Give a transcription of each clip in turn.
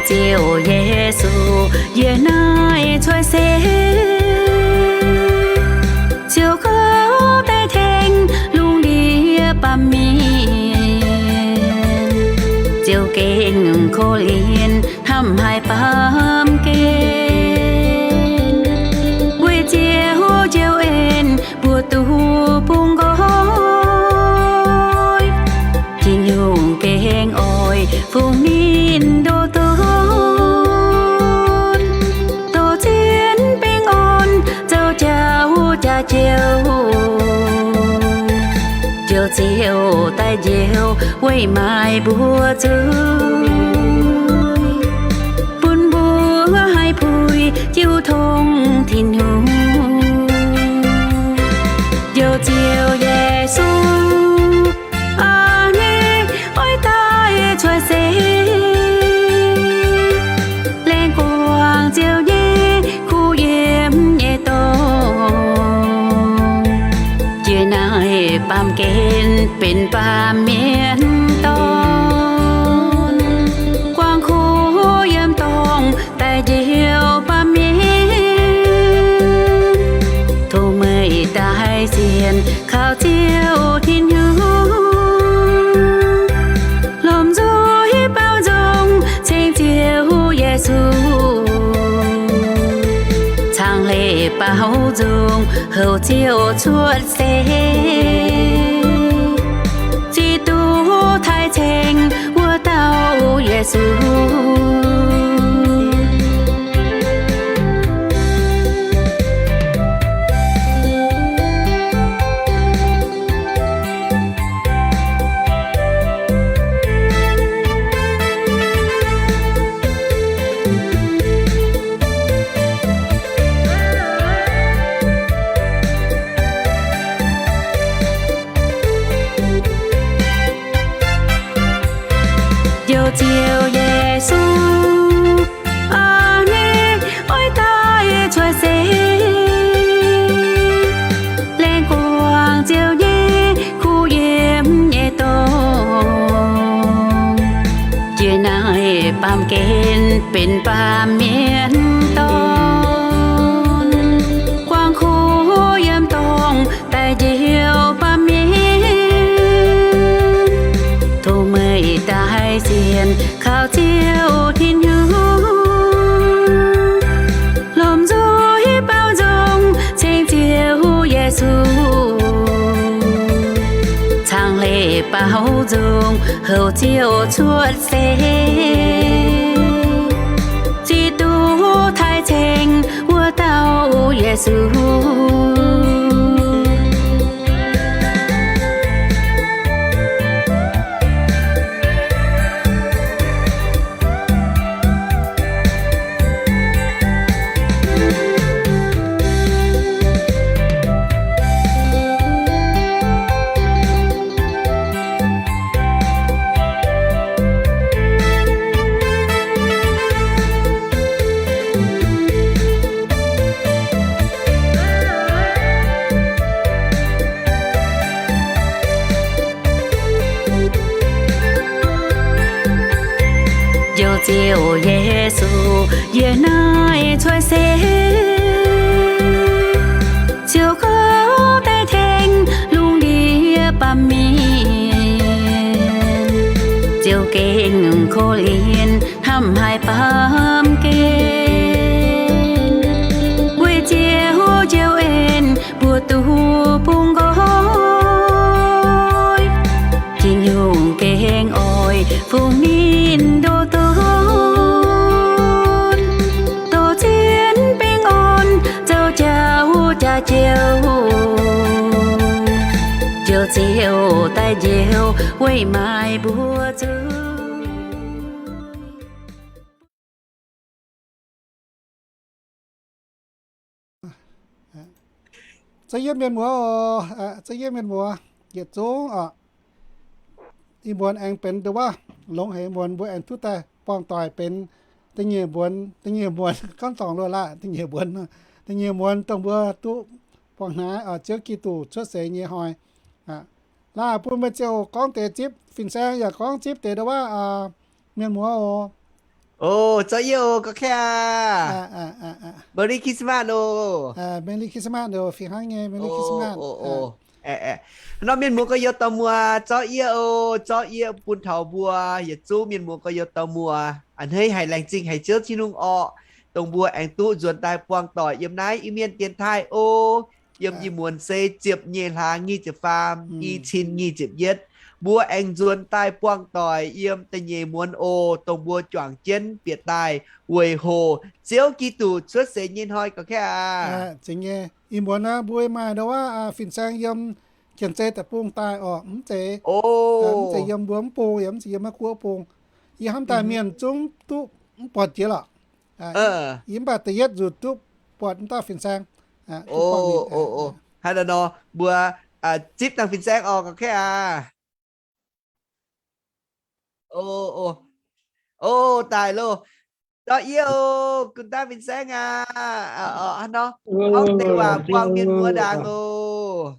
Ziouv Yesu, yie naaiv cuotv seix, ziouc gorngv daaih tengx lungh ndiev baamh mienh, ziouc gengh korv-lienh hnamv haic baamh gen, weic Ziouv njoux en mbuo duqv bungx nqoi. Tin-Hungh gengh oix fungx ninh ndoh donx, dorh zien baengh orn zoux jauv jaax joux, njoux Ziouv daaih njoux weic maaic mbuo zuiz, bun mbuo haih puix jiu tong Tin-Hungh. Njoux Ziouv Yesu, aa, ninh oix daaih cuotv seix, laengz guangc Ziouv nyei kuv yiem nyei dorngx. Jiex naaiv baamh gen benx baamh mienh dorn, guangc kuv yiem dorngx daaih njoux baamh mienh, tov meih daaih sienx kaux Ziouv Tin-Hungh, lomh nzoih baaux nzung ceng Ziouv Yesu, caangh leiz baaux nzung houc Ziouv cuotv seix, ziouc duqv taaih ceng wuov dauh Yesu. Njoux Ziouv Yesu, aa, ninh oix daaih cuotv seix, laengz guangc Ziouv nyei kuv yiem nyei dorngx. Jiex naaiv baamh gen benx baamh mienh dorn, guangc kuv yiem dorngx daaih njoux baamh mienh, tov meih daaih sienx kaux Ziouv Tin-Hungh, lomh nzoih baaux nzung ceng Ziouv Yesu, caangh leiz baaux nzung houc Ziouv cuotv seix, ziouc duqv taaih ceng wuov dauh Yesu. Njoux Ziouv Yesu, yie naaiv cuotv seix, ziouc gorngv daaih tengx lungh ndiev baamh mienh, ziouc gengh korv-lienh hnamv haic baamh gen, weic Ziouv njoux en mbuo duqv bungx nqoi. Tin-Hungh gengh oix fungx ninh ndoh donx, dorh zien baengh orn zoux jauv jaax joux, njoux Ziouv daaih njoux weic maaic mbuo zuiz. Za'yietv mienh muoz oc, za'yietv mienh muoz yietc zungv oc. Ih muonz aengx benx nduov, longx haic muonz mbuo aengx duqv daaih buangh doic benx da'nyeic muonz, da'nyeic muonz gorngv dorngc luoqc laah, da'nyeic muonz, da'nyeic muonz dongh mbuo duqv buangh hnaaiv Ziouv Giduc cuotv seix nyei hnoi. Laah bun meih ziouc gorngv deix zipv, fin-saeng yaac gorngv zipv deix nduov, mienh muoz oc. O, zorqv yie o, gorqv-kaeqv aac. Merry Christmas o. Merry Christmas o, fih hnangv nyei Merry Christmas. Nor mienh muoz gorx-youz dorh muoz, zorqv yie o, zorqv yie bun taux mbuo yietc zungv mienh muoz gorx-youz dorh muoz. A'hneiv haiz laengz zingh haic Ziouv Tin-Hungh orqc, dongh mbuo aengx duqv nzuonx daaih buangh doic yiem naaiv Iu-Mienh dienx taaih o. Yiem ih muonz se ziepc nyeic hlaax nyic ziepc faam, i cin nyic ziepc yietv. Mbuo aengx nzuonx daaih buangh doic yiem da'nyeic muonz oc, dongh mbuo juangc jienv bieqc daaih weic hoc Ziouv Giduc cuotv seix nyei hnoi gorqv-kaeqv aac. Ih muonz naaiv mbuo maaih ndau wuov fin-saeng yiem Janx-Zei Deic-Bung daaih orqc, mv zeiz, mv zeiz yiem mbuo mv bung, yaac mv zeiz yiem Meiv Guoqv bung. Yie hnamv daaih mienh zungv duqv mv buatc jiex lorqc. Yie mv baac da'yietv nzunc duqv buatc mv dauh fin-saeng. Haaix nor mbuo zipv dangh fin-saeng orqc, gorqv-kaeqv aac. O, o, daaih loh. Zorqv yie o, gunv daaih fin-saeng aac. Haaix nor, gorngv deix waac buangh mienh muoz ndaangc oc.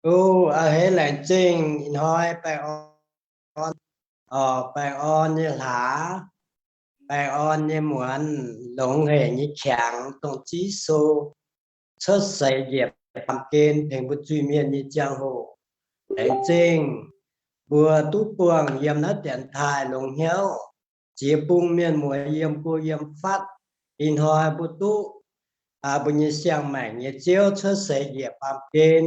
O, a'hneiv laengz zingh ih hnoi baengh orn, baengh orn nyei hlaax, baengh orn nyei muonz, longx haic nyei qangx, dongh Ziouv Yesu cuotv seix njiec baamh gen tengx mbuo zuiz-mienh nyei ziangh hoc. Laengz zingh mbuo duqv buangh yiem naaiv dienx taaih longx hnyouv, ziex bung mienh muoz yiem go yiem fatv. Ih hnoi mbuo duqv mbuo nyei siang-maengc nyei Ziouv cuotv seix njiec baamh gen,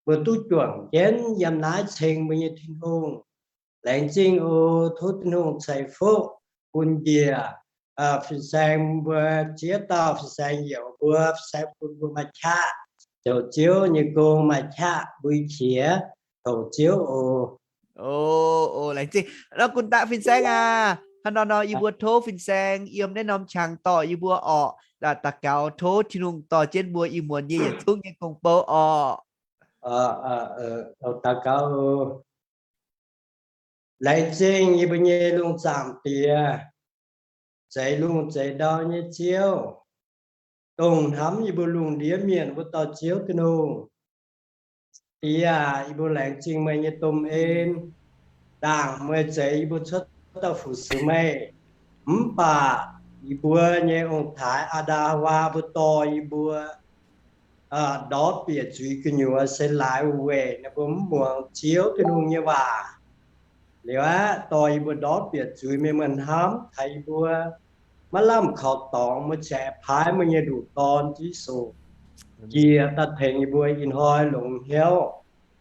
mbuo duqv juangc jienv yiem naaiv ceng mbuo nyei Tin-Hungh. Laengz zingh oc. Tov Tin-Hungh ceix fuqv bun njiec fin-saeng mbuo, ziex dauh fin-saeng yaac mbuo, fin-saeng bun mbuo maaih qaqv zoux Ziouv nyei gong, maaih qaqv mbui qiex zoux Ziouv oc. O, laengz zingh. Nor gunv daaih fin-saeng aac. Hnangv nor nor yie mbuo tov fin-saeng yiem naaiv norm qangx dorh yie mbuo orqc. Daux gaux tov Tin-Hungh dorh jienv mbuo ih muonz nyei yietc zungv nyei gong-bou orqc. Daux gaux oc. Laengz zingh yie mbuo nyei lungh zaangc Diex, zeix lungh zeix ndau nyei Ziouv, dongh hnamv yie mbuo lungh ndiev mienh wuov dauh Ziouv Tin-Hungh. Diex aac, yie mbuo laengz zingh meih nyei domh en, ndaangc meih zeix yie mbuo cuotv dauh fu-sux meih. Mv baac yie mbuo nyei ong-taaix Aa^ndam Haawaa mbuo dorh yie mbuo ndortv bieqc zuiz gu'nyuoz se laaix weic ninh mbuo mv muangx Ziouv Tin-Hungh nyei waac. Liuz aqv, dorh yie mbuo ndortv bieqc zuiz, meih muonc hnamv taux yie mbuo maiv lamh kaux dorngx, meih ziouc paaiv meih nyei nduqc Dorn, Yesu, njiec daaih tengx yie mbuo ih hnoi longx hnyouv,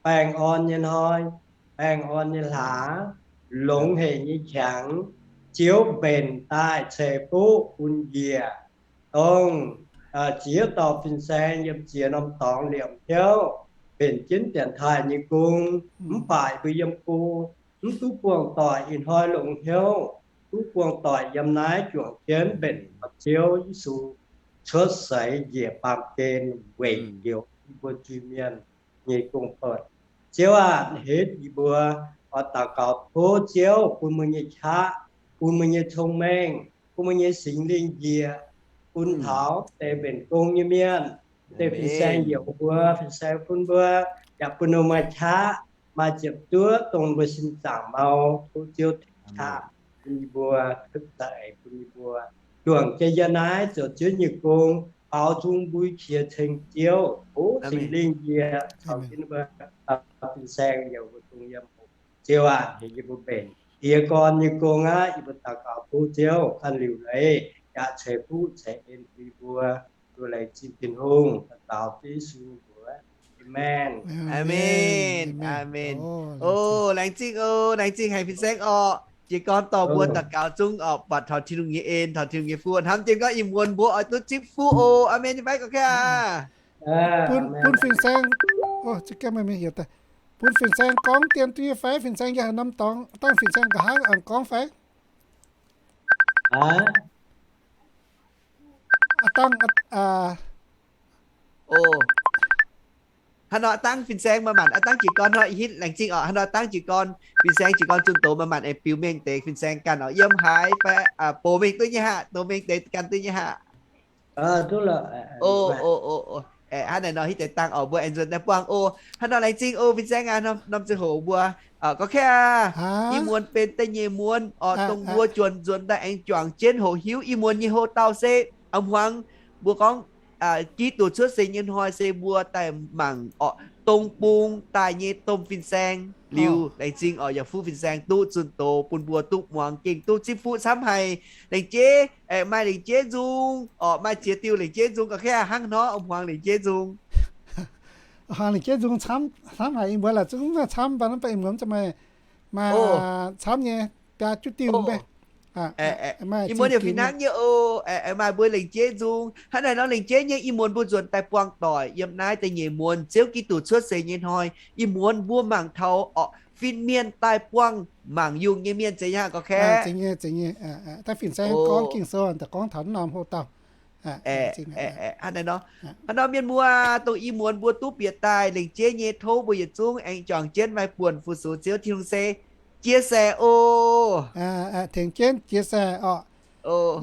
baengh orn nyei hnoi, baengh orn nyei hlaax, longx haic nyei qangx, Ziouv mbenc daaih ceix fuqv bun njiec, dongh ziex dauh fin-saeng yiem ziex norm dorngx liemh hnyouv mbenc jienv dienx taaih nyei gong, mv baac yie mbuo yiem go mv duqv buangh doic, ih hnoi longx hnyouv duqv buangh doic yiem naaiv juangc jienv mbenc taux Ziouv Yesu cuotv seix njiec baamh gen weic heuc yie mbuo zuiz-mienh nyei gong-bou. Ziouv aah, hneiv yie mbuo oix daux gaux tov Ziouv bun meih nyei qaqv, bun meih nyei cong-mengh, bun meih nyei Singx Lingh njiec bun taux deix mbenc gong nyei mienh, deix fin-saeng yaac mbuo, fin-saeng bun mbuo, yaac bun ninh maaih qaqv, maaih ziepc zuoqv dongh mbuo sin zaangc mau. Tov Ziouv tengx qaqv bun yie mbuo, tov za'eix bun yie mbuo juangc jienv yiem naaiv zoux Ziouv nyei gong, baaux nzung mbui qiex ceng Ziouv. Tov Singx Lingh njiec caux jienv mbuo, fin-saeng yaac mbuo dongh yiem. Ziouv aah, hneiv yie mbuo mbenc jiez gorn nyei gong aqv. Yie mbuo daux gaux tov Ziouv ganh liuc leiz yaac ceix fuqv ceix en bun yie mbuo. Yie mbuo laengz zingh Tin-Hungh, daux gaux Yesu nyei mbuox. Aamen. Aamen. Aamen. O, laengz zingh o, laengz zingh haic fin-saeng orqc. Jiez gorn dorh mbuo daux gaux zungv orqc, buatc taux Tin-Hungh nyei en, taux Tin-Hungh nyei fuqv. Hnamv jienv gorngv ih muonz mbuo oix duqv zipv fuqv oc. Aamen nyei fai gorqv-kaeqv aac. Bun, bun fin-saeng, bun fin-saeng gorngv dien duqv nyei fai? Fin-saeng yiem haaix norm dorngx? Dangh fin-saeng nqa'haav aengx gorngv fai? Aa dangh, aa, o, haaix nor aa dangh fin-saeng maaih maanc, aa dangh jiez gorn hnoi hitv laengz zingh orqc. Haaix nor aa dangh jiez gorn, fin-saeng jiez gorn zunh doz maaih maanc aengx biux mengh deix fin-saeng ganh orqc. Yiem haaix fai, box mengh duqv nyei haic, dox mengh deix ganh duqv nyei haic. O, o, o, o. Hnangv naaic nor hitv deix dangh oc, mbuo aengx nzuonx daaih buangh oc. Hnangv nor laengz zingh oc, fin-saeng aac, norm ziangh hoc mbuo, gorngv kaav aac, ih muonz benx da'nyeic muonz oc, dongh mbuo juonc nzuonx daaih aengx juangc jienv hoqc hiuv ih muonz nyei hoc-dauh se, a'hmuangx mbuo gorngv Giduc cuotv seix nyei hnoi se mbuo daaih mangc oc, dongh bung daaih nyei domh fin-saeng liuz, laengz zingh oc, yaac fuqv fin-saeng duqv zunh doz bun mbuo duqv muangx gengh duqv zipv fuqv camv haic. Lengc jeiv, maaih lengc jeiv nzung oc, maaih ziex diuh lengc jeiv nzung, gorngv kaav aac, hnangv nor a'hmuangx lengc jeiv nzung. A'hmuangx lengc jeiv nzung camv, camv haic, ih muonz laaic zungv camv, mv baac ih muonz maaih, maaih camv nyei, biaa juqv diuh mv bei. Ih muonz yaac fih hnangv nyei oc. Maaih mbuo lengc jeiv nzung. Hnangv naaic nor lengc jeiv nyei, ih muonz mbuo nzuonx daaih buangh doic yiem naaiv da'nyeic muonz Ziouv Giduc cuotv seix nyei hnoi. Ih muonz mbuo mangc taux oc, fin-mienh daaih buangh mangc yungh nyei mienh zeiz nyei gorngv kaav. Daaih fin-saeng gorngv Ging-Sou daaih gorngv taux norm hoc-dauh. Hnangv naaic nor mienh muoz, dongh ih muonz mbuo duqv bieqc daaih lengc jeiv nyei, tov mbuo yietc zungv aengx juangc jienv maaih buonc fu-sux Ziouv Tin-Hungh se chia sẻ oc. Tengx jienv chia sẻ oc.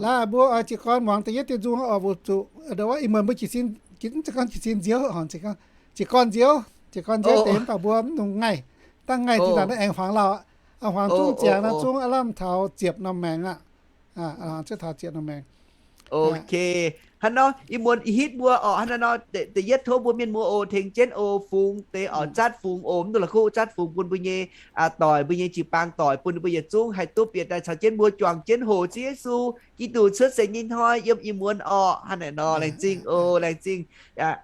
Laaix mbuo oix jiez gorn muangx da'yietv diuh nzung oc, weic zuqc ndo wuov ih muonz mbuo jiez gorn jiez sin nziouv, jiez gorn nziouv, jiez gorn nziouv deix mv baac mbuo mv nungx ngaih, dangh ngaih zinh ndaangc naaiv aengx hmuangx lauh, hmuangx zungv ziangx naaiv zungv aav lamh taux ziepc norm maengx aqv. Taux ziepc norm maengx. Ok. Hnangv nor ih muonz ih hitv mbuo oc, hnangv nor da'yietv tov mbuo mienh muoz oc, tengx jienv oc, fungx deix oc, zatv fungx oc, mv duqv la'kuqv zatv fungx bun mbuo nyei doic, mbuo nyei jiu-baang doic, bun mbuo yietc zungv haih duqv bieqc daaih caux jienv mbuo juangc jienv hoqc Ziouv Yesu Giduc cuotv seix nyei hnoi yiem ih muonz oc. Hnangv naaic nor laengz zingh oc, laengz zingh.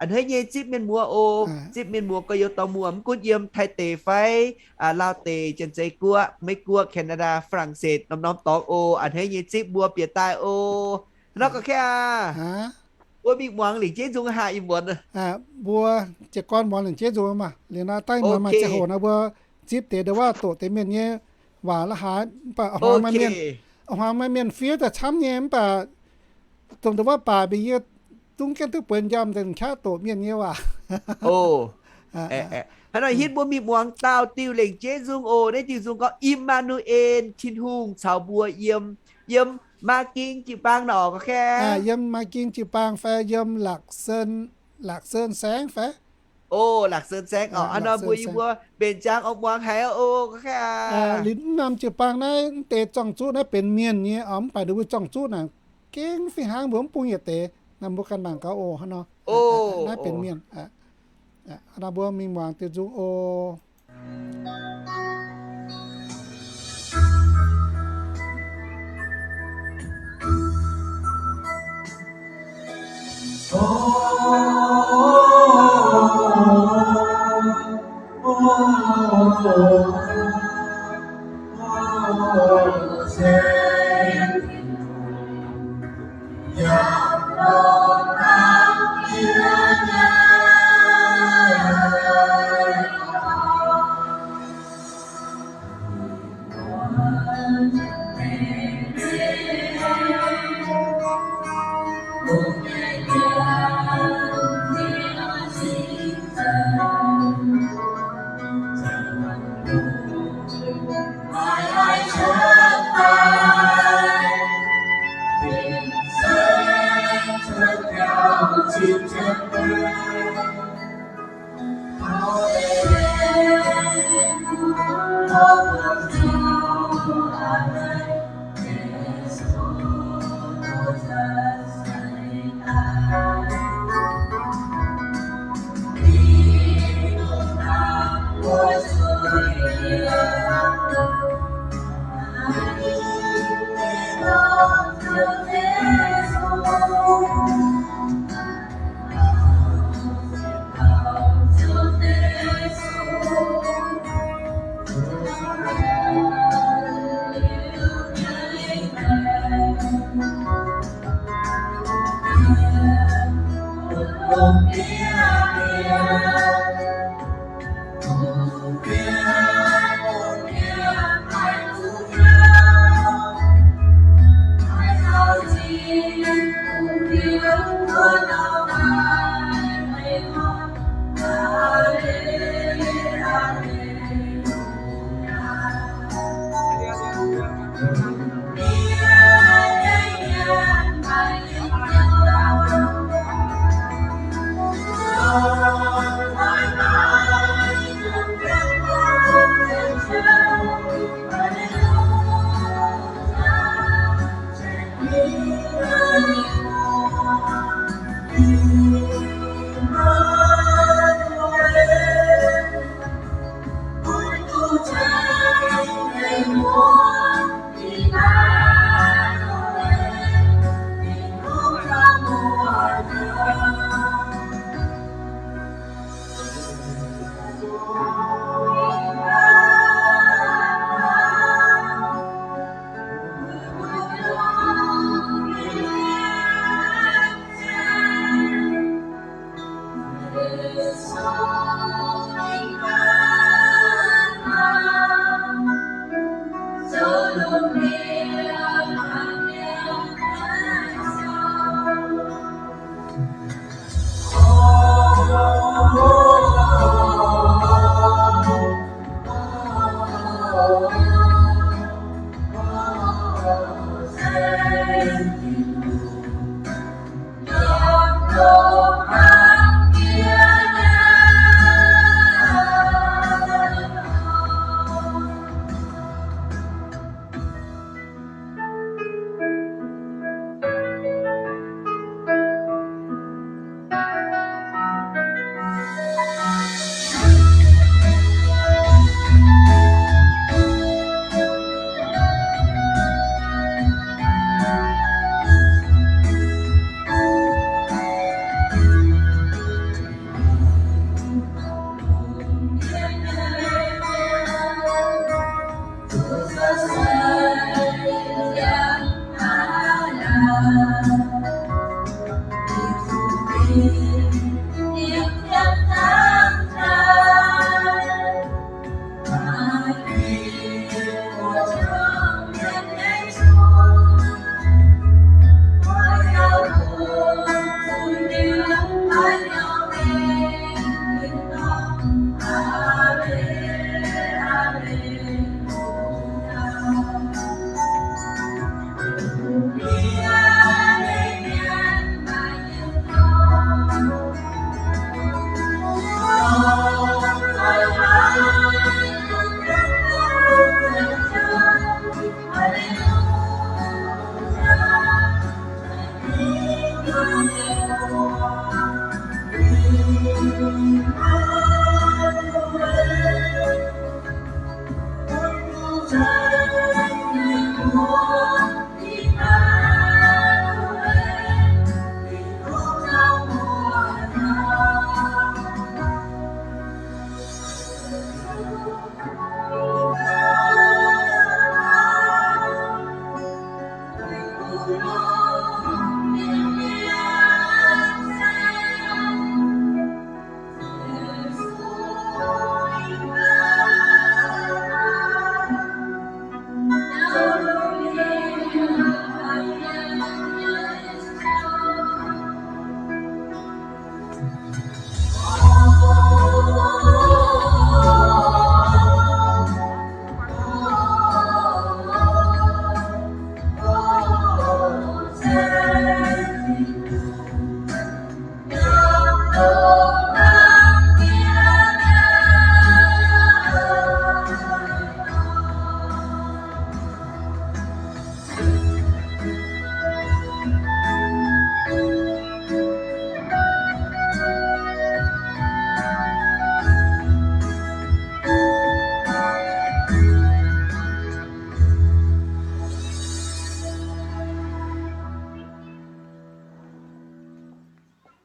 A'hneiv nyei zipv mienh muoz oc, zipv mienh muoz gorx-youz dorh muoz, mv gunv yiem Taiv deic fai Laauv deic, Janx-Zei Guoqv, Meiv Guoqv, Canada, Faa^lang^setc, norm-norm dorngx oc. A'hneiv nyei zipv mbuo bieqc daaih oc. Hnangv nor gorngv kaav aac, mbuo mingh muangx lengc jeiv nzung haaix ih muonz. Mbuo jiez gorn muangx lengc jeiv nzung maah. Liuz nor dangh ih muonz maaih ziangh hoc nor mbuo zipv deix ndo wuov doqc deix mienh nyei waac la'haaix, mv baac a'hmuangx maaih mienh, a'hmuangx maaih mienh fiev daaih camv nyei, mv baac dongh ndo wuov baac mbuo yie zungv gaengh duqv bueix njormh daaih qaqv doqc mienh nyei waac. Hnangv nor hitv mbuo mingh muangx daauh diuh lengc jeiv nzung oc. Naaiv diuh nzung gorngv, Im^maa^nu^en, Tin-Hungh caux mbuo yiem. Yiem Maa^ging jiu-baang nor gorngv kaav. Yiem Maa^ging jiu-baang fai yiem Lac Sơn, Lac Sơn saengv fai? O, Lac Sơn saengv oc. Hnangv nor mbuo yie mbuo mbenc ziangx oix muangx haiz oc, gorngv kaav. Liuz mv norm jiu-baang naaiv mv deix zorng-zuqv naaiv benx mienh nyei oc, mv baac ninh mbuo zorng-zuqv naaic gengh fih hnangv, mbuo mv bung yietc deix. Naaiv mbuo ganh mangc gaax oc. Hnangv nor naaiv benx mienh. Hnangv nor mbuo mingh muangx diuh nzung oc.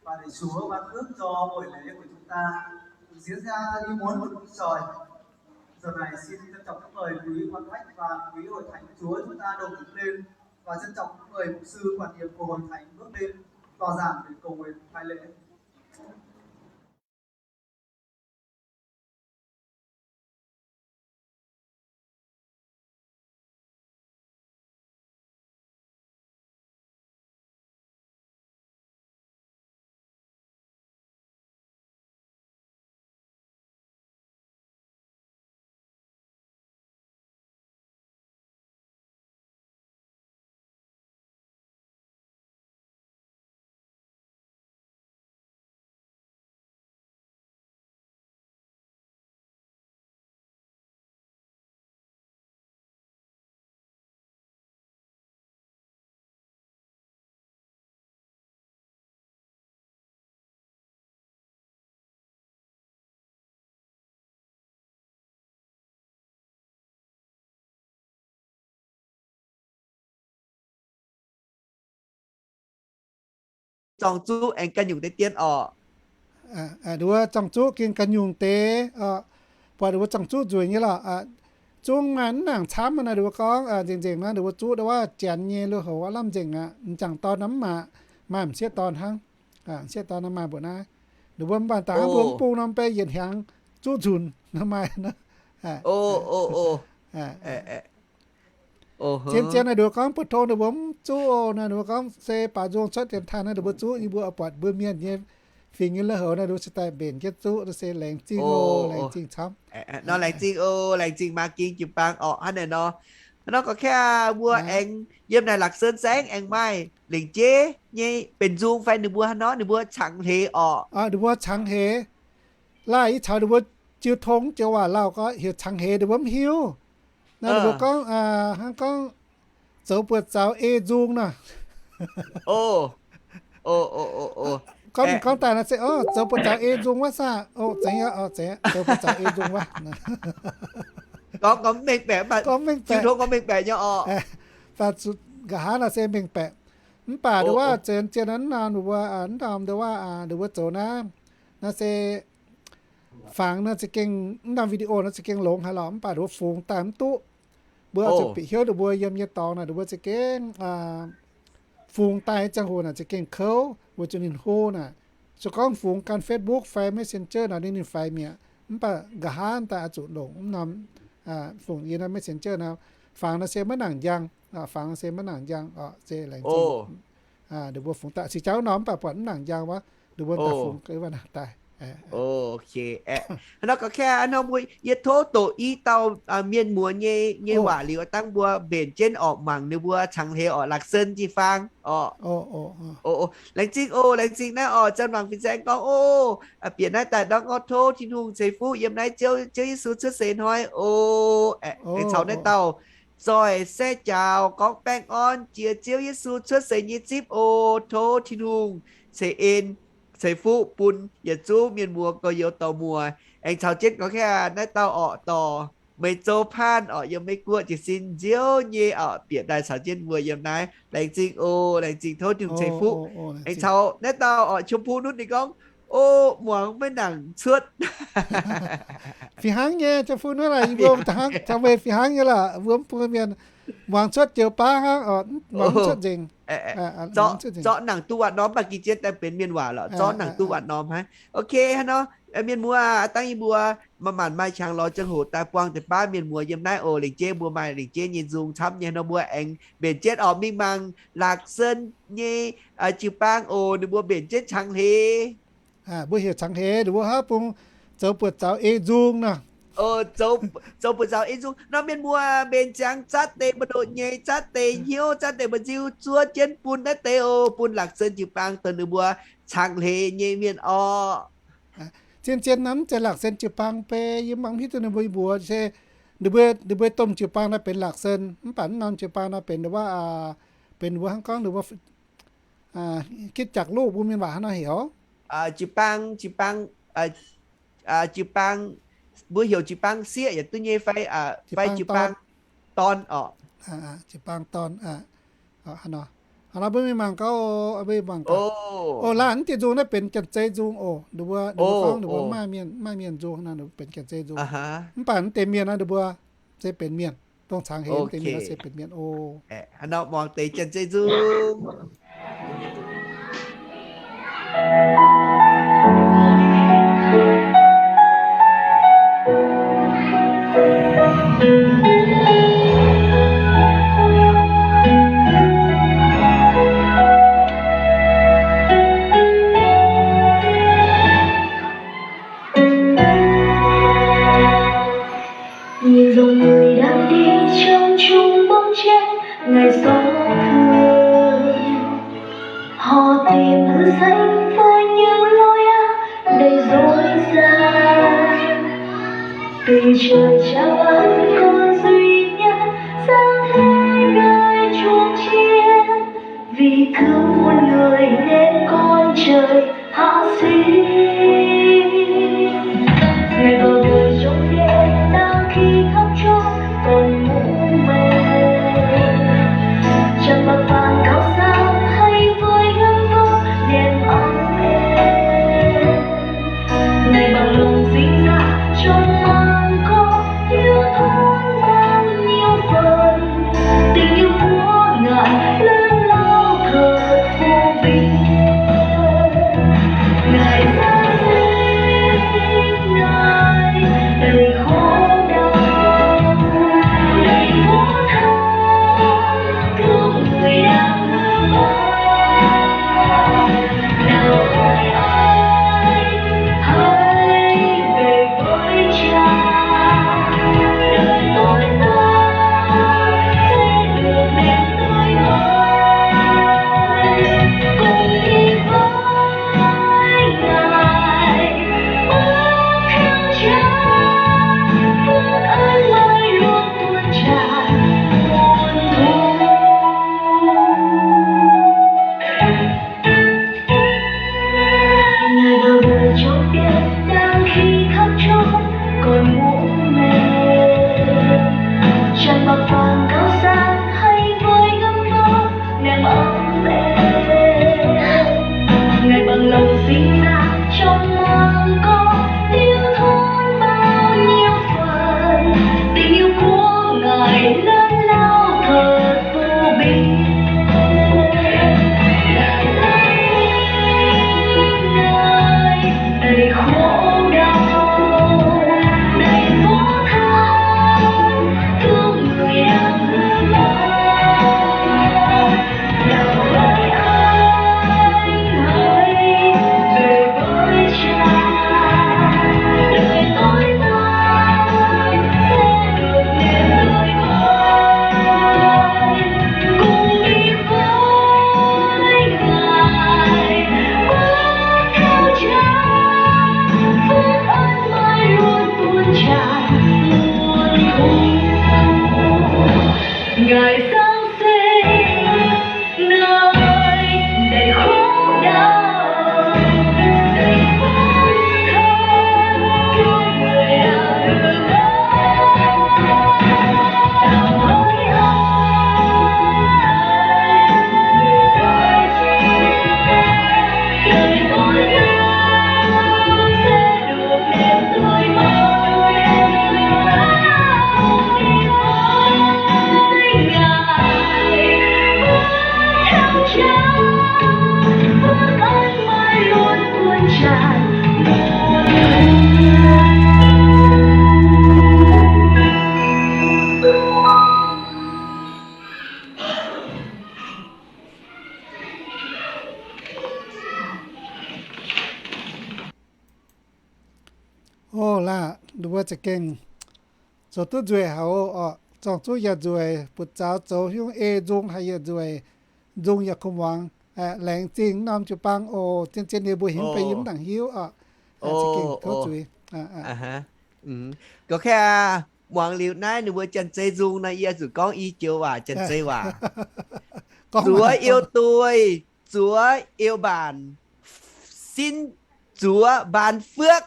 Và để Chúa ban ước cho buổi lễ của chúng ta được diễn ra theo như muốn của Đức Chúa Trời. Giờ này xin trân trọng kính mời quý quan khách và quý hội thánh Chúa chúng ta đồng đứng lên và trân trọng kính mời mục sư quản nhiệm của hội thánh bước lên tòa giảng để cầu nguyện khai lễ. Zorng zuqv aengx ganh nyungc deix dien oc. Nduov zorng zuqv gengh ganh nyungc deix, buatc nduov zorng zuqv nzueic nyei lorqc. Zungv maaih mv nangc camv naaiv nduov gorngv nzengc nzengc naaiv nduov zuqv nduov janx nyei lui-houx aav lamh nzengc aqv. M'jangc dorn naaiv mv maaih, maaih m'sieqv dorn hnangv. M'sieqv dorn naaiv maaih mbuo naaiv. Nduov mbuo mv baac dangh mbuo mv bung norm bei yietc hnyangx zuqv nzunc naaiv maaih. Zien-zien naaiv nduov gorngv mbuo tov ninh mbuo mv zuqv oc. Naaiv nduov gorngv se baaux nzung cuotv dienx taaih naaiv ninh mbuo zuqv, yie mbuo buatc mbuo mienh nyei fingx nyei lui-houx naaiv nduov se daaih mbenc jienv zuqv, naaiv se laengz zingh oc, laengz zingh camv. Nor laengz zingh oc, laengz zingh maa ging jiu-baang orqc. Hnangv naaiv nor, hnangv nor gorngv kaav mbuo aengx yiem naaic Laauc Sen saengv aengx maaih lengc jeiv nyei benx nzung fai ninh mbuo hnangv nor ninh mbuo cangx hleix orqc. Ninh mbuo cangx hleix. Laaih yie caux ninh mbuo jiu tong joux waac lauh gorngv heuc cangx hleix ninh mbuo mv hiuv. Naaiv ninh mbuo gorngv, hnangv gorngv zoux buoz-zaux ei nzung nor. Gorngv, gorngv daaih naaiv se, o, zoux buoz-zaux ei nzung wuov saah? O, zeiz, zoux buoz-zaux ei nzung wuov. Gorngv mengh baeqc, gorngv mengh baeqc, gorngv mengh baeqc nyei orqc. Nqa'haav naaiv se mengh baeqc. Mv baac nduov waac zien-zien naaiv norm nduov waac, nduov waac nduov waac zoux naaiv, naaiv se fangx naaiv za'gengh, mv norm video naaiv za'gengh longx haic lorqc, mv baac nduov fungx daaih mv duqv. Mbuo zuqc bieqc hnyouv nduov mbuo yiem nyei dorngx naaic nduov mbuo za'gengh fungx daaih ziangh hoc naaic za'gengh kouv weic zuqc ninh hlo naaic. Se gorngv fungx gan Facebook fai Messenger naaic ninh, ninh faix mi'aqv. Mv baac nqa'haav daaih oix zuqc longc mv norm fungx yie naaiv Messenger naaiv, fangx naaiv se maiv nangc njang, fangx naaiv se maiv nangc njang oc, se laengz zingh. Nduov mbuo fungx daaih se jauv norm mv baac buatc mv nangc njang wuov, nduov mbuo daaih fungx wuov naaic daaih. Hnangv nor gorngv kaav hnangv mbuo yie tov doqc i dauh mienh muoz nyei, nyei waac liuz dangh mbuo mbenc jienv orqc, mangc ninh mbuo cangx hleix orqc, Laauc Sen jiu-baang orqc. Laengz zingh oc, laengz zingh naaiv orqc, Zanc Wangc fin-saeng gorngv oc, bieqc naaiv daaih ndortv gorngv tov Tin-Hungh ceix fuqv yiem naaiv Ziouv, Ziouv Yesu cuotv seix hnoi oc. Aengx caux naaiv dauh zoih se jaaux gorngv baengh orn jiex Ziouv Yesu cuotv seix nyei zipv oc. Tov Tin-Hungh ceix en ceix fuqv bun yietc zungv mienh muoz gorx-youz dorh muoz. Aengx caux jienv gorngv kaav naaiv dauh orqc dorh Meih Zoux Paanh orqc, yiem Meiv Guoqv jiez sin nziouv nyei orqc, bieqc daaih caux jienv mbuo yiem naaiv. Laengz zingh oc, laengz zingh, tov Tin-Hungh ceix fuqv. Aengx caux naaiv dauh orqc, Chum Pu Nutv ninh gorngv, o, muangx maiv nangc cuotv. Fih hnangv nyei, Chum Pu Nutv aah, yie mbuo hnangv caux meih fih hnangv nyei lorqc, mbuo mv bun mienh muangx cuotv joux baav hnangv, muangx mv cuotv nzengc. Zorqv nangc duqv waanc norm, mv baac gih jienv daaih benx mienh waac lorqc, zorqv nangc duqv waanc norm hnangv. Ok, hnangv nor, mienh muoz, dangh yie mbuo maaih maanc maaih qangx lorz ziangh hoc daaih buangh deix baav mienh muoz yiem naaiv oc. Lengc jeiv mbuo maaih lengc jeiv nyei nzung camv nyei nor, mbuo aengx mbenc jienv orqc, mingh mangc Laauc Sen nyei jiu-baang oc, ninh mbuo mbenc jienv cangx hleix. Mbuo heuc cangx hleix, ninh mbuo haav bung zoux buoz-zaux ei nzung nor. Zoux buoz-zaux ei nzung nor, mienh muoz mbenc ziangx zatv deix mbu'ndongx nyei, zatv deix hnyouv, zatv deix mba'nziu zuov jienv bun naaiv deix oc, bun Laauc Sen jiu-baang dongh ninh mbuo cangx hleix nyei mienh orqc. Zien-zien nor mv zeiz Laauc Sen jiu-baang beiv, yie mv hiuv duqv ninh mbuo mbuox se ninh mbuo, ninh mbuo domh jiu-baang naaiv benx Laauc Sen, mv baac mv norm jiu-baang naaiv benx wuov, benx wuov hnangv gorngv ninh mbuo Kitv Jaax Luv mbuo mienh waac hnangv nor heuc jiu-baang, jiu-baang, jiu-baang, mbuo heuc jiu-baang sieqv yaac duqv nyei fai, fai jiu-baang dorn orqc. Jiu-baang dorn. Hnangv nor mbuo mingh mangc gaax, mbuo mangc gaax. O, laanh deix nzung naaiv benx Janx-Zei nzung oc. Ninh mbuo, ninh mbuo gorngv ninh mbuo maaih mienh, maaih mienh nzung, ninh mbuo benx Janx-Zei nzung. Mv baac mv deix mienh naaiv ninh mbuo se benx mienh, dongh cangx hleix mv deix mienh naaiv se benx mienh oc. Hnangv nor muangx deix Janx-Zei nzung. Nhìn dòng người đang đi trong chốn bóng chét ngày xót thương. Họ tìm hứa xanh với những lối áo đầy dối gian. Từ trời trao ban con duy nhất, sáng thế nơi chuông chiên. Vì cứu muôn người nên con trời Hãng xin Ngài vào đời trong đêm đang khi khắp chốn còn u mê. Trăng bạc vàng kháo sáng thay với gấm vóc đèn bóng đêm. Ngài bằng lòng dâng ra trong mang con thiếu thốn bao nhiêu phần. Tình yêu của Ngài lớn lao thật vô biên. laah, ninh mbuo za'gengh zoux duqv nzueic haic oc. Zorng-zuqv yaac nzueic, buoz-zaux zoux hiuv ei nzung haic yaac nzueic, nzung yaac kuv muangx. Laengz zingh norm jiu-baang oc. Zien-zien ninh mbuo hingv beiv yie mv nangc hiuv oc. Za'gengh tov zuiz. Gorngv kaav muangx liuz naaiv ninh mbuo janx-zei nzung nor, yie zuqc gorngv i joux waac, janx-zei waac. Zuov eu duih, zuov eu mbaanc, sin zuov mbaan fuoqv.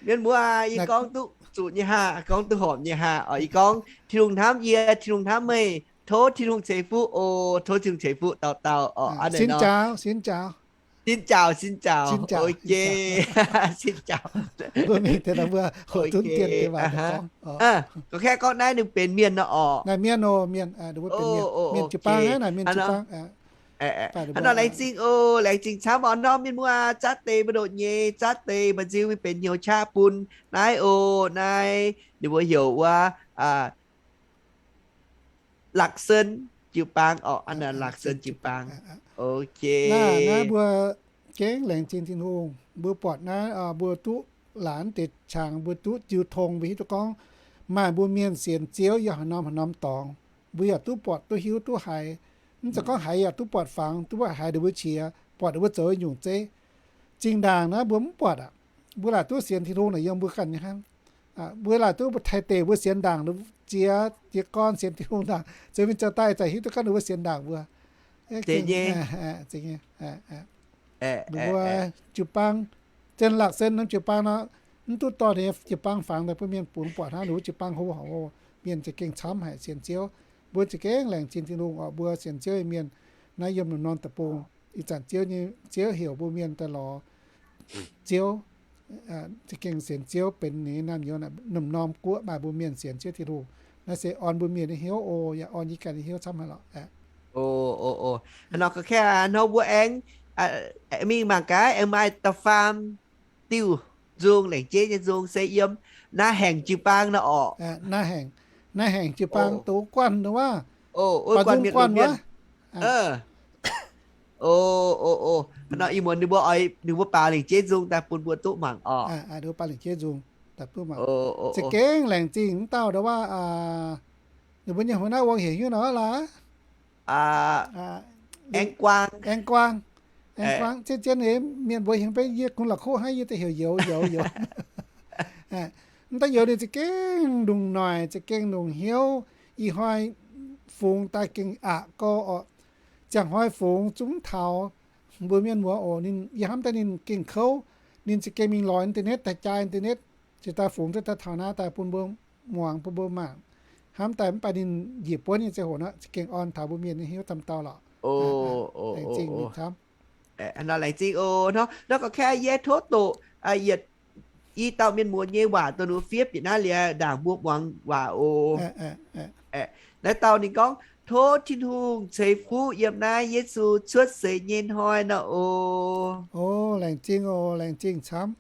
Mienh muoz, yie gorngv duqv zuqc nyei haah, gorngv duqv horpc nyei haah. Oc, yie gorngv, Tin-Hungh hnamv yie, Tin-Hungh hnamv meih. Tov Tin-Hungh ceix fuqv oc, tov Tin-Hungh ceix fuqv dauh dauh oc. Hnangv naaic nor. Xin chào, xin chào. Ok, xin chào. Gorngv kaav gorngv naaiv ninh benx mienh nor oc. Mienh, mienh jiu-baang, mienh jiu-baang. Hnangv nor laengz zingh oc, laengz zingh camv oc. Norm mienh muoz, zaqv deix mbu'ndongx nyei, zaqv deix mbu'nziu mingh benx hnyouv qaqv bun naaiv oc. Naaiv ninh mbuo heuc wuov Lac Sen jiu-baang oc. Lac Sen jiu-baang. Ok. Naaiv mbuo gengh laengz zingh Tin-Hungh, mbuo buatc naaiv, mbuo duqv laanh deix qangx, mbuo duqv jiu tong, mbuo hiuv duqv gorngv maaih mbuo mienh sienx Ziouv yiem haaix norm haaix norm dorngx. Mbuo yaac duqv buatc, duqv hiuv, duqv haiz. Mv zeiz gorngv haiz yaac duqv buatc fangx, duqv buatc haiz ninh mbuo qiex, buatc ninh mbuo zoux nyungc zeiv. Zinh ndaangc naaiv mbuo mv buatc aqv. Mbuo laaic duqv sienx Tin-Hungh naaic yiem mbuo ganh nyei hnangv. Mbuo laaic duqv taaih deic mbuo sienx ndaangc, ziex jiez gorn sienx Tin-Hungh ndaangc, ziouc mingh ziouc daaih zaqc hiuv duqv gorngv ninh mbuo sienx ndaangc mbuo. Ninh mbuo jiu-baang, zien Lac Sen norm jiu-baang nor, mv duqv dorh ninh nyei jiu-baang fangx daaih bun mienh bungx buatc hnangv. Ninh mbuo jiu-baang hlo haic oc. Mienh za'gengh camv haic sienx Ziouv. Mbuo za'gengh laengz zingh Tin-Hungh oc. Mbuo sienx Ziouv nyei mienh naaiv yiem norm-norm deic-bung, ih zanc Ziouv nyei, Ziouv heuc mbuo mienh daaih lorz Ziouv, za'gengh sienx Ziouv benx ninh nyei naamh nyouz. Norm-norm guoqv maaih mbuo mienh sienx Ziouv Tin-Hungh. Naaiv se orn mbuo mienh nyei hnyouv oc, yaac orn yie ganh nyei hnyouv camv haic lorqc. Hnangv nor gorngv kaav hnangv mbuo aengx mingh mangc gaax, aengx maaih da'faam diuh nzung, laengz jeiv nyei nzung se yiem Naa Haengc jiu-baang nor orqc. Naa Haengc jiu-baang douz guanh wuov, guanh mienh wuov. O, o, o. Nor ih muonz ninh mbuo oix, ninh mbuo baaux laengz jeiv nzung daaih bun mbuo duqv mangc orqc. Za'gengh laengz zingh mv dauh ndau wuov, ninh mbuo nyei hmuangx naaiv wangc heuc hnyouv nor laaix, aengx guaang, aengx guaang. Zien-zien nyei mienh mbuox hingh beiv yie kungx la'kuqv hnangv, yie daaih heuc youz, youz, youz. Mv daaih youz ninh za'gengh lungh noic, za'gengh lungh hnyouv. Ih hnoi fungx daaih gengh aqc gau orqc. Ziangh hnoi fungx zungv mv taux. Mbuo mienh muoz oc, ninh, yie hnamv daaih ninh gengh kouv. Ninh za'gengh mingh lorz internet daaih jaa internet, ziouc daaih fungx duqv daaih taux naaiv daaih bun mbuo muangx, bun mbuo mangc. Hnamv daaih mv baac ninh njiec buonv nyei ziangh hoc nor, za'gengh orn taux mbuo mienh nyei hnyouv camv dauh lorqc. Laengz zingh ninh camv. Nor laengz zingh oc. Nor, nor gorngv kaav yie tov doqc yietc i dauh mienh muoz nyei waac dongh ninh fiev bieqc naaiv liuz ndaangc mbuo muangx waac oc. Naaiv dauh ninh gorngv, tov Tin-Hungh ceix fuqv yiem naaiv Yesu cuotv seix nyei hnoi nor oc. O, laengz zingh oc, laengz zingh camv.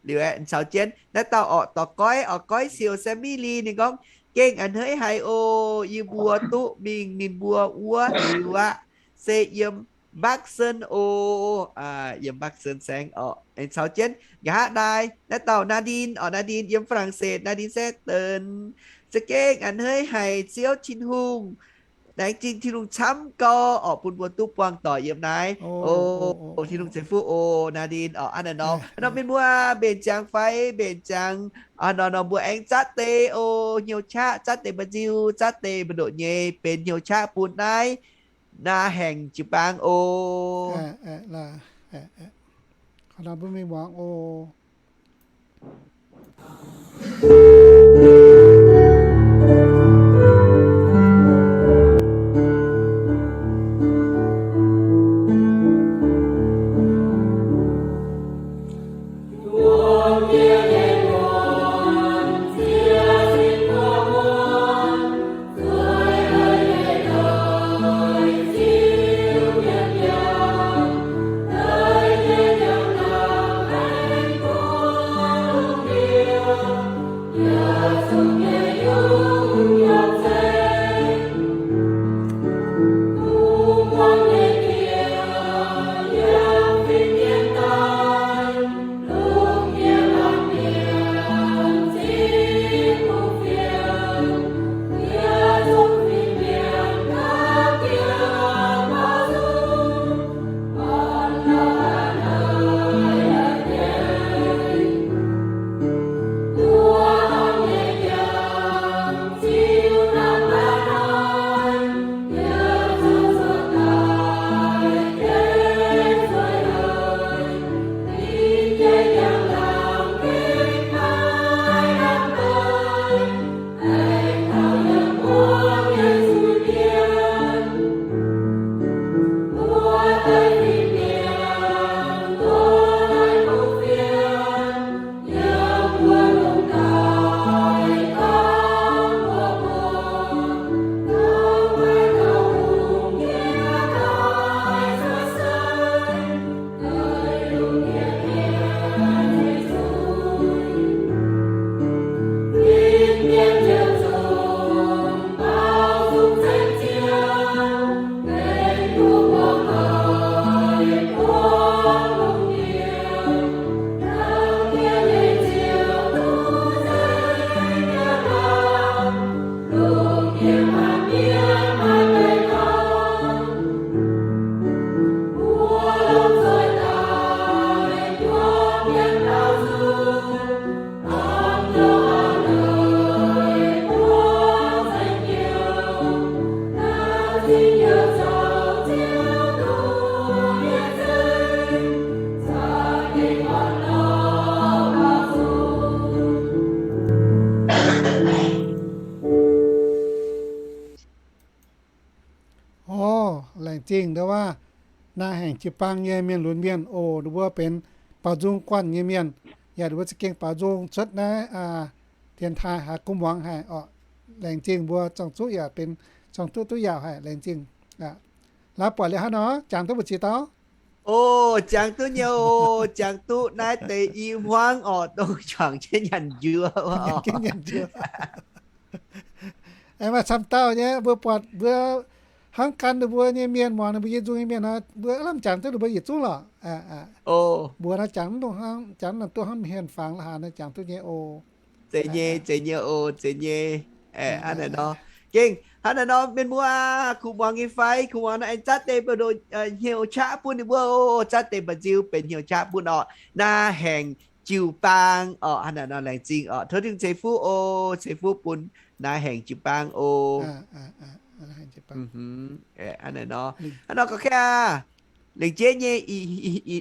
Liuz aeqv, caux jienv naaiv dauh orqc, dorc goiv, orqc, goiv siouc Sammy Lee ninh gorngv, gengh a'hneiv haic oc. Yie mbuo duqv mingh ninh mbuo wuov liuz aqv, se yiem Bắc Sơn oc. Yiem Bắc Sơn saengv orqc. Aengx caux jienv nqa'haav ndaaih naaiv dauh Nadine orqc, Nadine yiem Faa^lang^set, Nadine Setton. Za'gengh a'hneiv haic Ziouv Tin-Hungh. Laengz zingh Tin-Hungh camv gau orqc, bun mbuo duqv buangh doic yiem naaiv. O, Tin-Hungh ceix fuqv oc, Nadine orqc. Hnangv naaiv nor, nor mienh muoz mbenc ziangx fai mbenc ziangx, nor nor mbuo aengx zatv deix oc, hnyouv qaqv, zatv deix mba'nziu, zatv deix mbu'ndoqc nyei benx hnyouv qaqv bun naaiv Naa Haengc jiu-baang oc. Mbuo mingh muangx oc. Orv, laengz zingh ndau waac. Naaiv haengh jiu-baang nyei mienh lunx mienh oc, ninh mbuo benx baaux nzung guanh nyei mienh, yaac ninh mbuo za'gengh baaux nzung cuotv naaiv dienx taaih haic, kuv muangx haic orqc. Laengz zingh mbuo zorng-zuqv yaac benx zorng-zuqv duqv yaauc haic. Laengz zingh. Laaix buatc liuz hnangv nor, jangx duqv mbu'ziex dauh? O, jangx duqv nyei o, jangx duqv naaiv deix i hmuangv orqc, dongh juangc jienv nyanc njuov. Nyanc njuov. Aengx maaih camv dauh nyei, mbuo buatc mbuo hnangv gan ninh mbuo nyei mienh, muangx ninh mbuo nyei nzung nyei mienh nor, mbuo lamh jangx duqv ninh mbuo yietc zungv lorqc. Mbuo naaiv jangx duqv hnangv, jangx duqv hnangv mienh hien fangx la'haaix nor jangx duqv nyei o. Zeiz nyei, zeiz nyei o, zeiz nyei. Hnangv naaiv nor, gengh hnangv naaiv nor, mienh muoz, kuh muangx nyei fai? Kuh muangx nor aengx zatv deix mbu'ndongx hnyouv qaqv bun ninh mbuo o, zatv deix mba'nziu benx hnyouv qaqv bun orqc. Naaiv haengh jiu-baang orqc, hnangv naaiv nor laengz zingh orqc. Tov Tin-Hungh ceix fuqv o, ceix fuqv bun naaiv haengh jiu-baang o. Hnangv naaiv nor, hnangv nor gorngv kaav aqv. Lengc jeiv nyei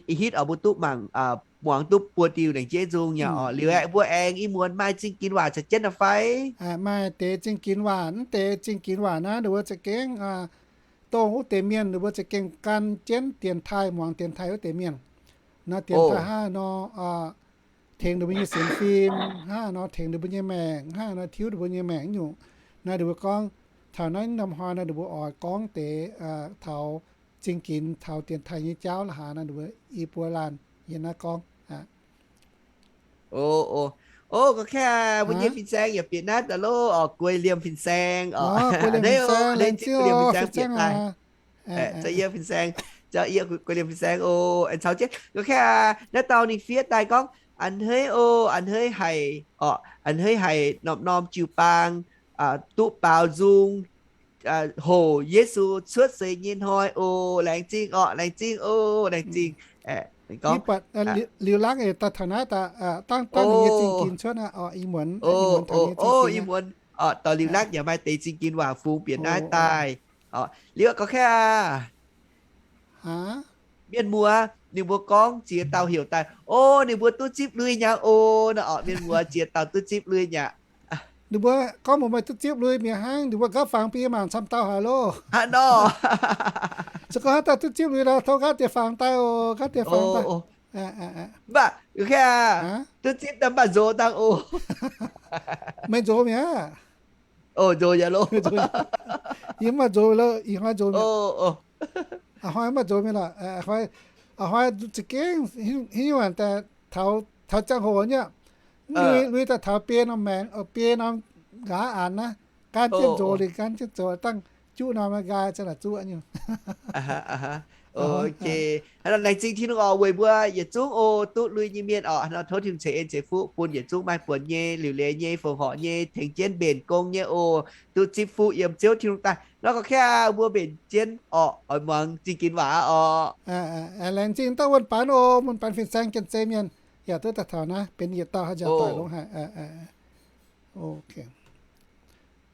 ih hitv oc, mbuo duqv mangc, muangx duqv buo diuh lengc jeiv nzung nyei orqc. Liuz aeqv, mbuo aengx ih muonz maaih zingh ginx waac caux jienv nor fai? Maaih deix zingh ginx waac. Mv deix zingh ginx waac naaiv, ninh mbuo za'gengh dongh wuov deix mienh, ninh mbuo za'gengh gan jienv dienx taaih, muangx dienx taaih wuov deix mienh. Naaiv dienx taaih hnangv nor tengx ninh mbuo nyei sienx fim, hnangv nor tengx ninh mbuo nyei maengc, hnangv nor tiuv ninh mbuo nyei maengc nyungc. Naaiv ninh mbuo gorngv, taux naaiv norm hnoi nor ninh mbuo oix gorngv deix taux zingh ginx, taux dienx taaih nyei jauv la'haaix nor, ninh mbuo i buo laanh yiem naaiv gorngv. O, o, o, gorngv kaav aqv, mbuo nyei fin-saeng yaac bieqc naaiv daaih loh orqc, guei liemh fin-saeng orqc. Guei liemh fin-saeng, laengz zingh oc, fin-saeng aac. Za'yie fin-saeng, za'yie guei liemh fin-saeng o, aengx caux jienv gorngv kaav aqv, naaiv dauh ninh fiev daaih gorngv, a'hneiv o, a'hneiv haic orqc, a'hneiv haic norm-norm jiu-baang duqv baaux nzung hoc Yesu cuotv seix nyei hnoi o. Laengz zingh orqc, laengz zingh o, laengz zingh. Liuz lakv daaih taux naaiv daaih, dangh dangh ninh nyei zingh ginx cuotv aqv orqc, ih muonz, ih muonz taux ninh nyei zingh ginx aqv. Dorh liuz lakv yaac maaih deix zingh ginx waac fungx bieqc naaiv daaih. Liuz gorngv kaav aqv, mienh muoz ninh mbuo gorngv ziex dauh heuc daaih, o, ninh mbuo duqv zipv lui nyei o. Naaiv orqc, mienh muoz ziex dauh duqv zipv lui nyei. Ninh mbuo gorngv mbuo maaih duqv zipv lui mi'aqv hnangv, ninh mbuo nqaapv fangx bun yie mangc camv dauh haic loh. Hnangv nor, se gorngv haaix dauh duqv zipv lui nor, tov nqaapv deix fangx daaih oc, nqaapv deix fangx daaih. Mv baac, duqv zipv daaih mv baac nzox dangh oc. Meih nzox mi'aqv. O, nzox yaac loh. Yie mv maaih nzox loh, ih hnoi nzox mi'aqv. A'hnoi mv maaih nzox mi'aqv lorqc. A'hnoi za'gengh hingv nyungc daaih taux ziangh hoc nyei, lui daaih taux biei norm maengx, biei norm nqa'haav aanx naaiv, gan jienv nzox liuz gan jienv zoux dangh juqv norm nqaai ziang naaic zuqv nyei. Laengz zingh Tin-Hungh oc, weic mbuo yietc zungv o duqv lui nyei mienh oc, nor tov Tin-Hungh ceix en ceix fuqv bun yietc zungv maaih buonc nyei, liuc leiz nyei, fongc horc nyei, tengx jienv mbenc gong nyei oc, duqv zipv fuqv yiem Ziouv Tin-Hungh daaih. Nor gorngv kaav aqv, mbuo mbenc jienv orqc, oix muangx zingh ginx waac aqv orqc. Laengz zingh dauh wuonh banx oc, wuonh banx fin-saeng Janx-Zei mienh, yaac duqv daaih taux naaiv benx yietc dauh haaix njaaux doic longx haic.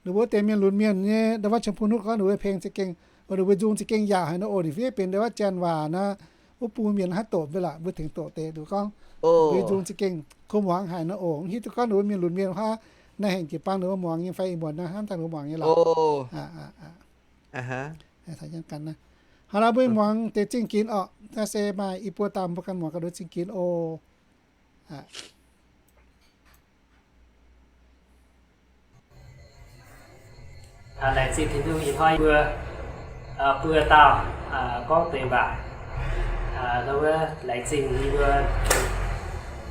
Ninh mbuo deix mienh lunx mienh nyei, ndau wuov Chien-Hpun Hnuv gorngv ninh mbuo peng za'gengh, ninh mbuo nzung za'gengh yaac haic nor oc. Ninh fiev benx ndau wuov Janx waac nor, wuov bung mienh haaix doqc mv bei lorqc, mbuo tengx doqc deix. Ninh mbuo gorngv ninh mbuo nzung za'gengh kuv muangx haic nor oc. Mv hiuv duqv gorngv ninh mbuo mienh lunx mienh huaav naaiv hengx jiez bang ninh mbuo muangx nyei fai ih muonz naaiv hnamv daaih ninh mbuo muangx nyei lorqc. Hnangv naaiv mbuo muangx deix zingh ginx orqc, naaiv se maaih i buo dauh mbuo ganh muangx ga'ndiev zingh ginx oc. Laengz zingh Tin-Hungh ih hnoi mbuo buo dauh gorngv deix waac. Ndau wuov laengz zingh yie mbuo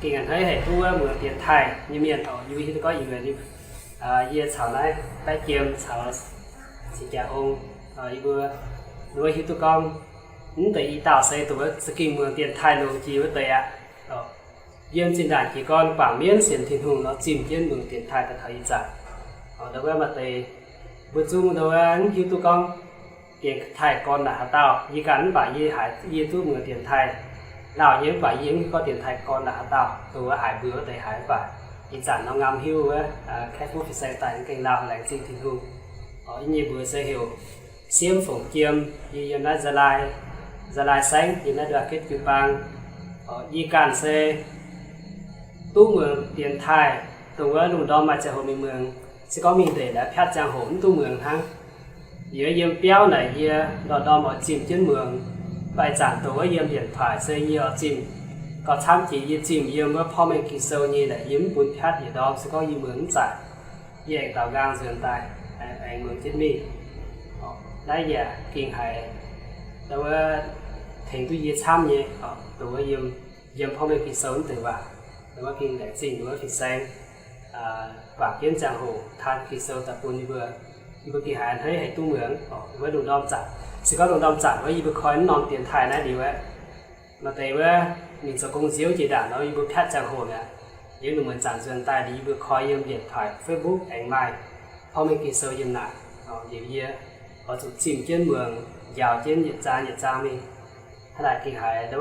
gengh a'hneiv haic duqv wuov muangx dienx taaih nyei mienh oc. Yie mbuo hiuv duqv gorngv yie mbuo, yie caux naaiv Baeqv Jiem caux Cing Jaa Ong, yie mbuo, mbuo hiuv duqv gorngv mv deix i dauh se dongh wuov za'gengh muangx dienx taaih longx jiex wuov deix aqv. Yiem zinh ndaangc jiez gorn guangc mienv sienx Tin-Hungh nor zimh jienv muangx dienx taaih daaih taux ih zanc. Ndau wuov maaih deix mbuo zungv ndau wuov mv hiuv duqv gorngv dienx taaih gorn naaic haaix dauh. Yie ganh mv baac yie haiz yie duqv muangx dienx taaih lauh nyei, mv baac yie mv hiuv gorngv dienx taaih gorn naaic haaix dauh. Dongh wuov haiz mbuo wuov deix haiz mv baac ih zanc nor ngam hiuv wuov, kaeqv fuqv fin-saeng daaih gengh lauh, laengz zingh Tin-Hungh. Yie nyei mbuox se heuc Siemv Fongc Jiem, yie yiem naaiv Za'lai, Za'lai Saengv, yiem naaiv nduov Getv Jiu Baang. Yie ganh se duqv muangx dienx taaih, dongh wuov lungh ndorm maaih ziangh hoc mingh muangx, se gorngv mingh ndeic naaiv piatv ziangh hoc mv duqv muangx hnangv. Yie yiem biauv naaic yie ndorm-ndorm oix zimh jienv muangx. Mv baac ih zanc dongh wuov yiem điện thoại se yie oix zimh gauh camv jiex yie zimh yiem wuov porv mengh Ging-Sou nyei naaic yie mv bun piatv yietc ndorm, se gorngv yie muangx mv zaqc, yie aengx daaux nqaang nzuonx daaih aengx muangx jienv mingh. Naaiv yaac gengh haiz wuov tengx duqv yie camv nyei, dongh wuov yiem, yiem porv mengh Ging-Sou wuov deix waac, wuov gengh laengz zingh wuov fin-saeng guangc jienv ziangh hoc taan Ging-Sou daaih bun yie mbuo. Yie mbuo gengh haiz a'hneiv haiz duqv muangx wuov lungh ndorm zanc. Se gorngv lungh ndorm zanc wuov yie mbuo koi mv norm dienx taaih naaiv liuz aeqv, maaih deix wuov ninh zoux gong nziouv jiex ndaangc nor yie mbuo piatv ziangh hoc mi'aqv. Yiem lungh muonz zanc nzuonx daaih liuz yie mbuo koi yiem điện thoại, Facebook aengx maaih porv mengh Ging-Sou yiem naaic. Liuz yie oix zuqc zimh jienv muangx, njaaux jienv yietc zaang yietc zaang mingh. Hnangv naaic gengh haiz,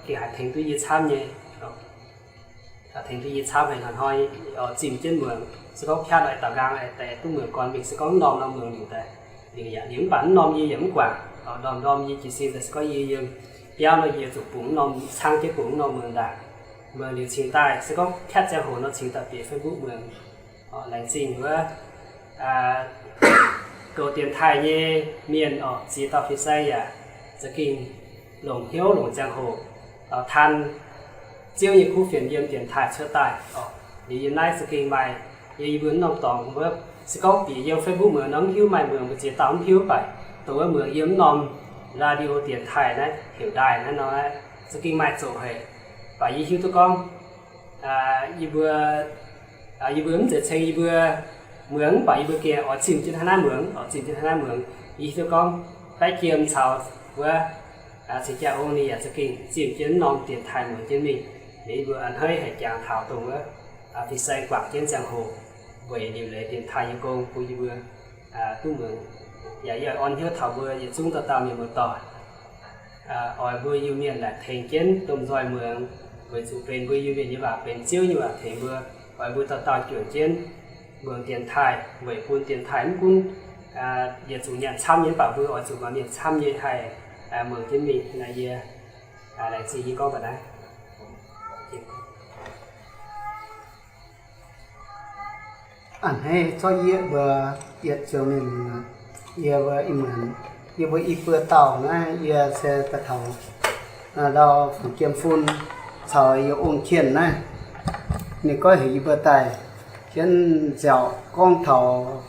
gengh haiz tengx duqv yie camv nyei. Tengx duqv yie camv haic, hnoi-hnoi oix zimh jienv muangx. Se gorngv piatv nor, daaux nqaang deix duqv muangx gorn mingh. Se gorngv mv norm nor muangx liuz daaih, liuz yaac liuz mv baac mv norm yie yaac mv guangc. Ndorm-ndorm yie jiez sin daaih se gorngv yie yiem biauv nor yie zuqc bungx mv norm, caangv jienv bungx mv norm muangx ndaangc. Muangx liuz cingx daaih se gorngv piatv ziangh hoc nor cingx daaih bieqc Facebook muangx. Laengz zingh wuov goux dienx taaih nyei mienh oc, ziex dauh fin-saeng yaac za'gengh longc hnyouv longc ziangh hoc taan Ziouv nyei kuv fienx yiem dienx taaih cuotv daaih oc. Liuz yiem naaiv za'gengh maaih, yie, yie mbuo mv norm dorngx wuov, se gorngv bieqc yiem Facebook muangx nor mv hiuv, maaih muangx mbu'ziex dauh mv hiuv, mv baac dongh wuov muangx yiem mv norm radio dienx taaih naaiv heuc ndaai naaiv nor, za'gengh maaih zoqc haic. Mv baac yie hiuv duqv gorngv yie mbuo, yie mbuo mv zeiz ceng yie mbuo muangx, mv baac yie mbuo gengh oix zimh jienv hnangv naaiv muangx, oix zimh jienv hnangv naaiv muangx. Yie hiuv duqv gorngv Baeqv Jiem caux wuov Cing Jaa Ong ninh yaac za'gengh zimh jienv mv norm dienx taaih muangx jienv mingh. Liuz yie mbuo a'hneiv haic jangx taux dongh wuov fin-saeng guangc jienv ziangh hoc weic liuc leiz dienx taaih nyei gong bun yie mbuo duqv muangx. Yaac yie oix orn hnyouv taux mbuo yietc zungv dauh dauh mienh muoz-doic, oix mbuo Iu-Mienh laaic tengx jienv domh nzoih muangx, weic zuqc benx mbuo Iu-Mienh nyei waac, benx Ziouv nyei waac tengx mbuo. Oix mbuo dauh dauh juangc jienv muangx dienx taaih, weic bun dienx taaih mv gunv yietc zungv nyanc camv nyei, mv baac mbuo oix zuqc maaih mienh camv nyei haih muangx jienv mingh. Naaiv yie laengz zingh yie gorngv mbuox naaiv. A'hneiv zorqv yie mbuo yietc zungv mienh, yie mbuo ih muonz, yie mbuo i buo dauh naaiv, yie se daaih taux ndau Fongc Jiem Fun caux yie ong Kienh naaiv. Ninh goiv heuc yie mbuo daaih jienv nziaauc gorngv taux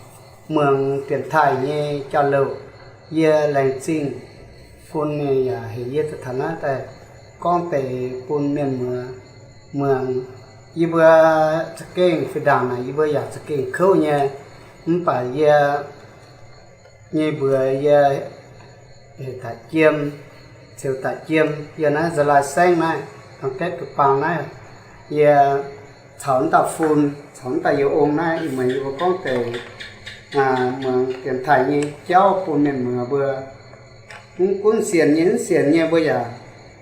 muangx dienx taaih nyei jauv-louc. Yie laengz zingh Fun ninh yaac heuc yie daaih taux naaiv daaih gorngv deix bun mienh muoz muangx. Yie mbuo za'gengh fih ndaangc naaic yie mbuo yaac za'gengh kouv nyei, mv baac yie nyei mbuox yie heuc Daaih Jiem, Ceux Daaih Jiem, yie naaiv Za'lai Saengv naaiv, Dangh Gaeqv Jiu Baang naaiv. Yie caux wuov dauh Fun caux wuov dauh yie ong naaiv ih muonz yie mbuo gorngv deix muangx dienx taaih nyei jauv bun mienh muoz mbuo. Mv gunv sienx nyei mv sienx nyei mbuo yaac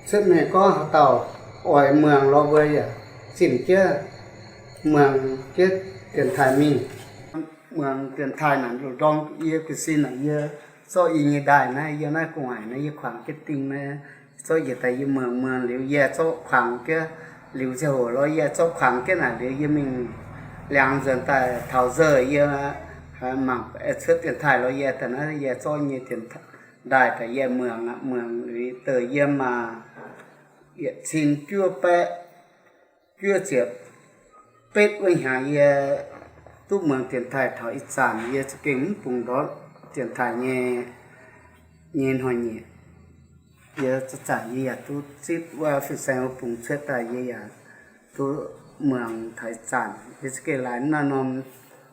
cuotv mengh gorngv haaix dauh oix muangx lorz mbuo yaac zimh jienv muangx jienv dienx taaih mingh. Muangx dienx taaih naaic longx-ndorm yie ga'sin naaic yie zorqv yie nyei ndaaih naaiv, yie naaiv gu'nguaaic naaiv yie kuangx jienv dingh naaiv, zorqv njiec daaih yie muangx muangx liuz yie zorqv kuangx jienv, liuz ziangh hoc lorz yie zorqv kuangx jienv naaic liuz yie mingh liangx nzuonx daaih taux nzengc yie mangc cuotv dienx taaih lorz yie daaih naaiv yie zorqv nyei dienx ndaaih daaih yie muangx aqv. Muangx liuz deix yiem maah yietc cin juov baeqv juov ziepc betv wuov hnyangx yie duqv muangx dienx taaih taux ih zanc yie za'gengh mv bungx ndortv dienx taaih nyei, nyei hnoi-nyieqc. Yie zanc-zanc yie yaac duqv zipv wuov fin-saeng wuov bungx cuotv daaih yie yaac duqv muangx taux ih zanc. Yie za'gengh laaix naaiv norm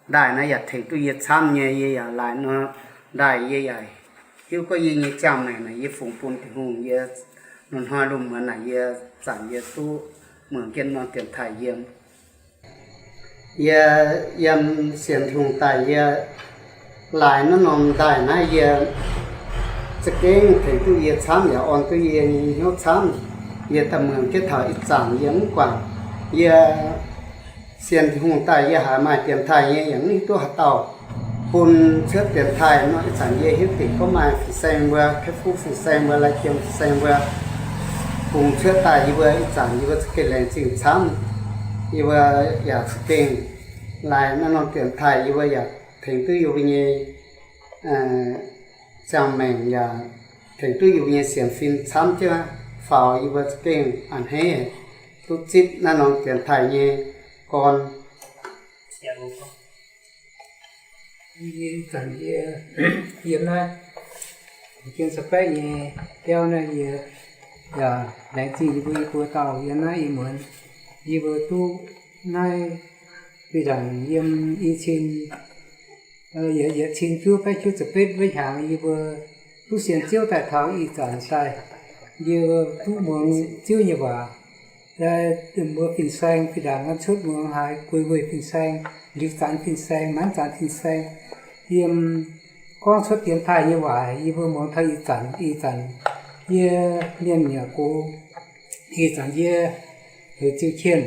ndaaih naaiv yaac tengx duqv yie camv nyei. Yie yaac laaix norm ndaaih yie yaac hiuv gorngv yie nyei ziangh maengc naaic yie fungx bun Tin-Hungh. Yie norm hnoi lungh muonz naaic yie zanc yie duqv muangx jienv norm dienx taaih yiem. Yie yiem sienx Tin-Hungh daaih yie laaix naaiv norm ndaaih naaiv yie za'gengh tengx duqv yie camv yaac orn duqv yie nyei hnyouv camv. Yie daaih muangx jienv taux ih zanc yie mv guangc. Yie sienx Tin-Hungh daaih yie haiz maaih dienx taaih nyei yaac mv hiuv duqv haaix dauh. bun cuotv dienx taaih nor, ih zanc yie hiuv dingc gorngv maaih fin-saeng mbuo, kaeqv fuqv fin-saeng mbuo, lai jiem fin-saeng mbuo bungx cuotv daaih yie mbuo, ih zanc yie mbuo za'gengh laengz zingh camv. Yie mbuo yaac za'gengh laaic naaiv norm dienx taaih yie mbuo yaac tengx duqv yie mbuo nyei ziangh maengc yaac tengx duqv yie mbuo nyei sienx fim camv jienv faaux, yie mbuo za'gengh a'hneiv duqv zipv naaiv norm dienx taaih nyei gorn. Yie zanc yie yiem naaiv Jien Sabaeqv nyei biauv naaiv, yie yaac laengz zingh yie mbuo, yie mbuo dauh yiem naaiv ih muonz, yie mbuo duqv naaiv fih ndaangc yiem i cin yietc cin juov baeqv juov ziepc betv wuov hnyangx yie mbuo duqv sienx Ziouv daaih taux ih zanc daaih, yie mbuo duqv muangx Ziouv nyei waac. Mbuo fin-saeng fih ndaangc gan cuotv muangx haaix guei weih fin-saeng, liuz zanc fin-saeng, maiv zanc fin-saeng, yiem gorngv cuotv dienx taaih nyei waac yie mbuo muangx taux ih zanc. Ih zanc yie mienh yaac gox, ih zanc yie heuc Ziu Qienh.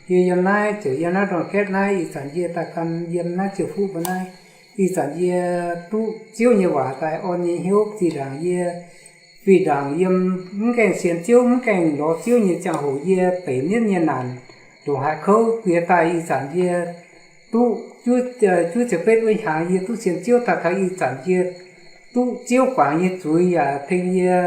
Yie yiem naaiv ziouc yiem naaiv ndorn-gaetv naaiv, ih zanc yie daaih gan yiem naaiv Ziouv Fuqv mbuo naaiv. Ih zanc yie duqv Ziouv nyei waac daaih orn nyei hnyouv zinh ndaangc yie fih ndaangc yiem mv gaengh sienx Ziouv, mv gaengh lorz Ziouv nyei ziangh hoc yie beic mienv nyei naanc ndongc haaix kouv guiex daaih. Ih zanc yie duqv juov ziepc betv wuov hnyangx yie duqv sienx Ziouv daaih taux ih zanc yie duqv Ziouv guangc nyei zuiz yaac tengx yie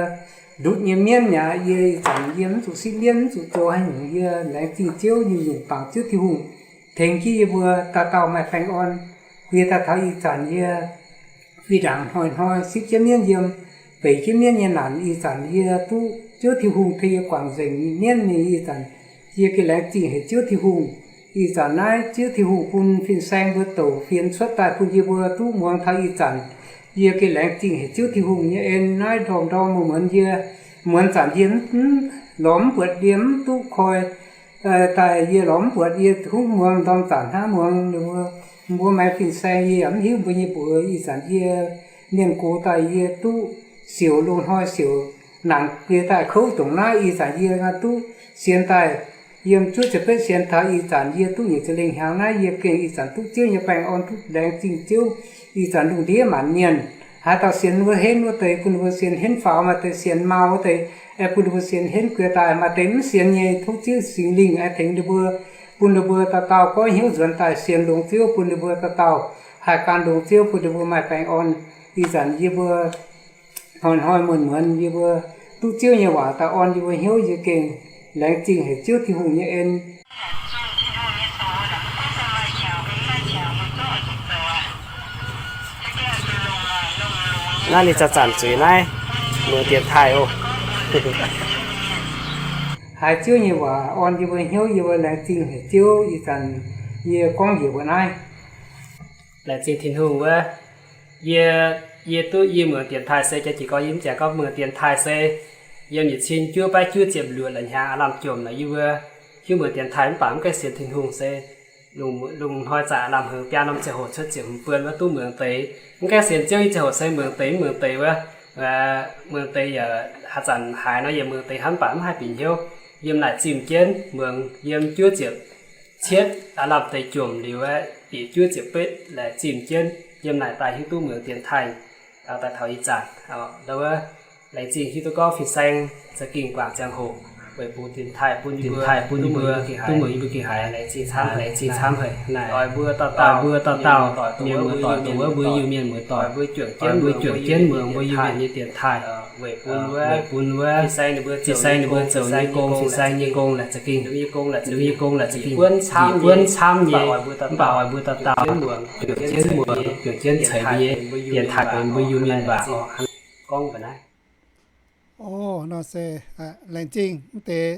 ndutv nyei mienv mi'aqv. Yie ih zanc yie mv zuqc sipv mienv, mv zuqc zoux haaix nyungc. Yie laengz zingh Ziouv nyungc-nyungc bangc Ziouv Tin-Hungh tengx jienv yie mbuo dauh dauh maaih baengh orn. Guiex daaih taux ih zanc yie fih ndaangc hnoi-hnoi sipv jienv mienv yiem, beic jienv mienv nyei naanc. Ih zanc yie duqv Ziouv Tin-Hungh tengx yie guangc nzengc mienv nyei. Ih zanc yie gengh laengz zingh haic Ziouv Tin-Hungh. Ih zanc naaiv Ziouv Tin-Hungh bun fin-saeng mbuo douc fienx cuotv daaih bun yie mbuo duqv muangx taux ih zanc. Yie gengh laengz zingh haic Ziouv Tin-Hungh nyei en. Naaiv ndorm-ndorm muonz-muonz yie, muonz zanc yie mv lorz mv buatc, yie mv duqv koi daaih, yie lorz mv buatc, yie huv muangx ndorm zanc hnangv muangx mbuo maaih fin-saeng, yie yaac mv hiuv mbuo nyei mbuox. Ih zanc yie mienh gox daaih yie duqv siouc, loz-hnoi siouc naanc guiex daaih kouv ndongc naaiv. Ih zanc yie duqv sienx daaih yiem juov ziepc betv sienx taux ih zanc yie duqv nyic ziepc lengh hnyangx naaiv, yie gengh ih zanc duqv Ziouv nyei baengh orn, duqv laengz zingh Ziouv. Ih zanc lungh ndiev maanc mienh, haaix dauh sienx wuov henv wuov deix bun ninh mbuo sienx henv faaux, maaih deix sienx mau wuov deix aengx bun ninh mbuo sienx henv guiex daaih, maaih deix mv sienx nyei tov Ziouv Singx Lingh aengx tengx ninh mbuo, bun ninh mbuo dauh dauh goiv hnyouv nzuonx daaih sienx longx Ziouv, bun ninh mbuo dauh dauh haih gan longx Ziouv, bun ninh mbuo maaih baengh orn. Ih zanc yie mbuo hnoi-hnoi muonz-muonz yie mbuo duqv Ziouv nyei waac daaih orn yie mbuo hnyouv, yie gengh laengz zingh haic Ziouv Tin-Hungh nyei en. Naaiv ninh zanc-zanc zuiz naaiv, muangx dienx taaih oc. Haiz Ziouv nyei waac orn yie mbuo hnyouv, yie mbuo laengz zingh haic Ziouv. Ih zanc yie gorngv njiec mbuo naaiv. Laengz zingh Tin-Hungh wuov, yie, yie duqv yie muangx dienx taaih se jaax jiex gorx, yie mv jaax gorngv muangx dienx taaih se yiem nyic cin juov baeqv juov ziepc luoqc la'hnyangx aav lamh jomc naaic yie mbuo hiuv muangx dienx taaih mv baac mv gaengh sienx Tin-Hungh se lungh hnoi zaqc aav lamh hngongx biaa norm ziangh hoc cuotv ziepc hmz buon wuov duqv muangx deix. Mv gaengh sienx Ziouv nyei ziangh hoc se muangx deix mv muangx deix wuov, muangx deix yaac haaix zanc haiz nor yaac muangx deix hnangv, mv baac mv haih bieqc hnyouv. Yiem naaic zimh jienv muangx yiem juov ziepc cietv aav lamh deix jomc liuz, bieqc juov ziepc betv laengz zingh jienv yiem naaic daaih hiuv duqv muangx dienx taaih daaih taux ih zanc. Ndau wuov, laengz zingh hiuv duqv gorngv fin-saeng za'gengh guangc ziangh hoc weic bungx dienx taaih bun yie mbuo, duqv muangx yie mbuo gengh haiz. Laengz zingh camv haic. Naaic mbuo dauh dauh, mienh muoz doic dongh wuov mbuo Iu-Mienh muoz doic, mbuo juangc jienv muangx mbuo Iu-Mienh nyei dienx taaih weic bun wuov, fin-saeng ninh mbuo zoux nyei gong, fin-saeng nyei gong laaic za'gengh, nyei gong laaic za'gengh buonv camv nyei. Mv baac oix mbuo dauh dauh juangc jienv muangx, juangc jienv ceix mbuo nyei dienx taaih benx mbuo Iu-Mienh waac oc. Gorngv mbuo naaiv. O, nor se laengz zingh mv deix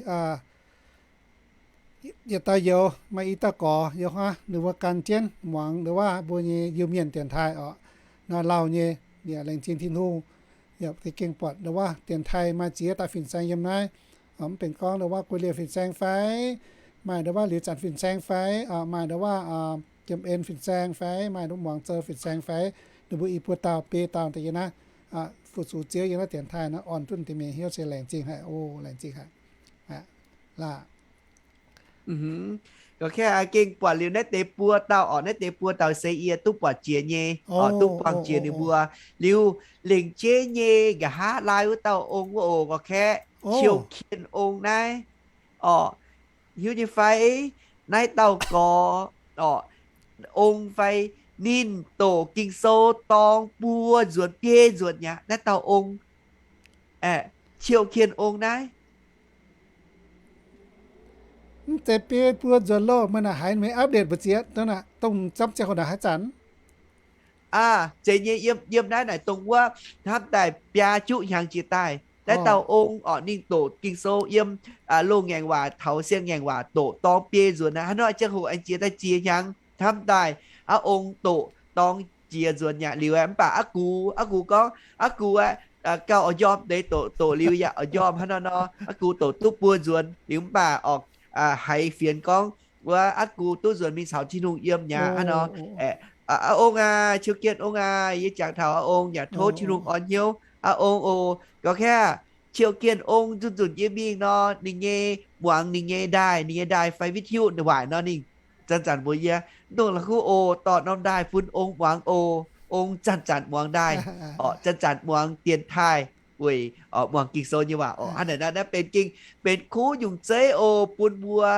yietc dauh youz maaih i dauh gorx youz hnangv, ninh mbuo gan jienv muangx ndau wuov mbuo nyei Iu-Mienh dienx taaih oc. Naaiv lauh nyei, yaac laengz zingh Tin-Hungh, yaac za'gengh buatc ndau wuov dienx taaih maaih ziex daaih fin-saeng yiem naaiv. Mv benx gorngv ndau wuov Guei Liouh fin-saeng fai, maaih ndau wuov Liuz Zanc fin-saeng fai, maaih ndau wuov Jiem En fin-saeng fai, maaih ndau wuov Muangx Zou fin-saeng fai, ninh mbuo i buo dauh biei dauh deix yiem naaiv fu-sux Ziouv yiem naaiv dienx taaih naaiv orn duqv deix mienh hnyouv se laengz zingh haic, o, laengz zingh haic. Laah. Gorqv-kaeqv gengh buatc liuz naaiv deix buo dauh orqc, naaiv deix buo dauh se yie duqv buatc jiex nyei orqc, duqv buangh jiex ninh mbuo. Liuz lengc jeiv nyei nqa'haav laai wuov dauh ong wuov oc, gorqv-kaeqv, Qiu Kien Ong naaiv orqc, hiuv nyei fai? Naaiv dauh gorx orqc, ong fai? Ninh doqc Ging-Sou dorng buo nzuonx biei nzuonx mi'aqv, naaiv dauh ong, Qiu Kien Ong naaiv. Mv zeiz biei buo nzuonx loh, meih naaic haiz meih update mbu'ziex dongh naaic, dongh zamv ziangh hoc naaic haaix zanc? Aa, zeiz nyei, yiem, yiem naaiv naaic dongh wuov hnamv daaih biaa juqv hnyangx jiex daaih, naaiv dauh ong orqc, ninh doqc Ging-Sou yiem loz-ngaengc waac taux siang-ngaengc waac doqc dorng biei nzuonx aqv. Hnangv nor ziangh hoc aengx jiex daaih ziex hnyangx hnamv daaih, aa, ong doqc dorng jiex nzuonx mi'aqv. Liuz aeqv, mv baac aa gux, aa gux gorngv, aa gux aeqv, gauh oix njormh deix doqc, doqc liuz yaac oix njormh hnangv nor nor. Aa gux doqc duqv buo nzuonx liuz mv baac orqc, haiz fienx gorngv wuov aa gux duqv nzuonx mingh caux Tin-Hungh yiem mi'aqv hnangv nor. Aa, ong aac, Qiu Kien Ong aac, yie jangx taux aa ong yaac tov Tin-Hungh orn hnyouv aa ong oc. Gorqv-kaeqv, Qiu Kien Ong nzunc nzunc yie mingh nor, ninh nyei muangx ninh nyei ndaaih, ninh nyei ndaaih fai witv hiuv waaic nor, ninh zanc-zanc mbuox yie, mv dungx la'kuqv oc, dorh norm ndaaih bun ong muangx oc. Ong zanc-zanc muangx ndaaih orqc, zanc-zanc muangx dienx taaih weic muangx Ging-Sou nyei waac orqc. Hnangv naaic naaiv benx gengh benx kuv nyungc zeiv oc bun mbuo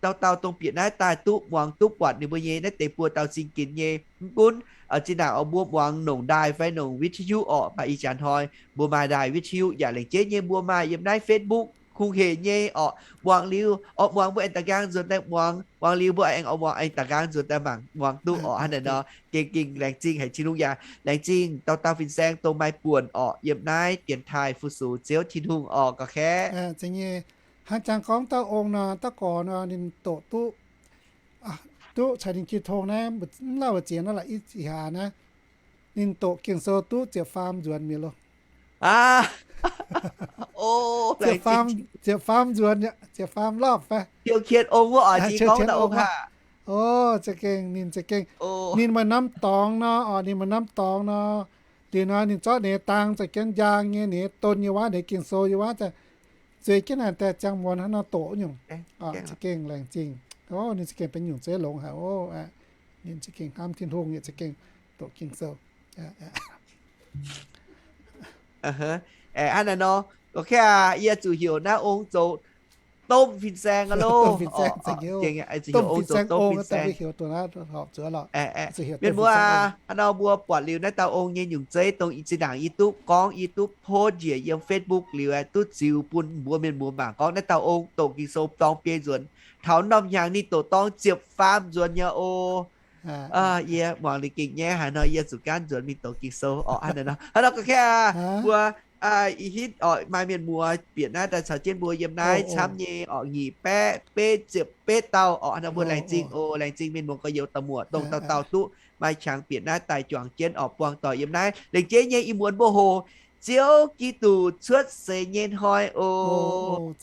dauh dauh dongh bieqc naaiv daaih duqv muangx duqv buatc ninh mbuo nyei naaiv deix buo dauh zingh ginx nyei. Mv gunv zinh ndaangc oix mbuo muangx nongc ndaaih fai nongc witv hiuv orqc, mv baac ih zanc hnoi mbuo maaih ndaaih witv hiuv yaac lengc jeiv nyei mbuo maaih yiem naaiv Facebook kungx-hec nyei orqc. Muangx liuz oix muangx mbuo aengx da'nqaang nzuonx daaih muangx, muangx liuz mbuo aengx oix muangx aengx da'nqaang nzuonx daaih mangc muangx duqv orqc. Hnangv naaic nor, gengh gengh laengz zingh haic Tin-Hungh yaac laengz zingh dauh dauh fin-saeng dongh maaih buonc orqc yiem naaiv dienx taaih fu-sux Ziouv Tin-Hungh orqc, gorqv-kaeqv. Hnangv jangx gorngv dauh ong nor, dauh gorx nor, ninh doqc duqv, duqv caux ninh jiu tong naaiv, mv lauh mbu'ziex naaiv la'ih ziqc hlaax naaiv, ninh doqc Ging-Sou duqv ziepc faam nzuonx mi'aqv loh. Ziepc faam nzuonx, ziepc faam รอบ fai? Qiu Kien Ong wuov oc, za'gengh ninh za'gengh, ninh maaih norm dorngx nor orqc, ninh maaih norm dorngx nor, liuz nor ninh zorqv ninh nyei dang za'gengh njang nyei, ninh nyei don nyei waac, ninh nyei Ging-Sou nyei waac, zueiz jienv naaic daaih ziangh muonz hnangv nor doqc nyungc. Za'gengh laengz zingh. Ninh za'gengh benx nyungc zeiv longx haic oc. Ninh za'gengh hnamv Tin-Hungh, ninh za'gengh doqc Ging-Sou. Hnangv naaiv nor, gorqv-kaeqv aac, yie zuqc heuc naaiv ong zoux domh fin-saeng aqv loh. Domh fin-saeng, domh fin-saeng ong, mienh muoz aac, hnangv nor mbuo buatc liuz naaiv dauh ong nyei nyungc zeiv dongh zinh ndaangc yie duqv gorngv, yie duqv post njiec yiem Facebook liuz aeqv, duqv ziux bun mbuo mienh muoz mangc gorngv naaiv dauh ong doqc Ging-Sou dorng biei nzuonx. Taux norm hnyangx ninh doqc dorng ziepc faam nzuonx nyei oc. Yie muangx liuz gengh nyaiv haic nor, yie zuqc gaanv nzuonx mingh doqc Ging-Sou orqc. Hnangv naaiv nor, hnangv nor gorqv-kaeqv aac, mbuo ih hitv orqc, maaih mienh muoz bieqc naaiv daaih caux jienv mbuo yiem naaiv camv nyei orqc, nyic baeqv betv ziepc betv dauh orqc. Hnangv nor mbuo laengz zingh oc, laengz zingh mienh muoz gorx-youz dauh muoc dongh dauh dauh duqv maaih qangx bieqc naaiv daaih juangc jienv orqc, buangh doic yiem naaiv. Lengc jeiv nyei ih muonz mbuo hoqc Ziouv Giduc cuotv seix nyei hnoi oc.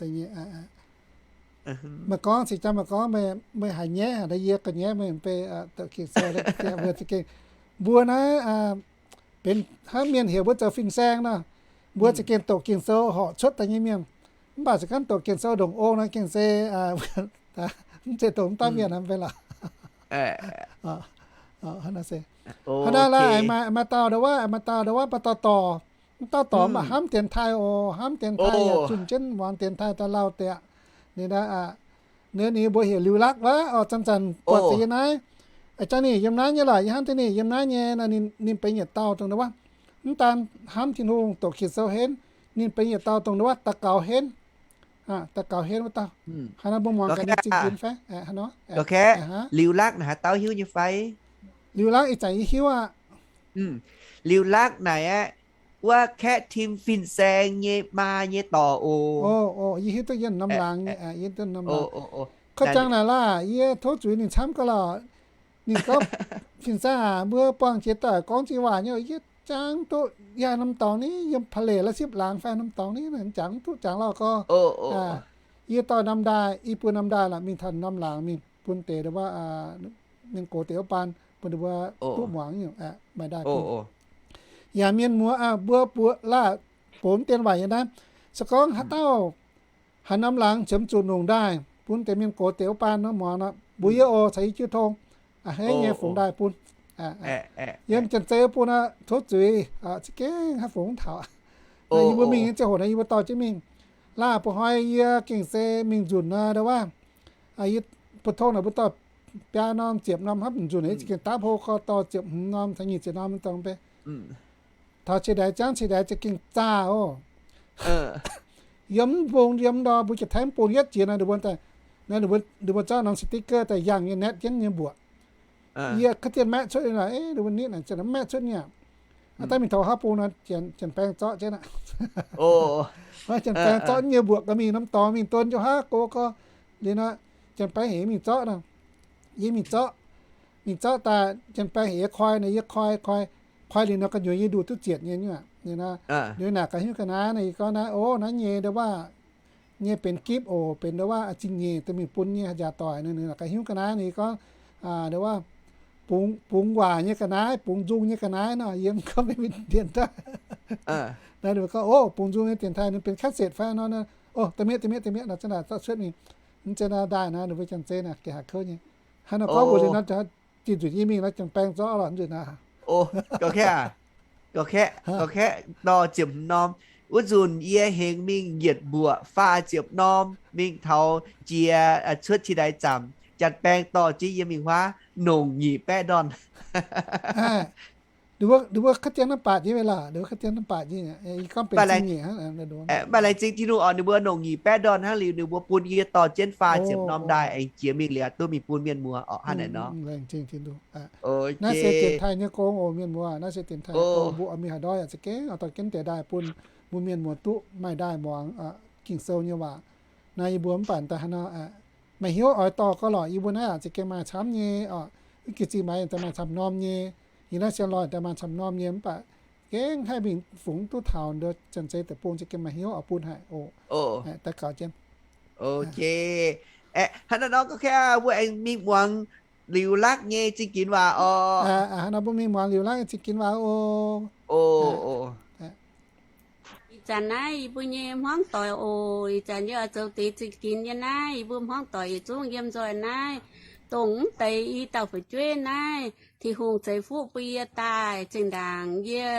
Meih gorngv cingx jang meih gorngv meih haiz nyaiv haic, yie ga'nyaiv meih beiv doqc Ging-Sou. Mbuo za'gengh, mbuo naaiv benx hnangv mienh heuc mbuo zoux fin-saeng nor, mbuo za'gengh doqc Ging-Sou horc cuotv daaih nyei mienh. Mv baac se gorngv doqc Ging-Sou ndongc ong nor gengh se mv zeiz doqc mv dauh mienh hnangv fai lorqc. Hnangv naaiv laaix maaih dauh ndau wuov, maaih dauh ndau wuov baac dauh dorc, mv dauh dorc mv baac hnamv dienx taaih oc, hnamv dienx taaih yaac zunh jienv muangx dienx taaih daaih lauh deix. Ninh, ninh mbuo heuc Liuz Lakv wuov oc, zanc-zanc buatc deix yiem naaiv. A'jang ninh yiem naaiv nyei lorqc, yie hnamv deix ninh yiem naaiv nyei nor, ninh benx yietc dauh dongh ndau wuov, mv daan hnamv Tin-Hungh doqc Ging-Sou henv, ninh benx yietc dauh dongh ndau wuov daux gaux henv, daux gaux henv wuov dauh. Hnangv nor mbuo muangx gaax ninh zingh ginx fai? Liuz Lakv naaic haaix dauh hiuv nyei fai? Liuz Lakv ih zanc yie hiuv aqv. Liuz Lakv naaic aeqv, wuov kaeqv tim fin-saeng nyei maa nyei dorc oc. Yie hiuv duqv yie norm laangz nyei, yie norm laangz. Kouv jangx naaic laah, yie tov zuiz ninh camv gau lorqc. Ninh gorngv, fin-saeng aac, mbuo buangh jiex daaih gorngv zingh waac nyei, yie jangx duqv yie haaix norm dorngx ni, yiem Pa'leic La'sipv laangz fai norm dorngx ni, jangx duqv jangx lauh gorx. Yie dorh norm ndaaih, i buo norm ndaaih lorqc mingh taux norm laangz mingh bun deix wuov, mingh gox deix wuov baan bun ninh mbuo duqv muangx nyungc, maaih ndaaih bun. Yaac mienh muoz aah, mbuo buoz laah, box mv dien waaic yiem naaiv. Se gorngv haaix dauh haaix norm laangz ziemx zuqc nongc ndaaih, bun deix mienh gox deix wuov baan nor muangx nor, mbuox yie oc, caux yie jiu tong, a'hneiv nyei fungx ndaaih bun. Yiem janx-zei wuov bun aqv, tov zuiz, za'gengh haih fungx taux. Yie mbuo mingh nyei ziangh hoc naaiv yie mbuo dorh jienv mingh. Laah, ba'hnoi yie gengh se mingh nzunc nor, ndo wuov, yie bu tong naaic mbuo dorh biaa norm ziepc norm hnangv nzunc, yie za'gengh dapv hlo gorx dorh ziepc hmz norm caux nyic ziepc norm dongh beiv. Taux ciex ndaix jangv, ciex ndaix za'gengh zaah oc. Yiem mv bung, yiem ndor mbuo jiex taiv mv bung yietv jiex nor, ninh mbuo, ninh mbuo zorqv norm sticker daaih yangh nyei, naetv jienv nyei mbuoqc. Yie kaav dien maeqv cuotv naaic, ninh mbuo nitv naaic, maeqv cuotv nyei aqv. Aa, daaih mingh taux haav bung nor, janx-baeng zorqv jienv aqv. Janx-baeng zorqv nyei mbuoqc gauh mingh norm dorngx mingh don jienv haav go gorx. Liuz nor, janx-baeng heuc mingh zorqv nor, yie mingh zorqv. Mingh zorqv daaih, janx-baeng heuc yie koi nor, yie koi, koi, koi liuz nor gu'nyuoz yie nduqc duqv zietc nyei aqv. Liuz naaic ga'hnyouv ga'naaiv nor, yie gorngv naaiv, o, naaiv nyei ndo wuov, nyei benx gipv oc, benx ndo wuov zingh nyeic daaih mingh bun nyei haaix jaax doic nor. Ninh ga'hnyouv ga'naaiv nor, yie gorngv, ndo wuov, bungx, bungx waac nyei ga'naaiv, bungx nzung nyei ga'naaiv nor, yie mv gorngv mingh ndiev daaih. Naaiv ninh mbuo gorngv, o, bungx nzung nyei dienx taaih ninh benx แคสเซ็ต fai nor, o, da'mietv, da'mietv, da'mietv nor, zanc naaic zorqv cuotv mingh. Mv zeiz naaiv ndaaih naaiv, ninh mbuo janx-zei naaic gengh haiz kouv nyei. Hnangv nor gorngv mbuox liuz nor, dinh nzunc yie mingh nor, janx-baeng zorqv lorqc nzunc naaiv. Gauh kaeqv, gauh kaeqv dorh ziepc hmz norm. Wuov nzunc yie hengx mingh yietc mbuoqc faah ziepc norm, mingh taux jiex cuotv ciex ndaix zaamc, janx-baeng dorh jienv yie mingh huaav nongc nyic baeqv ndorn. Ninh mbuo kaav dien hnamv baatc nyei mv baac, ninh mbuo kaav dien hnamv baatc nyei. Yie gorngv benx zingh nyeic hnangv. Maaih laengz zingh Tin-Hungh oc, ninh mbuo nongc nyic baeqv ndorn hnangv liuz, ninh mbuo bun yie dorh jienv faah ziepc norm ndaaih aengx jiex mingh liuz duqv mingh bun mienh muoz oc, hnangv naaic nor. Laengz zingh Tin-Hungh. Naaiv se dienx taaih nyei gong oc, mienh muoz, naaiv se dienx taaih nyei gong. Mbuo oix mingh haaix ndorf yaac za'gengh oix dorh jienv deix ndaaih bun mbuo mienh muoz duqv maaih ndaaih muangx Ging-Sou nyei waac. Naaiv yie mbuo mv baac daaih hnangv nor, maaih hnyouv oix dorh gorx lorqc, yie mbuo naaiv yaac za'gengh maaih camv nyei oc. Mv baac zingh maaiz daaih maaih camv norm nyei. Yie naaiv sienx lorz daaih maaih camv norm nyei, mv baac gengh haih mingh fungx duqv taux nduov janx-zei deic-bung, za'gengh maaih hnyouv oix bun haic oc. Daux gaux jienv. Hnangv naaiv nor gorngv kaeqv, mbuo aengx mingh muangx Liuz Lakv nyei zingh ginx waac oc. Hnangv nor mbuo mingh muangx Liuz Lakv nyei zingh ginx waac oc. Ih zanc naaiv yie mbuo nyei hmuangv doic oc. Ih zanc yie oix zoux deix zingh ginx nyei naaiv, yie mbuo hmuangv doic yietc zungv yiem nzoih naaiv, dongh mv deix i dauh fu'jueiv naaiv, Tin-Hungh ceix fuqv bun yie daaih. Zinh ndaangc yie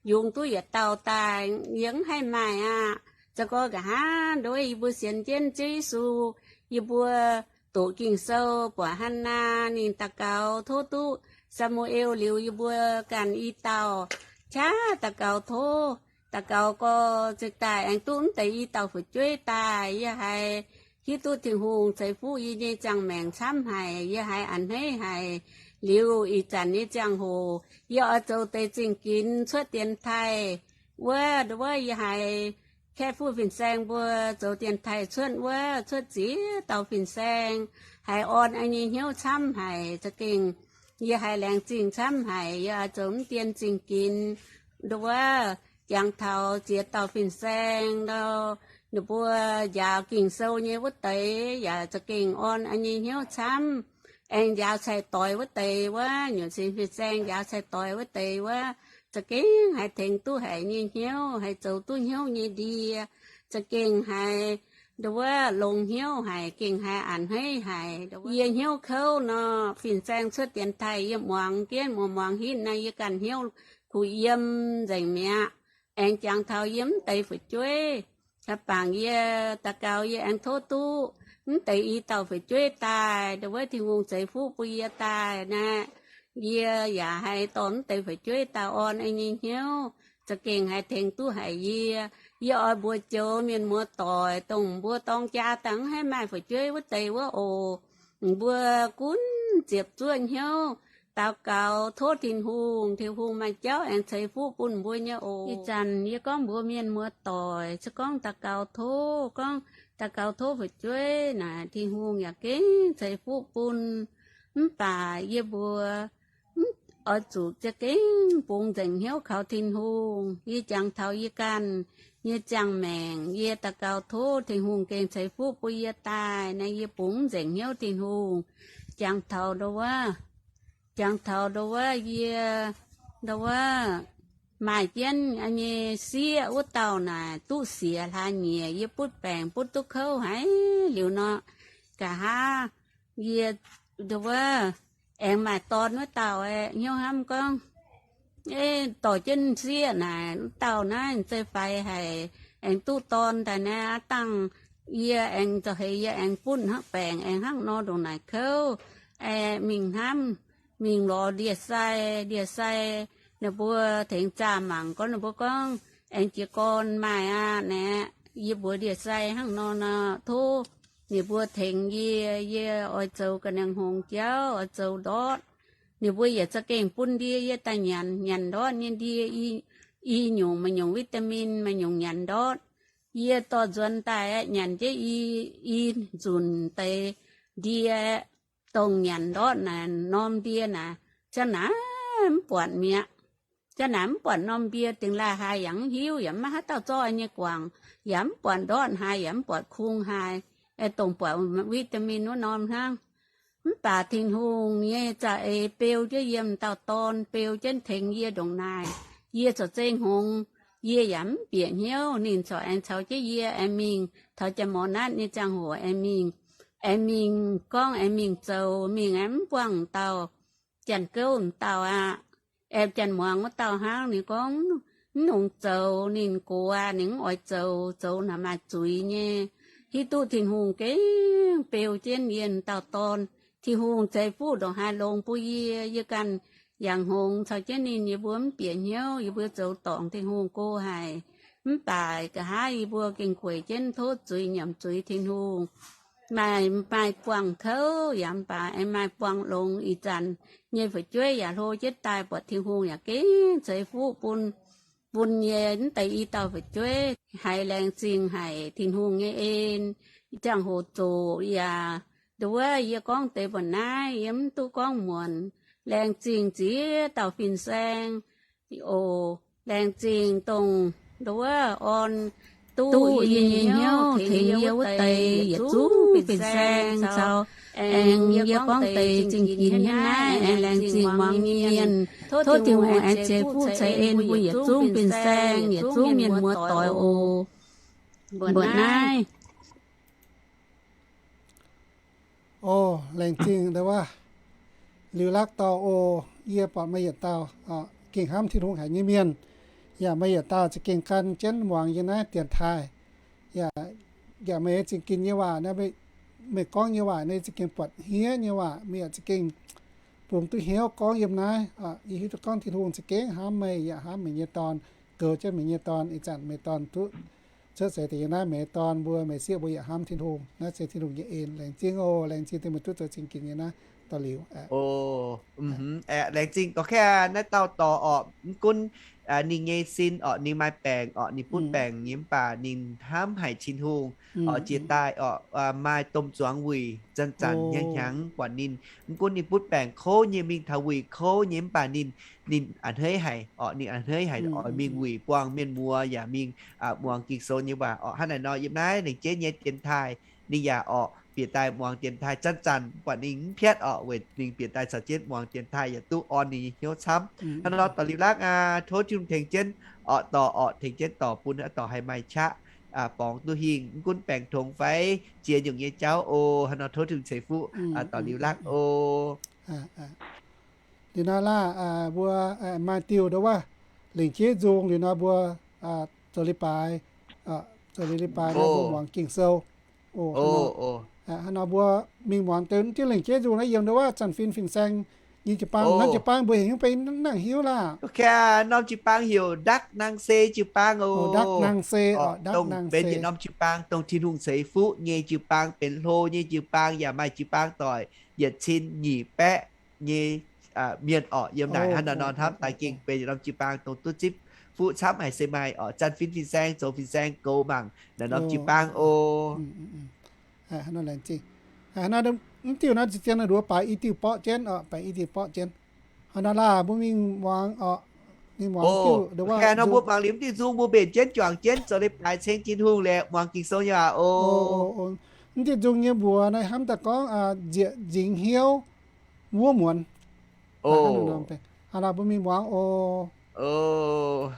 yungz duqv yietc dauh daaih, yie mv haih maaih aqv. Za'gengh nqa'haav nduov yie mbuo sienx jienv Ziouv Yesu, yie mbuo doqc Ging-Sou buatc Hannaa ninh daux gaux tov duqv Saa^mu^en liuz, yie mbuo ganh i dauh qaqv daux gaux tov. Daux gaux gorx ziouc daaih aengx duqv mv deix i dauh fu'jueiv daaih. Yie haiz hiuv duqv Tin-Hungh ceix fuqv yie nyei ziangh maengc camv haic. Yie haiz a'hneiv haic. Liuz ih zanc nyei ziangh hoc yie oix zoux deix zingh ginx cuotv dienx taaih wuov, nduov wuov yie haiz kaeqv fuqv fin-saeng mbuo zoux dienx taaih cuotv wuov, cuotv ziex dauh fin-saeng, haiz orn yie nyei hnyouv camv haic. Za'gengh yie haiz laengz zingh camv haic. Yie oix zoux mv dien zingh ginx, nduov wuov, jangx taux ziex dauh fin-saeng nor, ninh mbuo njaaux Ging-Sou nyei wuov deix yaac za'gengh orn yie nyei hnyouv camv. Aengx njaaux cai-doix wuov deix wuov, nyungc cin fin-saeng njaaux cai-doix wuov deix wuov, za'gengh haiz tengx duqv haic nyei hnyouv, haiz zoux duqv hnyouv nyei ndie, za'gengh haiz nduov wuov longx hnyouv haic, gengh haiz a'hneiv haic. Yie hnyouv kouv nor, fin-saeng cuotv dienx taaih yie muangx jienv, muangx muangx hitv naaiv yie ganh hnyouv kuh yiem nzengc mi'aqv. Aengx jangx taux yie mv deix fu'jueiv, haaix bangc yie daux gaux yie aengx tov duqv mv deix i dauh fu'jueiv daaih, nduov wuov Tin-Hungh ceix fuqv bun yie daaih naaiv, yie yaac haiz dorh mv deix fu'jueiv daaih orn yie nyei hnyouv, za'gengh haiz tengx duqv haic yie. Yie oix mbuox joux mienh muoz doic, dongh mbuo dorng jaa daaih mv haih maaih fu'jueiv wuov deix wuov oc, mbuo gunv ziepc zuoqv hnyouv daux gaux tov Tin-Hungh, Tin-Hungh maaih jauv aengx ceix fuqv bun mbuo nyei oc. Ih zanc yie gorngv mbuox mienh muoz doic, se gorngv daux gaux tov, gorngv daux gaux tov fu'jueiv naaic, Tin-Hungh yaac gengh ceix fuqv bun. Mv baac yie mbuox, mv, oix zuqc za'gengh bungx nzengc hnyouv kaux Tin-Hungh. Yie jangx taux yie ganh nyei ziangh maengc, yie daux gaux tov Tin-Hungh gengh ceix fuqv bun yie daaih naaiv, yie bungx nzengc hnyouv Tin-Hungh. Jangx taux nduov wuov, jangx taux nduov wuov yie, nduov wuov maaih jienv nyei sieqv wuov dauh naaic duqv siec hlaax nyieqc, yie butv baengc butv duqv kouv haic liuz nor, nqa'haav yie nduov aengx maaih dorn wuov dauh aeqv, hnyouv hnamv gorngv, Ov, dorh jienv sieqv naaic, wuov dauh naaiv zeiz-faix haic, aengx duqv dorn daaih naaiv, aav dangh yie aengx zoux heix yie aengx bunh hnangv baengc aengx hnangv nor ndongc naaic kouv. Aeqv, mingh hnamv, mingh lorz ndie-sai. Ndie-sai ninh mbuo tengx zaah mangc gorngv, ninh mbuo gorngv, Aengx jiez gorn maaih aqv naaic. Yie mbuox ndie-sai hnangv nor nor, tov ninh mbuo tengx yie, yie oix zoux ga'naaiv hngongx jauv, oix zoux ndortv. Ninh mbuo yietc za'gengh bun ndie yie daaih nyanc, nyanc ndortv nyei ndie i, i nyungc maaih nyungc vitamin, maaih nyungc nyanc ndortv. Yie dorh nzuonx daaih aeqv, nyanc jienv i, i nzunc deix ndie, dongh nyanc ndortv naaic, norm ndie naaic, ziang naaic mv buatc mi'aqv. Ziang naaic mv buatc norm ndie, dingh laaih haaix yaac mv hiuv, yaac mv maaih haaix dauh zorqv nyei guangc, yaac mv buatc ndortv haaix, yaac mv buatc kung haaix, aeqv, dongh buatc vitamin wuov norm hnangv. Mv baac Tin-Hungh nyei za'eix beu jienv yiem dauh dorn, beu jienv tengx yie ndongc naaic. Yie corc zeiv hngongx, yie yaac mv bieqc hnyouv. Ninh corc aengx caux jienv yie aengx mingh, taux Janx-Mornatv nyei ziangh hoc aengx mingh, aengx mingh gorngv aengx mingh zoux, mingh aengx mv buangh dauh Janx-Gouv m'dauh aqv. Aengx Janx-Muangz wuov dauh hnangv, ninh gorngv mv nongx zoux, ninh gox aqv, ninh mv oix zoux, zoux naaic maaih zuiz nyei. Hiuv duqv Tin-Hungh gengh beu jienv yie m'dauh dorn. Tin-Hungh ceix fuqv ndongc haaix longx bun yie, yie ganh yangh hngongx caux jienv ninh, yie mbuo mv bieqc hnyouv, yie mbuo zoux dorngc Tin-Hungh go haic. Mv baac nqa'haav yie mbuo gengh gueic jienv tov zuiz nyiemc zuiz Tin-Hungh. Maaih, maaih buangh kouv yaac mv baac aengx maaih buangh longx, ih zanc nyei fu'jueiv yaac hlo jienv daaih, buatc Tin-Hungh yaac gengh ceix fuqv bun, bun nyei mv deix i dauh fu'jueiv. Haiz laengz zingh haic Tin-Hungh nyei en, ziangh hoc zoqc yaac nduov. Yie gorngv deix mbuoqc naaiv, yie mv duqv gorngv muonc. Laengz zingh ziex dauh fin-saeng oc. Laengz zingh dongh nduov orn duqv yie nyei hnyouv tengx yie wuov deix yietc zungv fin-saeng caux, aengx yie gorngv deix zingh ginx nyei naaiv, aengx laengz zingh muangx nyei mienh. Tov Tin-Hungh aengx ceix fuqv ceix en bun yietc zungv fin-saeng, yietc zungv mienh muoz doic oc. Mbuoqc naaiv. O, laengz zingh ndau wuov Liuz Lakv dorh o, yie buatc meih yietc dauh gengh hnamv Tin-Hungh haic nyei mienh, yaac meih yietc dauh za'gengh gan jienv muangx yie naaiv dienx taaih. Yaac, yaac meih za'gengh nyei waac naaiv, meih gorngv nyei waac naaiv za'gengh buatc hniev nyei waac, meih yaac za'gengh bungx duqv hnyouv gorngv yiem naaiv. Yie hiuv duqv gorngv Tin-Hungh za'gengh hnamv meih, yaac hnamv meih nyei dorn, goux jienv meih nyei dorn. Ih zanc meih dorn duqv cuotv seix daaih yiem naaiv, meih dorn mbuo, meih sieqv mbuo yaac hnamv Tin-Hungh. Naaiv se Tin-Hungh nyei en. Laengz zingh oc. Laengz zingh dongh meih duqv zoux zingh ginx yiem naaiv da'liuz. O, aeqv, laengz zingh gorx kaav naaiv dauh dorc orqc, mv gunv ninh nyei sin orqc, ninh maaih baengc orqc, ninh butv baengc nyei, mv baac ninh hnamv haic Tin-Hungh orqc, jiex daaih orqc, maaih domh zuangx wuic zanc-zanc hnyangx-hnyangx buatc ninh. Mv gunv ninh butv baengc kouv nyei, mingh taux wuic kouv nyei, mv baac ninh, ninh a'hneiv haic orqc, ninh a'hneiv haic oix mingh wuic buangh mienh muoz yaac mingh muangx Ging-Sou nyei waac orqc. Hnangv naaic nor, yiem naaiv lengc jeiv nyei dienx taaih ninh yaac orqc bieqc daaih muangx dienx taaih zanc-zanc, mv baac ninh mv piatv orqc, weic ninh bieqc daaih caux jienv muangx dienx taaih yaac duqv orn ninh nyei hnyouv camv. Hnangv nor dorh Liuz Lakv aqv, tov Tin-Hungh tengx jienv orqc, dorh orqc tengx jienv dorh bun dorh haih maaih qaqv borngz duqv hingh, mv gunv baengc tongx fai ziex nyungc nyei jauv oc. Hnangv nor tov Tin-Hungh ceix fuqv dorh Liuz Lakv oc. Liuz nor laah, mbuo maaih diuh nduov wuov lengc jeiv nzung, liuz nor mbuo zoux leiz-baaix, zoux leiz-baaix nor mbuo muangx Ging-Sou. Hnangv nor mbuo mingh muangx diuh lengc jeiv nzung naaiv yiem nduov wuov Zanc Fin fin-saeng nyei jiu-baang. Hnangv jiu-baang mbuo heuc nyungc beiv nangc hiuv laah. Norm jiu-baang heuc Ndak Nang Se jiu-baang oc. Ndak Nang Se, dongh benx yietc norm jiu-baang dongh Tin-Hungh ceix fuqv nyei jiu-baang, benx hlo nyei jiu-baang, yaac maaih jiu-baang doic yietc cin nyic baeqv nyei mienh orqc yiem naaic. Hnangv naaiv nor hnamv daaih gengh benx yietc norm jiu-baang dongh duqv zipv fuqv camv haic se maaih orqc. Zanc Fin fin-saeng, zoux fin-saeng goux mangc naaiv norm jiu-baang oc. Mv diuh nor ziex dienx nduov baaix i diuh borqv jienv orqc, baaix i diuh borqv jienv. Hnangv nor laah, mbuo mingh muangx orqc, mingh muangx diuh nduov wuov. Hnangv nor mbuo mangc liuz mv diuh nzung mbuo mbenc jienv juangc jienv zoux leiz-baaix ceng Tin-Hungh liuz muangx Ging-Sou nyei waac oc. Mv diuh nzung nyei mbuox naaiv hnamv daaih gorngv nzieqc nzingx hnyouv wuov muonz. Hnangv nor mbuo mingh muangx oc.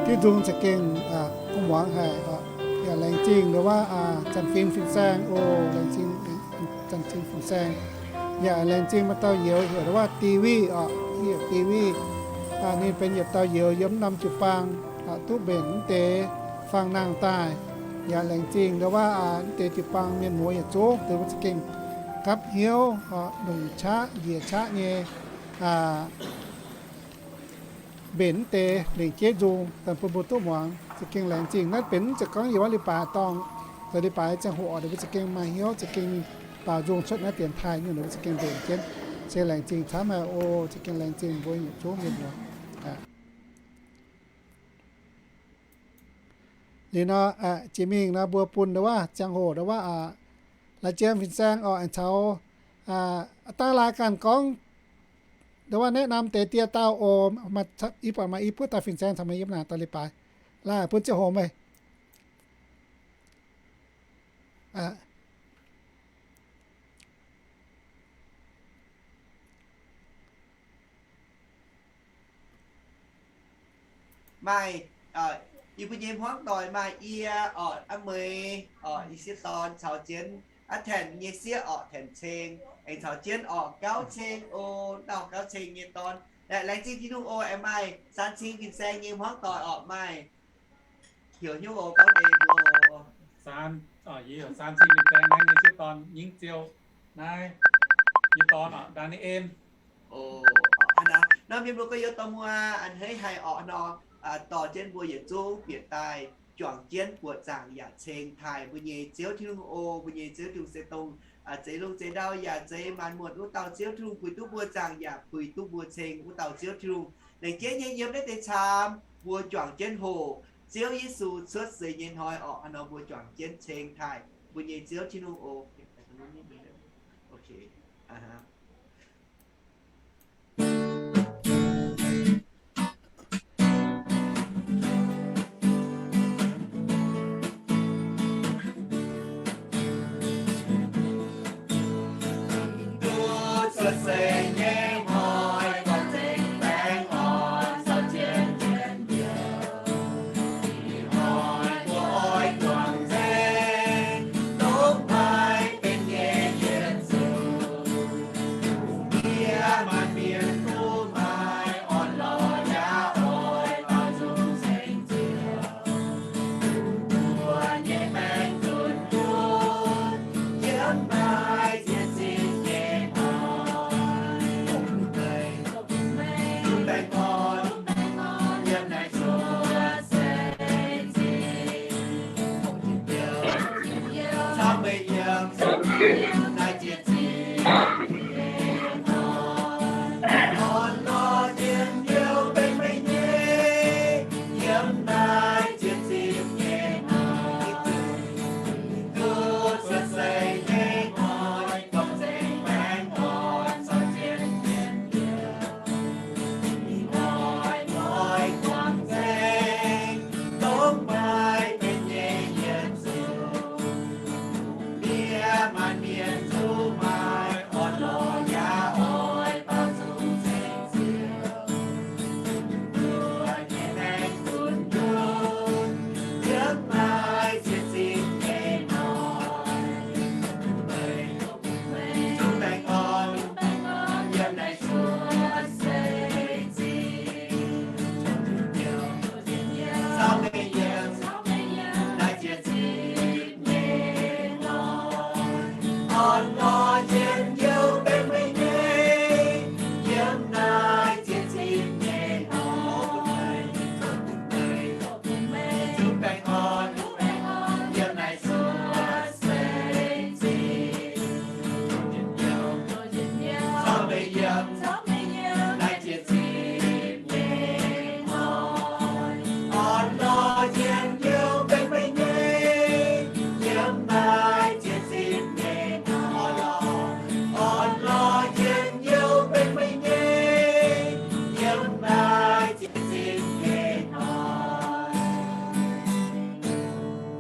Diuv nzung za'gengh kuv muangx haic. Yaac laengz zingh ndau wuov Zanc Fim fin-saeng oc. Laengz zingh Zanc Fim fin-saeng. Yaac laengz zingh maaih dauh youz heuc ndau wuov Di Wih oc, Di Wih. Ninh benx yietc dauh youz yiem mv norm jiu-baang duqv mbenc mv deix faang nangh daaih. Yaac laengz zingh ndau wuov mv deix jiu-baang mienh muoz yietc zungv deix mbuo za'gengh gapv hnyouv longc qaqv njiec qaqv nyei mbenc mv deix lengc jeiv nzung daaih bun mbuo duqv muangx. Za'gengh laengz zingh. Naaiv benx mv zeiz gorngv yiem wuov leiz-baaix dorngh, zoux leiz-baaix ziangh hoc deix mbuo za'gengh maaih hnyouv za'gengh baaux nzung cuotv naaiv dienx taaih nyungc deix mbuo za'gengh mbenc jienv. Se laengz zingh camv haic oc. Za'gengh laengz zingh mbuo yietc zungv mienh muoz. Liuz nor, jiex mingh nor mbuo bun ndau wuov ziangh hoc ndau wuov la'jiem fin-saeng oc, aengx caux dangh laaix ganh gorngv ndau wuov แนะนำ deix dieh dauh oc. Ih buatc maaih i buov dauh fin-saeng caux meih yiem naaic dorh leiz-baaix. Laaix bun ziangh hoc meih. Maaih, yie mbuo nyei hmuangv doic maaih yie, orqc, aa mueiz, orqc, i sieqv dorn caux jienv aa Tanh nyei sieqv, orqc, Tanh Ceng, aengx caux jienv, orqc, Gauv Ceng oc, dauh Gauv Ceng nyei dorn. Laengz zingh Tin-Hungh oc. Aengx maaih Saan Cing fin-saeng nyei hmuangv doic, orqc, maaih heuc hnyouv oc, gorngv deix mbuo oc. Saan, yie heuc Saan Cing fin-saeng, naaiv nyei sieqv dorn Nyingv Ziou, naaiv yie dorn, orqc, Ndaa^ni^en. Nor mienh mbuo gorx-youz dorh muoz a'hneiv haic orqc nor, dorh jienv mbuo yietc zungv bieqc daaih juangc jienv buoqc zaangc yaac ceng taaih mbuo nyei Ziouv Tin-Hungh oc. Mbuo nyei Ziouv Tin-Hungh se dongh zeix lungh zeix ndau yaac zeix maanc muotc wuov dauh Ziouv Tin-Hungh, puix duqv mbuo zaangc yaac puix duqv mbuo ceng wuov dauh Ziouv Tin-Hungh. Laengz jienv nyei yiem naaiv deix camv mbuo juangc jienv hoc Ziouv Yesu cuotv seix nyei hnoi orqc, haaix nor mbuo juangc jienv ceng taaih mbuo nyei Ziouv Tin-Hungh oc.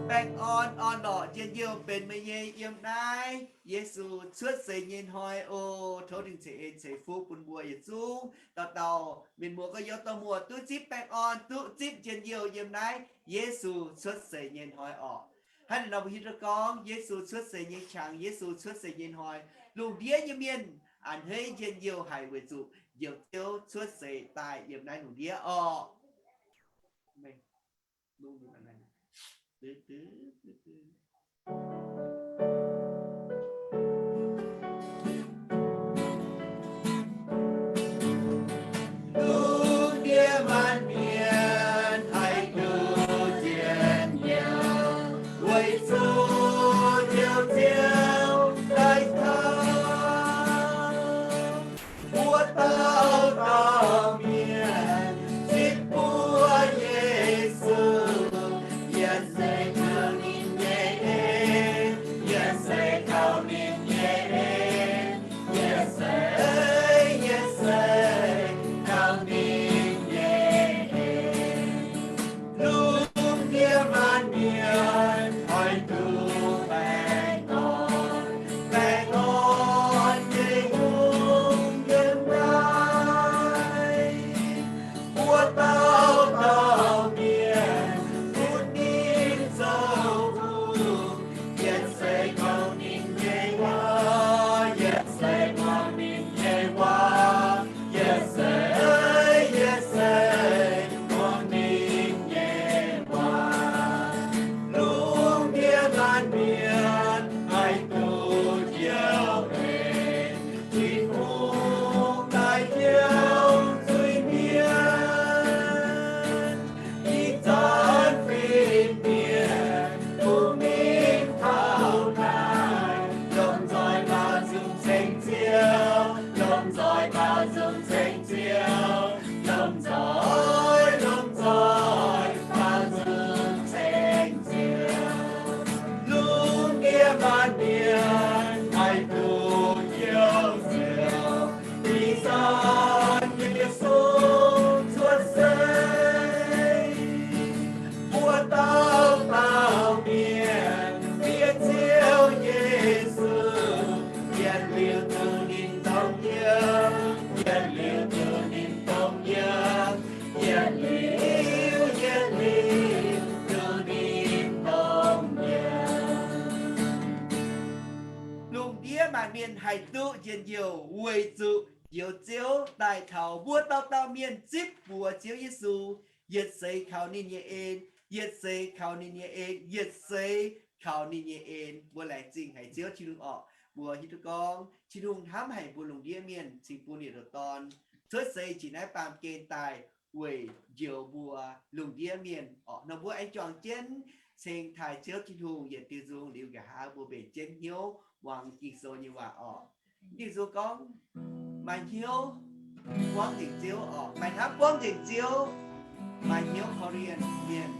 Baengh orn orn-lorqc njien-youh benx meih nyei yiem naaiv. Yesu cuotv seix nyei hnoi oc. Tov ninh ceix en ceix fuqv bun mbuo yietc zungv dauh dauh mienh muoz gorx-youz dorh muoz duqv zipv baengh orn, duqv zipv njien-youh yiem naaiv Yesu cuotv seix nyei hnoi orqc. Hnangv naaiv nor mbuo hiuv duqv gorngv Yesu cuotv seix nyei qangx, Yesu cuotv seix nyei hnoi, lungh ndiev nyei mienh a'hneiv njien-youh haic weic zuqc Njoux Ziouv cuotv seix daaih yiem naaiv lungh ndiev orqc. Lungh ndiev maanc mienh haih duqv njien-youh, weic zuqc Njoux Ziouv daaih taux. Mbuo dauh dauh mienh zipv mbuo Yesu, yietc seix kaux ninh nyei en, yietc seix kaux ninh nyei en, yietc seix, yietc seix kaux ninh nyei en. Lungh ndiev maanc mienh haih duqv baengh orn, baengh orn nyei hungh yiem naaiv. Mbuo dauh dauh mienh bun ninh zoux hungh, yietc seix kaux ninh nyei waac, yietc seix muangx ninh nyei waac, yietc seix, yietc seix muangx ninh nyei waac. Lungh ndiev maanc mienh haih duqv jouh en, Tin-Hungh daaih jouh zuiz-mienh. Ih zanc fin-mienh kungx mingh taux naaiv, lomh nzoih baaux nzung ceng Ziouv, lomh nzoih baaux nzung ceng Ziouv, lomh nzoih, lomh nzoih baaux nzung ceng Ziouv. Lungh ndiev maanc mienh haih duqv jouh Ziouv, ih zanc Yesu cuotv seix. Mbuo dauh dauh mienh bieqc Ziouv Yesu, yietc liuz zuqc ninh dongh yiem, yietc liuz zuqc ninh dongh yiem, yietc liuz, yietc liuz zuqc ninh dongh yiem. Lungh ndiev maanc mienh haih duqv njien-youh weic zuqc Njoux Ziouv daaih taux. Mbuo dauh dauh mienh zipv buoz Ziouv Yesu, yietc seix kaux ninh nyei en, yietc seix kaux ninh nyei en, yietc seix kaux ninh nyei en. Mbuo laengz zingh haic Ziouv Tin-Hungh orqc. Mbuo hiuv duqv gorngv Tin-Hungh hnamv haic mbuo lungh ndiev mienh, cingx bun ninh ndoqc Dorn cuotv seix jiex naaiv baamh gen daaih weic njoux mbuo lungh ndiev mienh orqc. Nor mbuo aengx juangc jienv ceng taaih Ziouv Tin-Hungh yietc diuh nzung liuz, nqa'haav mbuo mbenc jienv hnyouv muangx Ging-Sou nyei waac orqc. Ging-Sou gorngv, maaih hnyouv buangv nzengc Ziouv orqc. Maaih hnamv buangv nzengc Ziouv, maaih hnyouv korv-lienh mienh,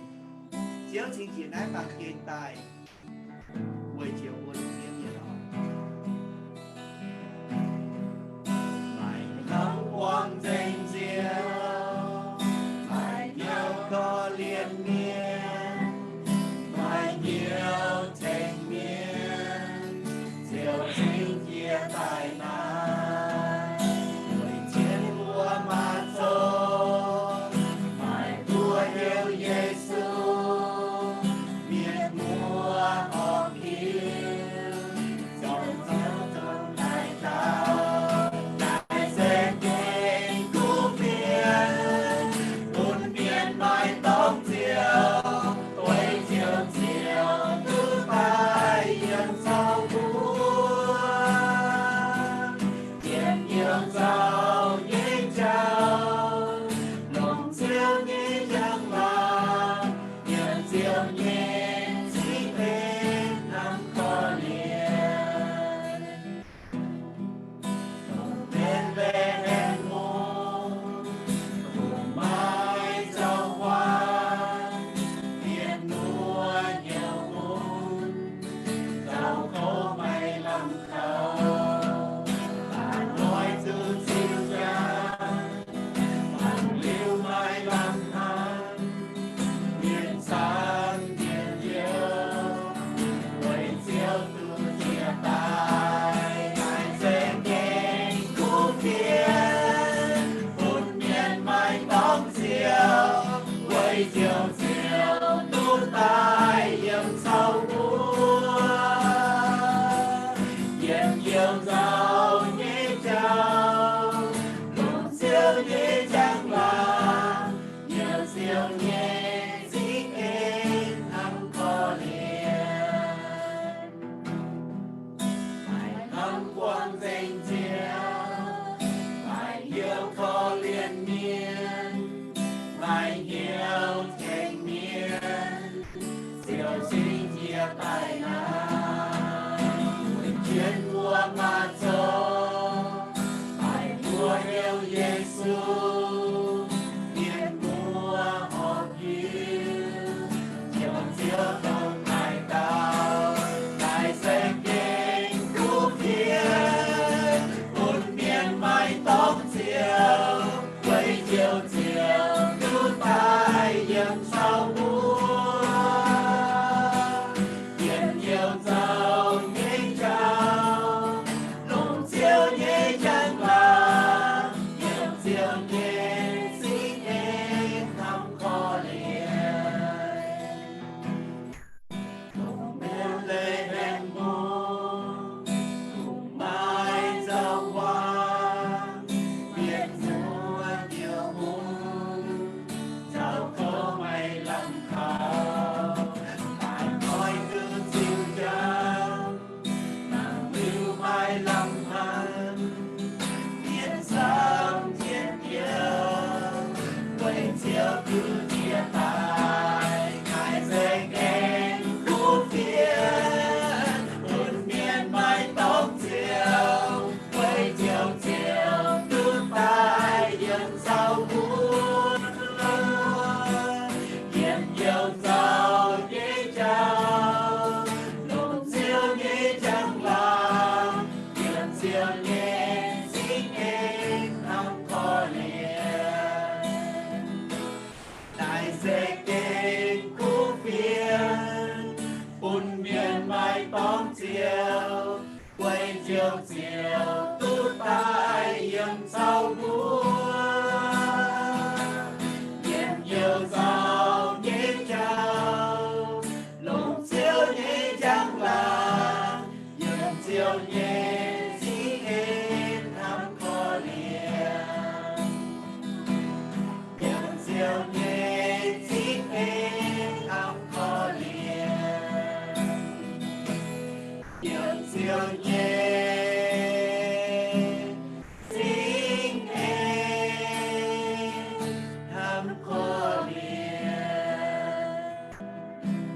Ziouv cingx jiex naaiv baamh gen daaih weic njoux mbuo lungh ndiev mienh orqc. Maaih hnamv buangv nzengc Ziouv, maaih hnyouv korv-lienh mienh, maaih hnyouv tengx mienh, Ziouv cingx jiex daaih naaiv, weic jienv mbuo maaz-zoux. Maaih mbuo heuc Yesu, mienh muoz Ziouv duqv daaih yiem sauv mbuo, yiem Ziouv nzauh nyei jauv, longc Ziouv nyei njang-laangc, yiem Ziouv nyei zingh en hnamv korv-lienh. Dongh mienh leiz-latc mbuo, dongh maaih nzauh waac, mienh muoz njoux hungh, nzauh kouv maaih lamh kaux, daaih koi duqv Ziouv njang, mangc liuz maaih lamh haic. Mienh samv jienv Ziouv, weic Ziouv duqv jiex daaih, naaic se gengh kuv fienx, bun mienh maiv dorngx Ziouv, weic Ziouv, Ziouv duqv daaih yiem sauv mbuo, yiem Ziouv nzauh nyei jauv, longc Ziouv nyei njang-laangc, yiem Ziouv nyei zingh en hnamv korv-lienh. Naaic se gengh kuv fienx, bun mienh maiv dorngx Ziouv, weic Ziouv, Ziouv duqv daaih yiem sauv mbuo, yiem Ziouv nzauh nyei jauv, longc Ziouv nyei njang-laangc, yiem Ziouv nyei zingh en hnamv korv-lienh. Yiem Ziouv nyei zingh en hnamv korv-lienh. Yiem Ziouv nyei zingh en hnamv korv-lienh.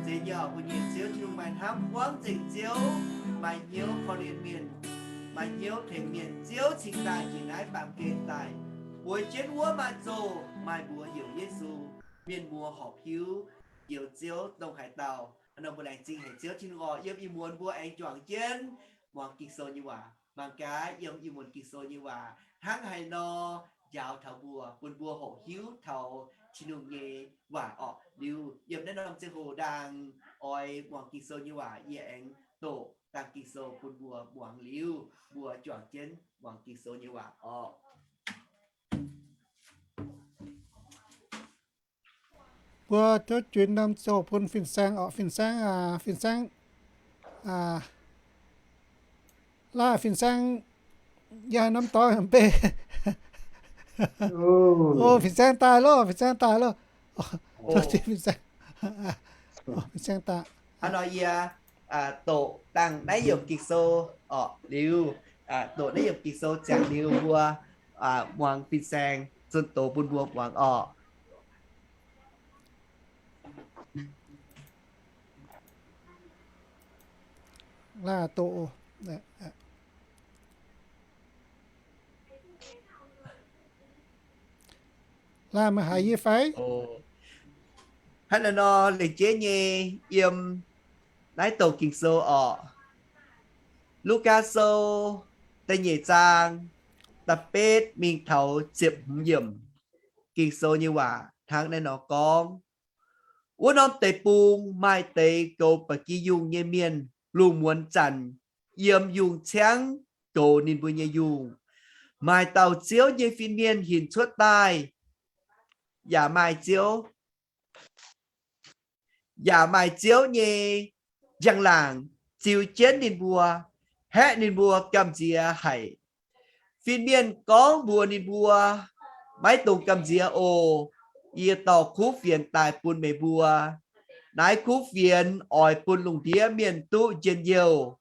Ziex nyungc mbuo nyei Ziouv Tin-Hungh maaih hnamv buangv nzengc Ziouv, maaih hnyouv korv-lienh mienh, maaih hnyouv tengx mienh. Ziouv cingx daaih jiex naaiv baamh gen daaih, bueix jienv wuov maaih zoh, maaih mbuox heuc Yesu. Mienh muoz horpc hiuv njoux Ziouv dongh haaix dauh. Hnangv nor mbuo laengz zingh haic Ziouv Tin-Hungh oc. Yiem ih muonz mbuo aengx juangc jienv muangx Ging-Sou nyei waac. Mangc gaax yiem ih muonz Ging-Sou nyei waac hnangv haaix nor njaaux taux mbuo, bun mbuo hoqc hiuv taux Tin-Hungh nyei waac orqc. Liuz yiem naaiv norm ziangh hoc ndaangc oix muangx Ging-Sou nyei waac, yie aengx doqc dangh Ging-Sou bun mbuo muangx liuz, mbuo juangc jienv muangx Ging-Sou nyei waac orqc. Mbuo duqv juix norm ziangh hoc bun Fin-Saeng orqc. Fin-Saeng, Fin-Saeng, aa, laaih Fin-Saeng, yie haiz norm dorngx mv bei. O, Fin-Saeng daaih loh, Fin-Saeng daaih loh. Fin-Saeng, Fin-Saeng daaih. Hnangv nor yie doqc dangh naaiv yiemc Ging-Sou orqc, liuz doqc naaiv yiemc Ging-Sou ziangx liuz mbuo muangx Fin-Saeng zunh doz bun mbuo muangx orqc. Laaih doqc, laaih meih haiz yie fai? Hnangv naaiv nor, lengc jeiv nyei yiem naaiv douc Ging-Sou orqc. Lugaa Sou da'nyeic zaang da'betv mingh taux ziepc hmz yiemc, Ging-Sou nyei waac hnangv naaiv nor gorngv, Wuov norm deic-bung maaih deix goux ba'gi yungh nyei mienh. Lungh muonz zanc yiem yungh ciangv goux ninh mbuo nyei yungh. Maaih dauh Ziouv nyei fin-mienh hinc cuotv daaih, yaac maaih Ziouv, yaac maaih Ziouv nyei njang-laangc ziux jienv ninh mbuo, haeqv ninh mbuo gamh nziex haic. Fin-mienh gorngv mbuox ninh mbuo, Maiv dungx gamh nziex oc. Yie dorh kuv fienx daaih bun meih mbuo. Naaiv kuv fienx oix bun lungh ndiev mienh duqv njien-youh.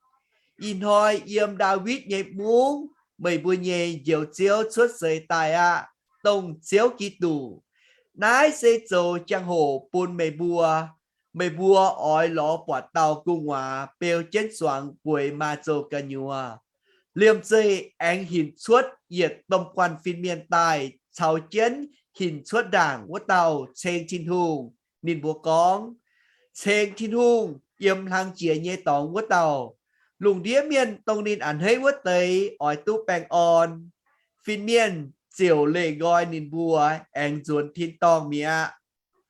Ih hnoi yiem Ndaawitv nyei mungv meih mbuo nyei Njoux Ziouv cuotv seix daaih aqv, dongh Ziouv Giduc. Naaiv se zoux jangx-hoc bun meih mbuo. Meih mbuo oix lorz buatc dauh gu'nguaaz beu jienv zuangx bueix maaz-zoh gu'nyuoz. Liemh zeih aengx hinc cuotv yietc domh guanh fin-mienh daaih caux jienv hinc cuotv ndaangc wuov dauh ceng Tin-Hungh. Ninh mbuo gorngv, Ceng Tin-Hungh, yiem hlang jiex nyei dorngx wuov dauh. Lungh ndiev mienh dongh ninh a'hneiv wuov deix oix duqv baengh orn. Fin-mienh ziouc leih nqoi ninh mbuo aengx nzuonx tin-dorngh mi'aqv.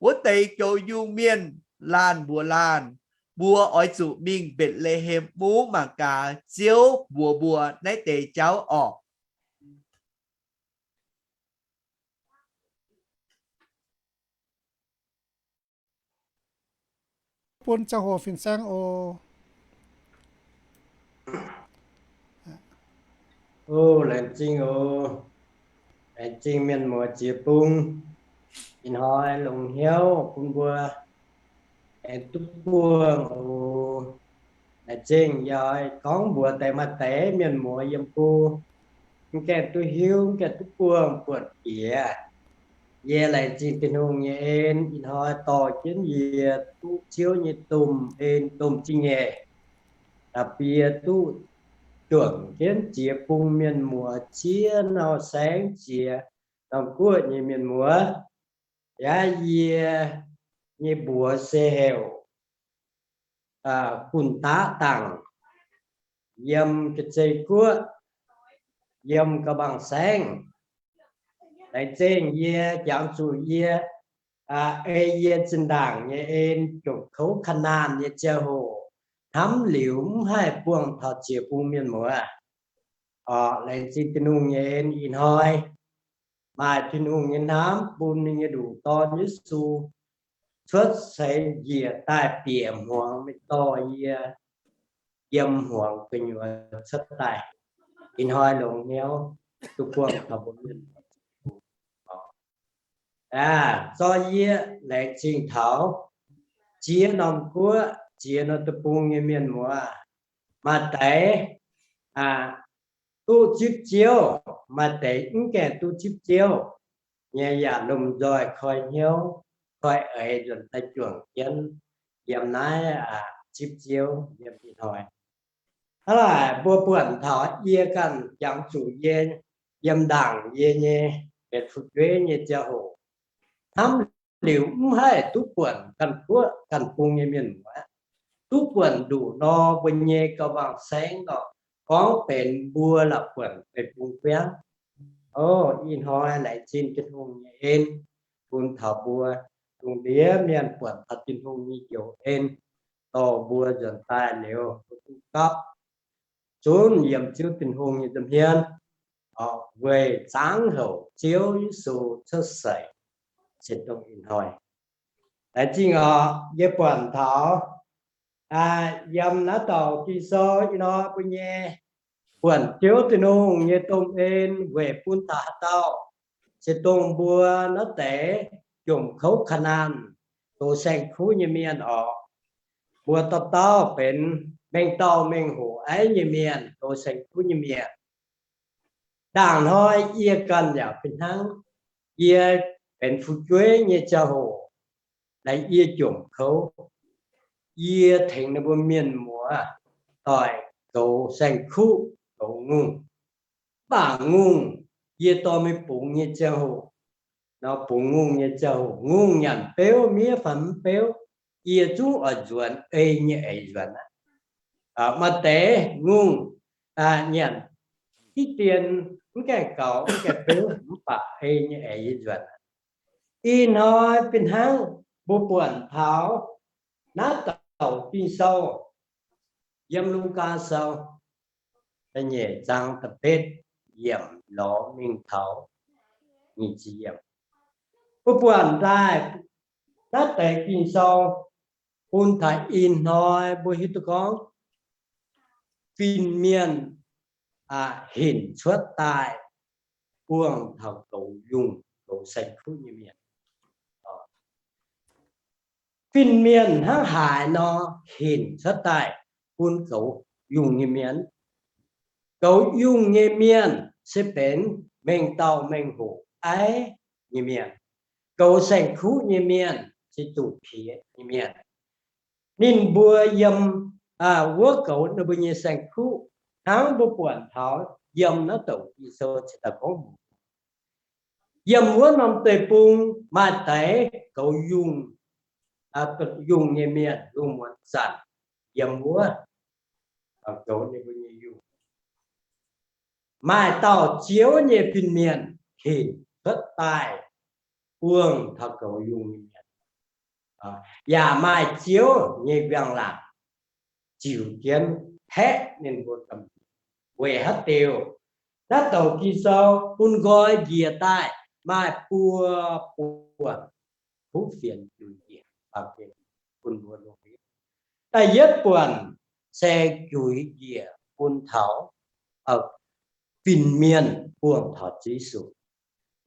Wuov deix goux yungh mienh laanh mbuox laanh, Mbuo oix zuqc mingh Mbetc^le^hem mungv mangc gaax Ziouv mbuox mbuo naaiv deix jauv orqc. Bun ziangh hoc fin-saeng oc. O, laengz zingh oc. Laengz zingh mienh muoz ziex bung. Ih hnoi longx hnyouv bun mbuo aengx duqv buangh oc. Laengz zingh. Yie gorngv mbuox deix maaih deix mienh muoz yiem gu, mv gaengh duqv hiuv, mv gaengh duqv buangh buonc bieqc. Yie laengz zingh Tin-Hungh nyei en, ih hnoi dorh jienv yie duqv Ziouv nyei domh en, domh zingh nyeic. Da'bie duqv juangc jienv ziex bung mienh muoz ziex norm saengv, ziex norm guoqv nyei mienh muoz. Yaac yie nyei mbuox se heuc Gun Daqv Dangc, yiem Ga'zei Guoqv, yiem Ga'mbang Saengv. Laengz zingh yie jangx zuqc yie, ei yie zinh ndaangc nyei en, jomc kouv Ka'naanh nyei ziangh hoc, hnamv liuz mv haih buangh taux ziex bung mienh muoz. Laengz zingh Tin-Hungh nyei en, ih hnoi maaih Tin-Hungh nyei hnamv bun ninh nyei nduqc Dorn Yesu cuotv seix njiec daaih bieqc hmuangx mingh dorh yie yiem hmuangx gu'nyuoz cuotv daaih. Ih hnoi longx hnyouv duqv buangh taux mbuo mienh. Aa, zorqv yie laengz zingh taux ziex norm guoqv, ziex norm deic-bung nyei mienh muoz. Maaih deix duqv zipv Ziouv, maaih deix mv gaengh duqv zipv Ziouv nyei, yaac lomh nzoih koi hnyouv, koi eix nzuonx daaih juangc jienv yiem naaiv zipv Ziouv yiem ih hnoi. Hnangv naaic mbuo buonc taux yie ganh jangx zuqc yie yiem ndaangc yie nyei benx fu'jueiv nyei ziangh hoc, hnamv liuz mv haih duqv buonc ganh guoqv ganh bung nyei mienh muoz, duqv buonc nduqc nor mbuo nyei Ga'mbang Saengv nor, gorngv benx mbuo la'buonc deic-bung guiangv. O, ih hnoi laengz zingh Tin-Hungh nyei en bun taux mbuo, dongh ndiev mienh buonc taux Tin-Hungh nyei njoux en, dorh mbuo nzuonx daaih liuz mbuo duqv gapv zunv yiem Ziouv Tin-Hungh nyei nza'hmien, weic zangv houc Ziouv Yesu cuotv seix, se dongh ih hnoi. Laengz zingh oc. Yie buonc taux yiem naaiv dauh Ging-Sou ih hnoi mbuo nyei buonc Ziouv Tin-Hungh nyei domh en weic bun taux haaix dauh, se dongh mbuo naaiv deix jomc kouv Ka'naanh, goux saeng-kuv nyei mienh oc. Mbuo dauh dauh benx mengh dauh mengh hoc aiv nyei mienh, goux saeng-kuv nyei mienh. Ndaangc hnoi yie ganh yaac fih hnangv. Yie benx fu'jueiv nyei ziangh hoc, naaiv yie jomc kouv, yie tengx ninh mbuo mienh muoz doic goux saeng-kuv, goux ngongh. Mv baac ngongh yie dorh mingh bungx nyei ziangh hoc, nor bungx ngongh nyei ziangh hoc, ngongh nyanc beuv, miev fai mv beuv, yie zungv oix nzuonx ei nyei eix nzuonx aqv. Maaih deix ngongh nyanc diqv dien, mv gaengh gaux, mv gaengh beuv, mv baac ei nyei eix yie nzuonx aqv. Ih hnoi fih hnangv mbuo buonc taux naaiv dauh Ging-Sou, yiem Lugaa Sou da'nyeic zaang da'betv yiemc lorz mingh taux nyic ziepc yiemc. Mbuo buonc daaih naaiv deix Ging-Sou bun taux ih hnoi mbuo hiuv duqv gorngv fin-mienh hinc cuotv daaih buangh taux goux yungh, goux saeng-kuv nyei mienh. Fin-mienh hnangv haaix nor hinc cuotv daaih bun goux yungh nyei mienh? Goux yungh nyei mienh se benx mengh dauh mengh hoc aiv nyei mienh. Goux saeng-kuv nyei mienh se zuqc piex nyei mienh. Ninh mbuo yiem wuov goux ninh mbuo nyei saeng-kuv, hnangv mbuo buonc taux yiem naaiv douc Ging-Sou cingx daaih gorngv, yiem wuov norm deic-bung maaih deix goux yungh, yungh nyei mienh, yungh muonz zanc yiem wuov goux ninh mbuo nyei yungh. Maaih dauh Ziouv nyei fin-mienh hinc cuotv daaih buangh taux goux yungh nyei mienh, yaac maaih Ziouv nyei mbiaangx laangc ziux jienv haeqv ninh mbuo gamh nziex. Weic haaix diuc? Naaiv douc Ging-Sou bun nqoi njiec daaih maaih buo buonc kuv fienx juix njiec bun mbuo lungh ndiev. Da'yietv buonc se juix njiec bun taux fin-mienh buangh taux Yesu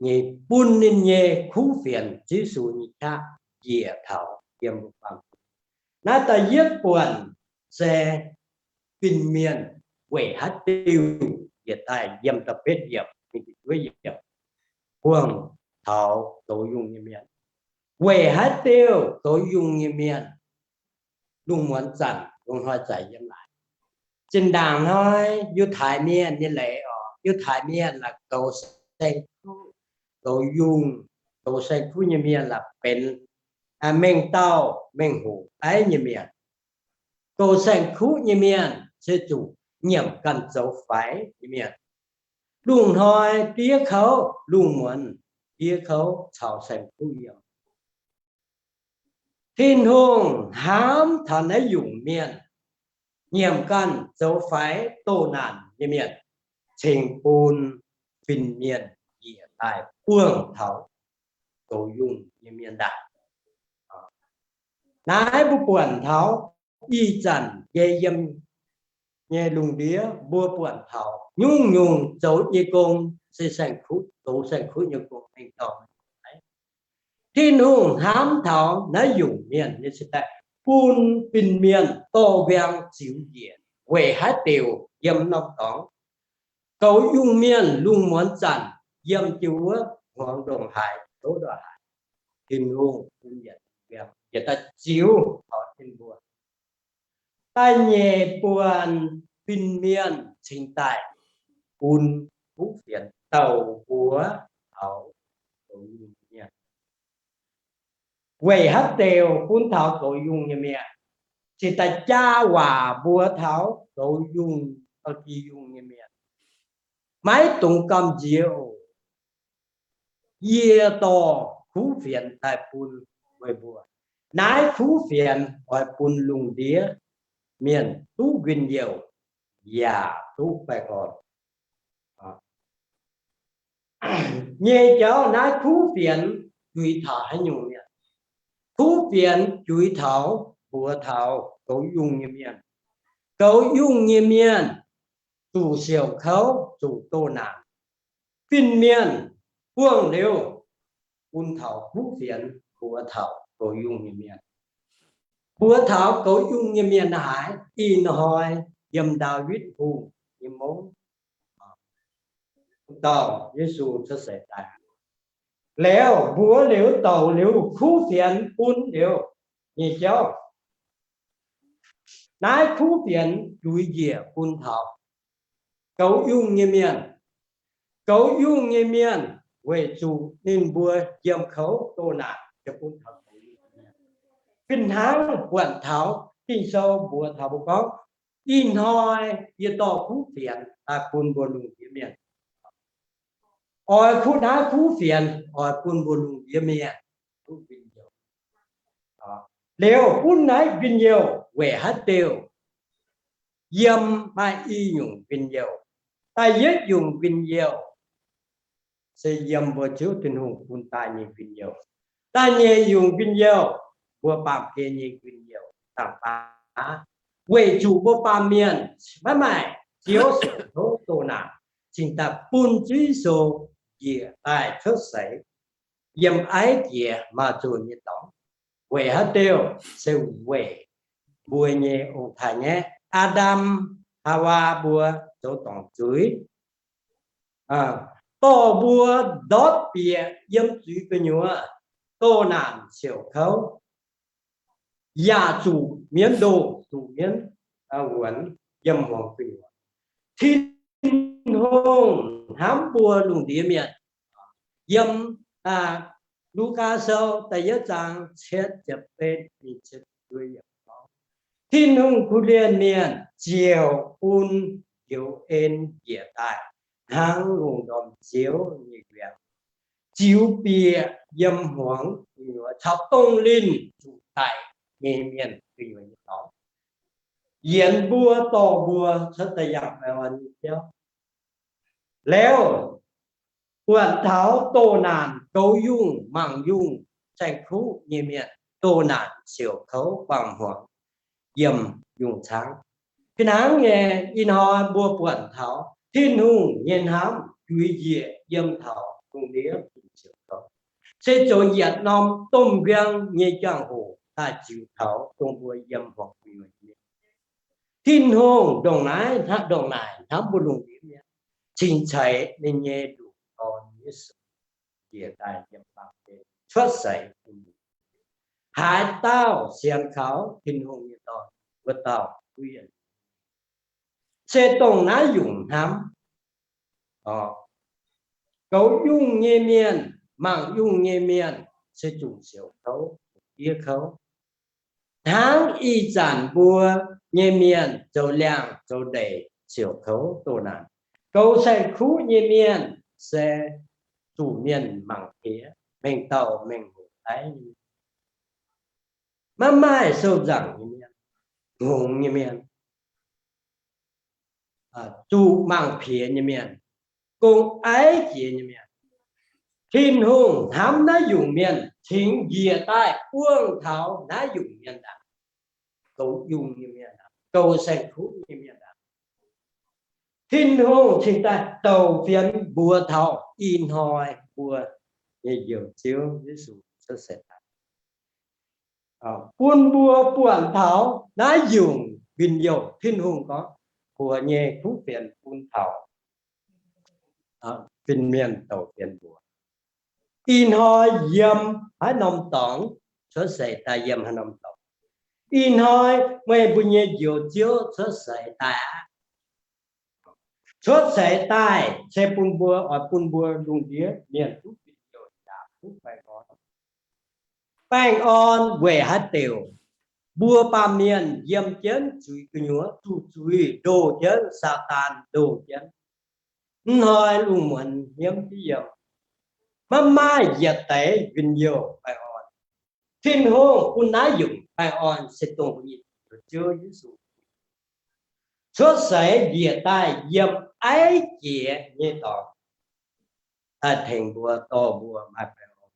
nyei, bun ninh nyei kuv fienx, Yesu nyei qaqv njiec taux yiem mbuo baamh. Naaiv da'yietv buonc se fin-mienh weic haaix diuc njiec daaih yiem da'betv yiemc, buangh taux goux yungh nyei mienh. Weic haaix diuc goux yungh nyei mienh lungh muonz zanc lungh hnoi za'gengh yiem naaic? Zinh ndaangc hnoi Yiutai Mienh nyei leiz oc, Yiutai Mienh la'goux saeng-kuv, goux yungh, goux saeng-kuv nyei mienh la'benx mengh dauh mengh hoc aiv nyei mienh. Goux saeng-kuv nyei mienh se zuqc nyiemc ganh zoux faix nyei mienh. Lungh hnoi diev kouv, lungh muonz diev kouv caux saeng-kuv yiem. Tin-Hungh hnamv taux naaiv nyungc mienh, nyiemc ganh zoux faix doh naanc nyei mienh, cingx bun fin-mienh njiec daaih buangh taux goux yungh nyei mienh ndaangc. Naaiv mbuo buatc taux ih zanc yie yiem nyei lungh ndiev mbuo buatc taux nyungc-nyungc zoux nyei gong se saeng-kuv, zoux saeng-kuv nyei gong mengh dauh. Tin-Hungh hnamv taux naaiv nyungc mienh nyei se daaih bun fin-mienh dorh mbiaangx ziux njiec. Weic haaix diuc? Yiem norm dorngx goux yungh mienh lungh muonz zanc yiem jiu wuov hmuangx ndongc haaix, tov ndongc haaix, Tin-Hungh bun yietc mbiaangx yietc daaih ziux taux ninh mbuo. Da'nyeic buonc fin-mienh cingx daaih bun kuv fienx douc mbuox taux goux yungh mienh. Weic haaix diuc bun taux goux yungh nyei mienh? Cingx daaih jaa waac mbuox taux goux yungh, ba'gi yungh nyei mienh, maiv dungx gamh nziex oc. Yie dorh kuv fienx daaih bun meih mbuo. Naaiv kuv fienx oix bun lungh ndiev mienh duqv njien-youh yaac duqv baengh orn. Nyei jauv naaiv kuv fienx juix taux haaix nyungc mienh? Kuv fienx juix taux, mbuox taux goux yungh nyei mienh. Goux yungh nyei mienh zuqc siouc kouv, zuqc doh naanc. Fin-mienh buangh liuz, bun taux kuv fienx mbuox taux goux yungh nyei mienh. Mbuox taux goux yungh nyei mienh haaix? Ih hnoi yiem Ndaawitv Hungh nyei mouv, dauh Yesu cuotv seix daaih liuz, mbuox liuz, douc liuz, kuv fienx bun liuz nyei jauv. Naaiv kuv fienx juix njiec bun taux goux yungh nyei mienh. Goux yungh nyei mienh weic zuqc ninh mbuo yiem kouv doh naanc, yie bun taux goux yungh nyei mienh. Fih hnangv buatc taux Ging-Sou mbuox taux mbuo gorngv, ih hnoi yie dorh kuv fienx daaih bun mbuo lungh ndiev mienh. Oix kuv, naaiv kuv fienx oix bun mbuo lungh ndiev mienh duqv njien-youh. Liuz bun naaiv njien-youh weic haaix diuc? Yiem maaih i nyungc njien-youh. Da'yietv nyungc njien-youh se yiem mbuo Ziouv Tin-Hungh bun daaih nyei njien-youh. Da'nyeic nyungc njien-youh, mbuo baamh gen nyei njien-youh, dangh baav, weic zuqc mbuo baamh mienh maiv maaih Ziouv siouc kouv doh naanc, cingx daaih bun Ziouv Yesu njiec daaih cuotv seix yiem aiv jiex maaz-zunh nyei dorngx. Weic haaix diuc? Se weic mbuo nyei ong-taaix-ngaeqv Aa^ndam, Haawaa mbuo zoux dorngc zuiz, dorh mbuo ndortv bieqc yiem zuiz gu'nyuoz, doh naanc siouc kouv, yaac zuqc mienv ndoh, zuqc mienv wuonx yiem hmuangx gu'nyuoz. Tin-Hungh hnamv mbuo lungh ndiev mienh. Yiem Lugaa Sou da'yietv zaang cietv ziepc betv, Tin-Hungh kuh lienh mienh ziouc bun njoux en njiec daaih hnangv lungh ndorm nziouv nyei mbiaangx. ziux bieqc yiem hmuangx gu'nyuoz caux dongh linh zuqc daic nyei mienh gu'nyuoz nyei dorngx, yienx mbuo dorh mbuo cuotv daaih yangh baengh orn nyei jauv. Liuz, buatc taux doh naanc goux yungh mangc yungh saeng-kuv nyei mienh, doh naanc siouc kouv buangh hmuangx yiem yungh caangv. Fih hnangv nyei, ih hnoi mbuo buatc taux Tin-Hungh nyei hnamv juix njiec yiem taux lungh ndiev siouc kouv, se zoux yietc norm domh mbiang nyei jangx-hoc daaih ziux taux dongh mbuo yiem hmuangx gu'nyuoz nyei. Tin-Hungh ndongc naaiv hnangv, ndongc naaic hnamv mbuo lungh ndiev mienh, cingx ceix ninh nyei nduqc Dorn Yesu njiec daaih yiem baamh gen cuotv seix bun mbuo. Haaix dauh sienx kaux Tin-Hungh nyei Dorn, wuov dauh duqv yienc. Se dongh naaiv nyungc hnamv, goux yungh nyei mienh, mangc yungh nyei mienh, se zuqc siouc kouv, diev kouv. Hnangv ih zanc mbuo nyei mienh zoux liangh zoux ndeic siouc kouv doh naanc. Goux saeng-kuv nyei mienh se zuqc mienh mangc piex, mengh dauh mengh hoc daiv nyei, maiv maaih sou nzaangc nyei mienh, hngongx nyei mienh, zuqc mangc piex nyei mienh, gong aiv jiex nyei mienh. Tin-Hungh hnamv naaiv nyungc mienh cingx njiec daaih buangh taux naaiv nyungc mienh ndaangc, goux yungh nyei mienh, goux saeng-kuv nyei mienh ndaangc. Tin-Hungh cingx daaih douc fienx mbuox taux ih hnoi mbuo nyei Njoux Ziouv Yesu cuotv seix daaih, bun mbuo buatc taux naaiv nyungc njien-youh. Tin-Hungh gorngv, mbuox nyei kuv fienx bun taux fin-mienh douc fienx mbuox. Ih hnoi yiem haaix norm dorngx, cuotv seix daaih yiem haaix norm dorngx, ih hnoi meih mbuo nyei Njoux Ziouv cuotv seix daaih aqv. Cuotv seix daaih se bun mbuo, oix bun mbuo lungh ndiev mienh duqv fin-youh yaac duqv baengh orn. Baengh orn weic haaix diuc? Mbuo baamh mienh yiem jienv zuiz gu'nyuoz, zuqc zuiz ndoh jienv, Saadaan ndoh jienv. Ih hnoi lungh muonz hmien jienv yiem, maiv maaih yietc deix njien-youh baengh orn. Tin-Hungh bun naaiv nyungc baengh orn se dongh mbuo nyei Ziouv Yesu cuotv seix njiec daaih yiem aiv jiex nyei dorngx daaih tengx mbuo, dorh mbuo maaih baengh orn.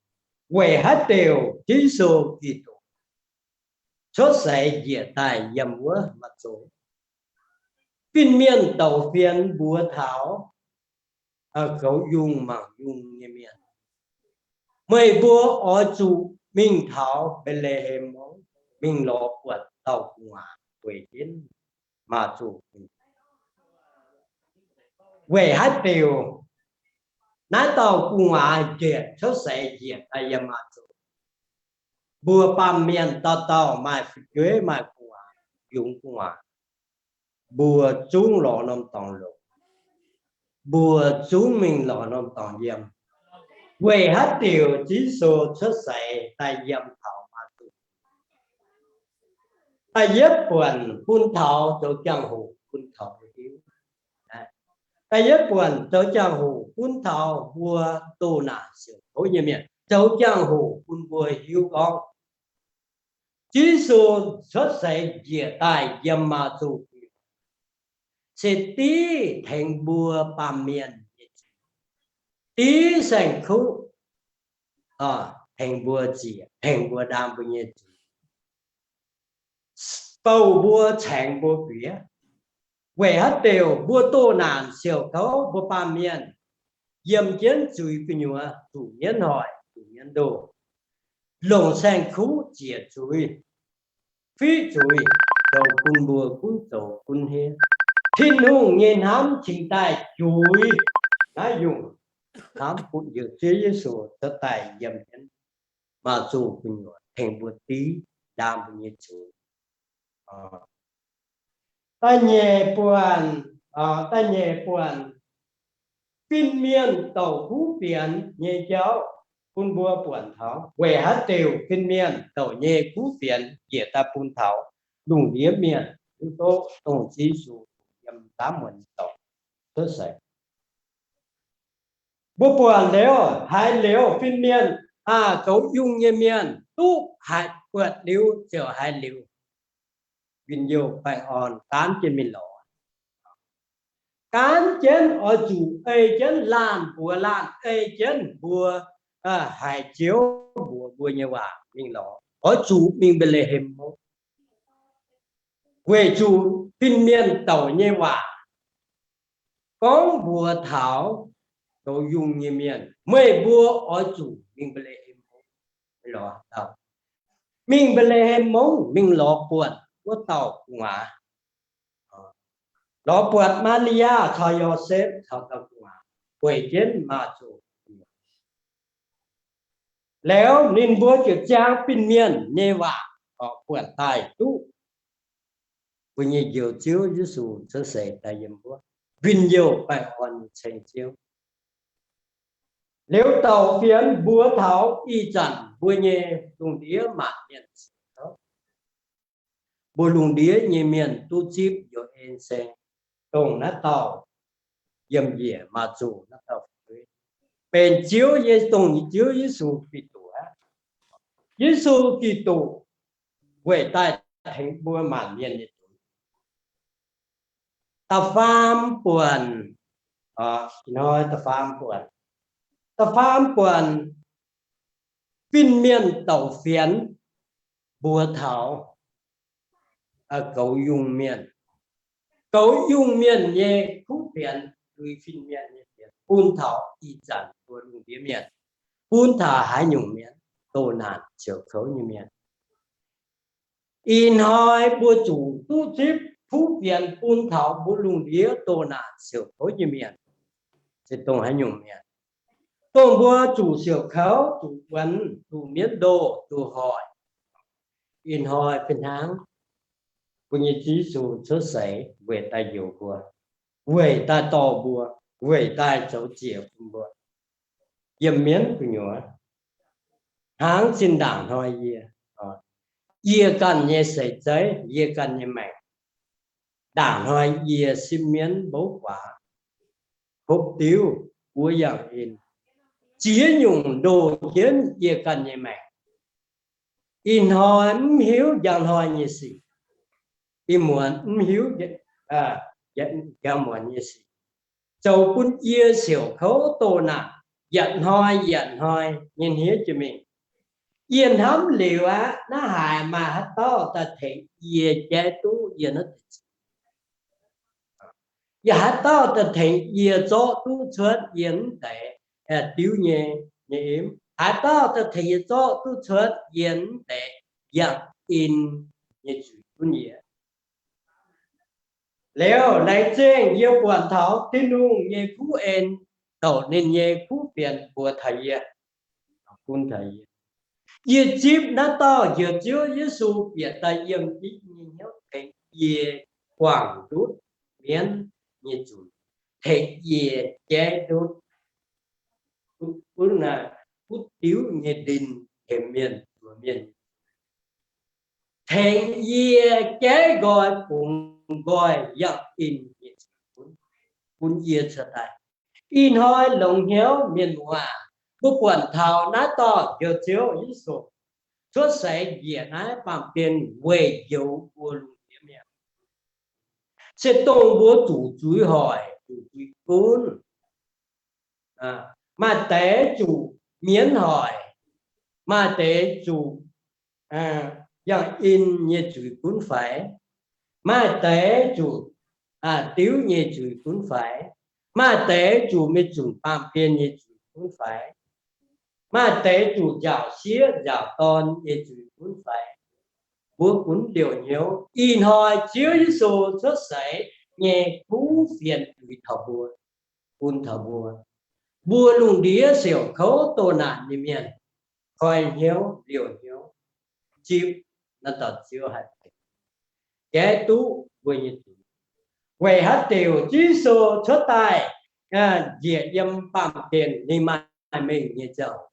Weic haaix diuc Yesu Giduc cuotv seix njiec daaih yiem wuov maaz-zoh, fin-mienh douc fienx mbuox taux goux yungh mangc yungh nyei mienh, meih mbuo oix zuqc mingh taux Mbetc^le^hem, mingh lorz buatc dauh gu'nguaaz weic jienv maaz-zoh. Weic haaix diuc naaiv dauh gu'nguaaz njiec cuotv seix njiec daaih yiem maaz-zoh? Mbuo baamh mienh dauh dauh maaih fu'jueiv, maaih gu'nguaaz, yungz gu'nguaaz. Mbuo zungv lorz norm dorngx longc. Mbuo zungv mingh lorz norm dorngx yiem. Weic haaix diuc Yesu cuotv seix daaih yiem taux maaz-zoh? Da'yietv buonc bun taux zoux jangx-hoc bun taux mbuo hiuv. Da'yietv buonc zoux jangx-hoc bun taux mbuo doh naanc siouc kouv nyei mienh, zoux jangx-hoc bun mbuo hiuv gorngv Yesu cuotv seix njiec daaih yiem maaz-zoh se div tengx mbuo baamh mienh nyei zuiz, div saeng-kuv, tengx mbuo ziec, tengx mbuo ndaam mbuo nyei zuiz, bouh mbuo, caengx mbuo guiex. Weic haaix diuc mbuo doh naanc siouc kouv, mbuo baamh mienh yiem jienv zuiz gu'nyuoz, zuqc mienv hoic, zuqc mienv ndoh, longc saeng-kuv ziec zuiz, fiqv zuiz, zoux bun mbuo gunv zoux gunv hniev. Tin-Hungh nyei hnamv cingx daaih juix naaiv nyungc hnamv, bun Njoux Ziouv Yesu cuotv daaih yiem jienv maaz-zoh gu'nyuoz tengx mbuo div ndaam mbuo nyei zuiz. Da'nyeic buonc, da'nyeic buonc, fin-mienh douc kuv fienx nyei jauv bun mbuo buonc taux weic haaix diuc fin-mienh douc nyei kuv fienx njiec daaih bun taux lungh ndiev mienh hiuv duqv dongh Yesu yiem ndaamv muonz nyei dorngx cuotv seix. Mbuo buatc liuz, haiz liuz fin-mienh, aa, goux yungh nyei mienh duqv haiz buatc liuz ziouc haiz liuz, win-youh baengh orn gaanv jienv mingh lorz. Gaanv jienv oix zuqc ei jienv laanh mbuox laanh, ei jienv mbuo, aa, haiz Ziouv mbuox mbuo nyei waac mingh lorz, oix zuqc mingh Mbetc^le^hem mungv. Weic zuqc fin-mienh douc nyei waac gorngv mbuox taux goux yungh nyei mienh, meih mbuo oix zuqc mingh Mbetc^le^hem mungv. Mingh Mbetc^le^hem mungv mingh lorz buatc wuov dauh gu'nguaaz, lorz buatc Maa^li^yaa caux Yosepv caux dauh gu'nguaaz weic jienv maaz-zoh. Liuz ninh mbuo ziouc ziangh fin-mienh nyei waac, buatc daaih duqv mbuo nyei Njoux Ziouv Yesu cuotv seix daaih yiem wuov, win-youh baengh orn nyei ceng Ziouv. Liuz douc fienx mbuox taux ih zanc mbuo nyei lungh ndiev maanc mienh, mbuo lungh ndiev nyei mienh duqv zipv njoux en se dongh naaiv dauh yiem njiec maaz-zoh naaiv dauh fu'jueiv, benx Ziouv Ye, dongh Ziouv Yesu Giduc aqv. Yesu Giduc weic daaih tengx mbuo maanc mienh nyei zuiz. Da'faam buonc, hnoi da'faam buonc, da'faam buonc, fin-mienh douc fienx mbuox taux goux yungh mienh. Goux yungh mienh nyei kuv fienx, lui fin-mienh nyei fienx, bun taux ih zanc mbuo lungh ndiev mienh, bun taux haaix nyungc mienh? Doh naanc siouc kouv nyei mienh. Ih hnoi mbuo zuqc duqv zipv kuv fienx bun taux mbuo lungh ndiev doh naanc siouc kouv nyei mienh. Se dongh haaix nyungc mienh? Dongh mbuo zuqc siouc kouv, zuqc wuonx, zuqc mienv ndoh, zuqc hoic. Ih hnoi fih hnangv, mbuo nyei Ziouv Yesu cuotv seix weic daaih njoux mbuo, weic daaih dorh mbuo, weic daaih zoux ziec bun mbuo. Yiem mienv gu'nyuoz, hnangv zinh ndaangc hnoi yie, yie ganh nyei seix zeiv, yie ganh nyei maengc, ndaangc hnoi yie sipv mienv mbouv guaax, hopv diuv, buov yangh en, ziex nyungc ndoh jienv yie ganh nyei maengc. Ih hnoi mv hiuv njang hnoi nyei sic, ih muonz mv hiuv njang muonz nyei sic, zoux bun yie siouc kouv doh naanc, yietc hnoi yietc hnoi nyei hniev jiex mingh. Yie hnamv liuz aqv, naaiv haiz maaih haaix dauh daaih tengx yie jaiv duqv yie naaiv deix zuiz? Yaac haaix dauh daaih tengx yie zorqv duqv cuotv yie mv deix diuv nyei, nyei imv? Haaix dauh daaih tengx yie zorqv duqv cuotv yie mv deix yangh in nyei zuiz gunv yie? Liuz laengz zingh yie buatc taux Tin-Hungh nyei kuv en, douc ninh nyei kuv fienx mbuox taux yie, gunv taux yie, yie zipv naaiv dauh Njoux Ziouv Yesu bieqc daaih yiem div nyei hnyouv tengx yie guangc ndutv mienv nyei zuiz, tengx yie jaiv ndutv wuov diuv nyei ndin, tengx mienh zuoz mienh, tengx yie jaiv nqoi bungx nqoi yangh in nyei zuiz gunv, gunv yie cuotv daaih. Ih hnoi longx hnyouv mienh muoz, mbuo buatc taux naaiv dauh Njoux Ziouv Yesu cuotv seix njiec naaiv baamh gen weic njoux mbuo lungh ndiev mienh. Se dongh mbuo zuqc zuiz hoic, zuqc zuiz gunv. Maaih deix zuqc mienv hoic, maaih deix zuqc yangh in nyei zuiz gunv faix, maaih deix zuqc diuv nyei zuiz gunv faix, maaih deix zuqc maiv zunc baamh gen nyei zuiz gunv faix, maaih deix zuqc nziaauc sieqv nziaauc dorn nyei zuiz gunv faix. Mbuo gunv liouc hnyouv. Ih hnoi Ziouv Yesu cuotv seix nyei kuv fienx zuiz taux mbuo, bun taux mbuo, mbuo lungh ndiev siouc kouv doh naanc nyei mienh, koi hnyouv liouc hnyouv, zipv naaiv dauh Ziouv haih jaiv duqv mbuo nyei zuiz. Weic haaix diuc Ziouv Yesu cuotv daaih njiec yiem baamh gen, ninh maaih mengh nyei ziangh hoc,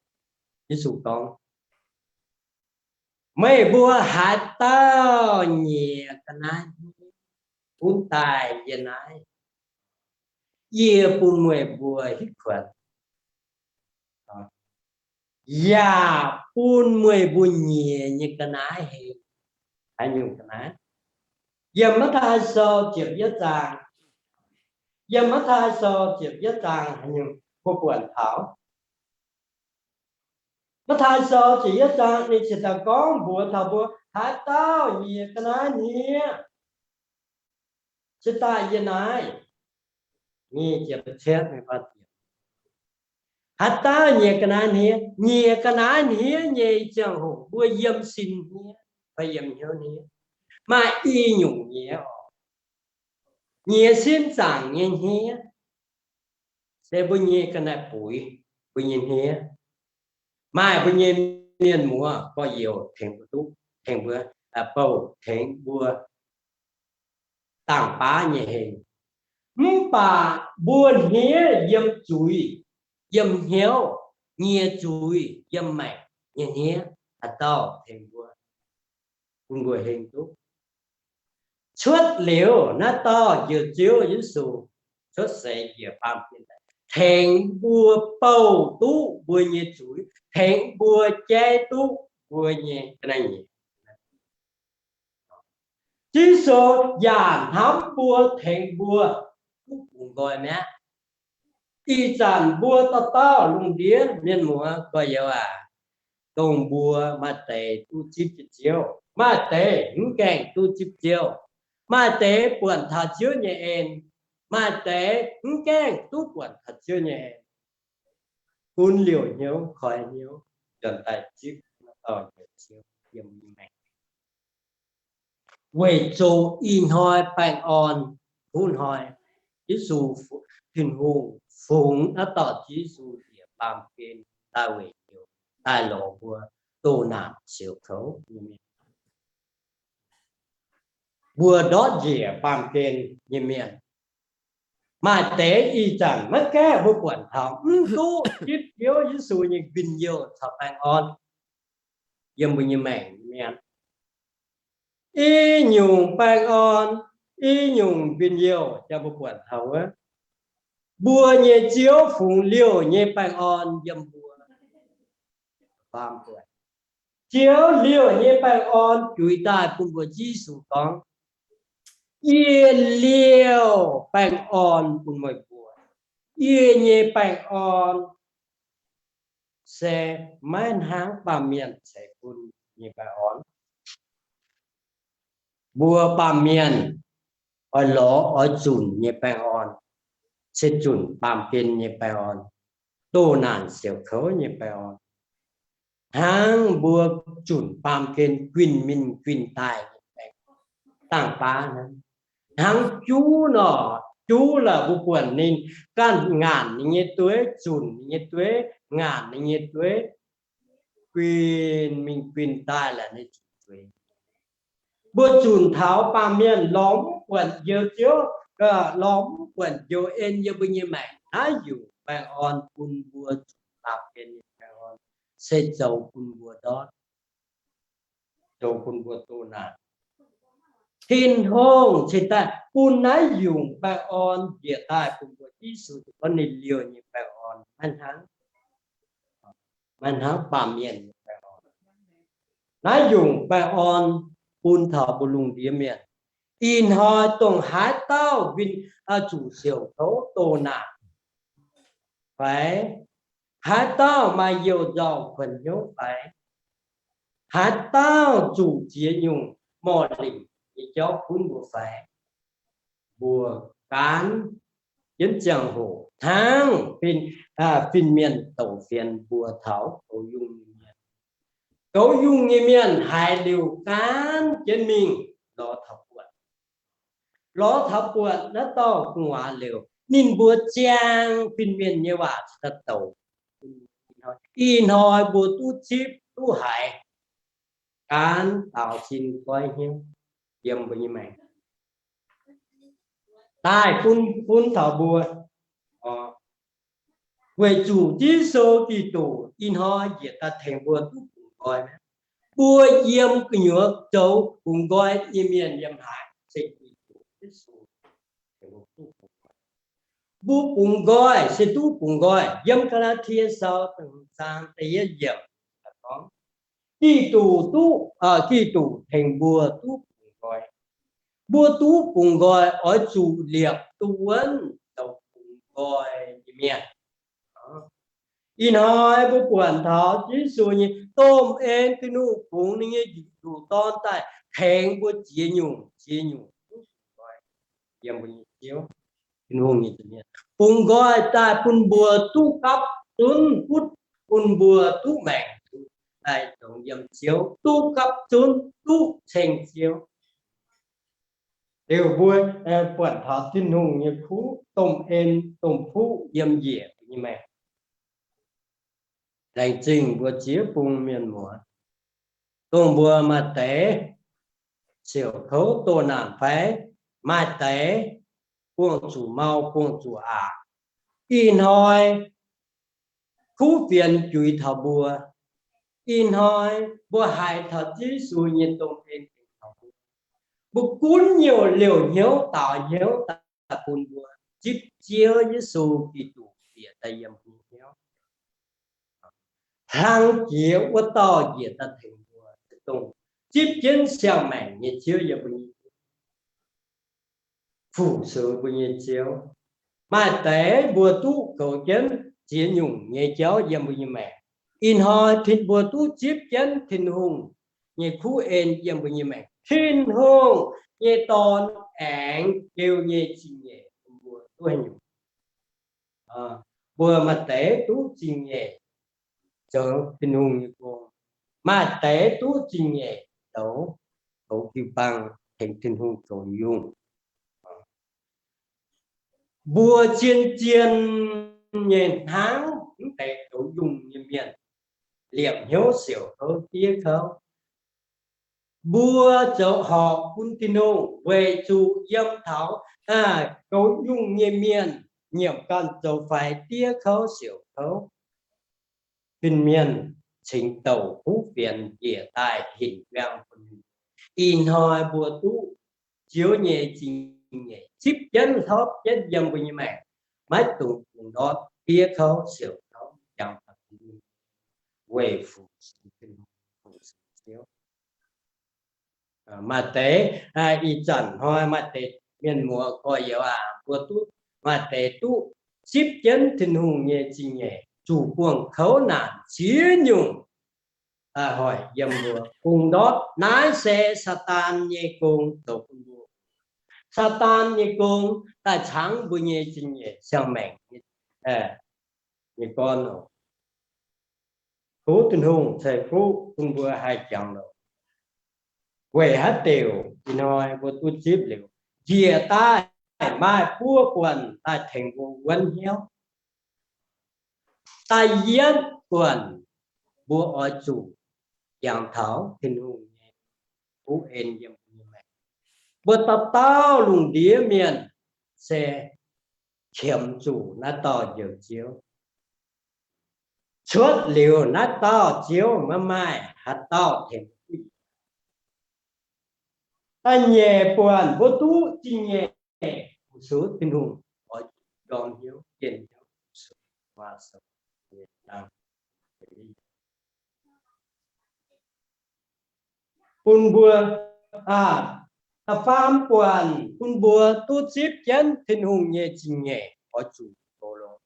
Yesu gorngv, meih mbuo haaix dauh nyiex ga'naaiv gunv daaih yie naaiv, yie bun meih mbuo hitv kuonx. yaac bun meih mbuo nyiex nyei ga'naaiv heng. Haaix nyungc ga'naaiv? Yiem Matv^taai Sou ziepc yietv zaang, yiem Matv^taai Sou ziepc yietv zaang haaix nyungc mbuo buatc taux? Matv^taai Sou ziepc yietv zaang ninh cingx daaih gorngv mbuox taux mbuo haaix dauh nyiex ga'naaiv hniev. Cingx daaih yie naaiv, haaix dauh nyiex ga'naaiv hniev, nyiex ga'naaiv hniev nyei ziangh hoc mbuo yiem sin hniev fai yiem hnyouv hniev, maaih i nyungc nyiex oc. Nyiex sin zaangc nyei hniev, se mbuo nyei ga'naaiv buix, mbuo nyei hniev. Maaih mbuo nyei mienh muoz gorx-youz tengx mbuo duqv, tengx mbuo, bouh tengx mbuo dangh baav nyei heng. Mv baac mbuo hniev yiem zuiz, yiem hnyouv, nyiex zuiz, yiem maengc nyei hniev, haaix dauh tengx mbuo, bun mbuo heng duqv? Cuotv liuz naaiv dauh Njoux Ziouv Yesu cuotv seix njiec baamh gen daaih, tengx mbuo bouh duqv mbuo nyei zuiz, tengx mbuo jaiv duqv mbuo nyei ga'naaiv nyeic. Ziouv Yesu yaac hnamv mbuo, tengx mbuo duqv bungx nqoi mi'aqv. Ih zanc mbuo dauh dauh lungh ndiev mienh muoz gorx-youz aac, dongh mbuo maaih deix duqv zipv jienv Ziouv, maaih deix mv gaengh duqv zipv Ziouv, maaih deix buonc taux Ziouv nyei en, maaih deix mv gaengh duqv buonc taux Ziouv nyei en, gunv liouc hnyouv koi hnyouv nzuonx daaih zipv dauh Njoux Ziouv yiem maengc. Weic zuqc ih hnoi baengh orn kuv hnoi, Yesu, Tin-Hungh fungx naaiv dauh Yesu njiec baamh gen daaih weic heuc, daaih lorz mbuo doh naanc siouc kouv nyei mienh. Mbuo ndortv njiec baamh gen nyei mienh, maaih deix ih zanc maiv gaengh mbuo buatc taux mv duqv zipv Ziouv Yesu nyei njien-youh caux baengh orn yiem mbuo nyei maengc mienh. I nyungc baengh orn, i nyungc njien-youh jangx mbuo buatc taux wuov, mbuo nyei Ziouv fungx liouh nyei baengh orn yiem mbuo baamh gen. Ziouv liouh nyei baengh orn juix daaih bun mbuo. Yesu gorngv, Yie liouh baengh orn bun meih mbuo. Yie nyei baengh orn se maiv hnangv baamh mienh ceix bun nyei baengh orn. Mbuo baamh mienh oix lorz oix zunc nyei baengh orn se zunc baamh gen nyei baengh orn, doh naanc siouc kouv nyei baengh orn, hnangv mbuo zunc baamh gen guinh mingh guinh daaih nyei baengh orn, dangh baav hnangv. Hnangv juv nor, juv la'maah mbuo buatc ninh ganh ngaanc ninh nyei dueiv, zunc ninh nyei dueiv, ngaanc ninh nyei dueiv, guinh mingh guinh daaih la'maah ninh zuqc zuiz. Mbuo zunc taux baamh mienh lorz mv buatc njoux Ziouv, lorz mv buatc njoux en yiem mbuo nyei maengc. Naaiv nyungc baengh orn bun mbuo zunc baamh gen nyei baengh orn se zoux bun mbuo ndortv, zoux bun mbuo doh naanc. Tin-Hungh cingx daaih bun naaiv nyungc baengh orn njiec daaih bun mbuo. Yesu gorngv ninh liouh nyei baengh orn maiv hnangv, maiv hnangv baamh mienh nyei baengh orn. Naaiv nyungc baengh orn bun taux mbuo lungh ndiev mienh. Ih hnoi dongh haaix dauh zuqc siouc kouv doh naanc fai? Haaix dauh maaih youh nzauh kuonx hnyouv fai? Haaix dauh zuqc ziex nyungc morc lingc nyei jauv gunv mbuo fai? Mbuo gaanv jienv ziangh hoc hnangv fin-mienh douc fienx mbuo taux goux yungh nyei mienh. Goux yungh nyei mienh haiz liuz gaanv jienv mingh lorz taux buonc. Lorz taux buonc naaiv dauh gu'nguaaz liuz, ninh mbuo ziangh fin-mienh nyei waac cingx daaih douc. Ih hnoi mbuo duqv zipv duqv haiz gaanv daaux sin goiv hnyouv yiem mbuo nyei maengc daaih bun, bun taux mbuo. Weic zuqc Yesu Giduc ih hnoi njiec daaih tengx mbuo duqv bungx nqoi. Mbuo yiem gu'nyuoz zoux bungx nqoi nyei mienh yiem haaix? Se Giduc Yesu tengx mbuo duqv bungx nqoi. Mbuo bungx nqoi se duqv bungx nqoi. Yiem Gaa^laa^tie Sou da'hmz zaang da'yietv yiemc gorngv, Giduc duqv, Giduc tengx mbuo duqv bungx nqoi. Mbuo duqv bungx nqoi oix zuqc liepc duqv wuonv zoux bungx nqoi nyei mienh. Ih hnoi mbuo buatc taux Yesu nyei domh en, Tin-Hungh bungx ninh nyei nduqc dorn daaih tengx mbuo ziex nyungc ziex nyungc duqv bungx nqoi yiem mbuo nyei Ziouv, Tin-Hungh nyei domh en. Bungx nqoi daaih bun mbuo duqv gapv zunv, bun, bun mbuo duqv maengc zuqc daaih longx yiem Ziouv, duqv gapv zunv, duqv ceng Ziouv. Liuz mbuo buatc taux Tin-Hungh nyei kuv, domh en, domh fuqv yiem njiec mbuo nyei maengc. Laengz zingh mbuo ziex bung mienh muoz, dongh mbuo maaih deix siouc kouv doh naanc fai maaih deix buangh zuqc mau buangh zuqc aqc. Ih hnoi kuv fienx juix taux mbuo. Ih hnoi mbuo haiz taux Yesu nyei domh en taux mbuo. Mbuo gunv nyungc liouh hnyouv daaux hnyouv daaih bun mbuo zipv Ziouv Yesu Giduc bieqc daaih yiem mbuo hnyouv, hlang jiex wuov dauh njiec daaih tengx mbuo, zipv jienv siang-maengc nyei Ziouv yiem mbuo nyei, fu-sux mbuo nyei Ziouv. Maaih deix mbuo duqv goux jienv ziex nyungc nyei jauv yiem mbuo nyei maengc. Ih hnoi tin mbuo duqv zipv jienv Tin-Hungh nyei kuv en yiem mbuo nyei maengc. Tin-Hungh nyei Dorn aengx geu nyei zingh nyeic bun mbuo duqv haaix nyungc? Mbuo maaih deix duqv zingh nyeic zoux Tin-Hungh nyei gong. Maaih deix duqv zingh nyeic zoux, zoux jiu-baang tengx Tin-Hungh zoux yungh. Mbuo zien-zien nyei hnangv mv deix zoux yungh nyei mienh, liepc hnyouv siouc kouv diev kouv. Mbuo zoux horpc bun Tin-Hungh weic zuqc yiem taux goux yungh nyei mienh nyiemc ganh zoux faix diev kouv siouc kouv. Fin-mienh cingx douc kuv fienx njiec daaih hinc juang bun. Ih hnoi mbuo duqv Ziouv nyei zingh nyeic zipv jienv hlopv jienv yiem mbuo nyei maengc, maiv dungx bungx ndortv diev kouv siouc kouv, jangx weic fu-sux Tin-Hungh, fu-sux Ziouv. Maaih deix, ih zanc hnoi maaih deix mienh muoz gorx-youz aac, mbuo duqv, maaih deix duqv zipv jienv Tin-Hungh nyei zingh nyeic, zuqc buangh kouv naanc ziex nyungc daaih hoic yiem mbuo, bungx ndortv. Naaiv se Saadaan nyei gong zoux bun mbuo. Saadaan nyei gong daaih caangv mbuo nyei zingh nyeic siang-maengc nyei gorn oc. Tov Tin-Hungh ceix fuqv bun mbuo haih jangx longx. Weic haaix diuc ih hnoi mbuo duqv zipv liuz, njiec daaih maaih buo buonc daaih tengx mbuo wuonv hnyouv. Da'yietv buonc, mbuo oix zuqc jangx taux Tin-Hungh nyei kuv en yiem mbuo nyei maengc. Mbuo dauh dauh lungh ndiev mienh se qiemx zuqc naaiv dauh Njoux Ziouv. Cuotv liuz naaiv dauh Ziouv, maiv maaih haaix dauh tengx duqv. Da'nyeic buonc, mbuo duqv zingh nyeic fu-sux Tin-Hungh, oix ndorm hnyouv, jienh hnyouv fu-sux, bun mbuo, aa, da'faam buonc bun mbuo duqv zipv jienv Tin-Hungh nyei zingh nyeic oix zuqc goux longx.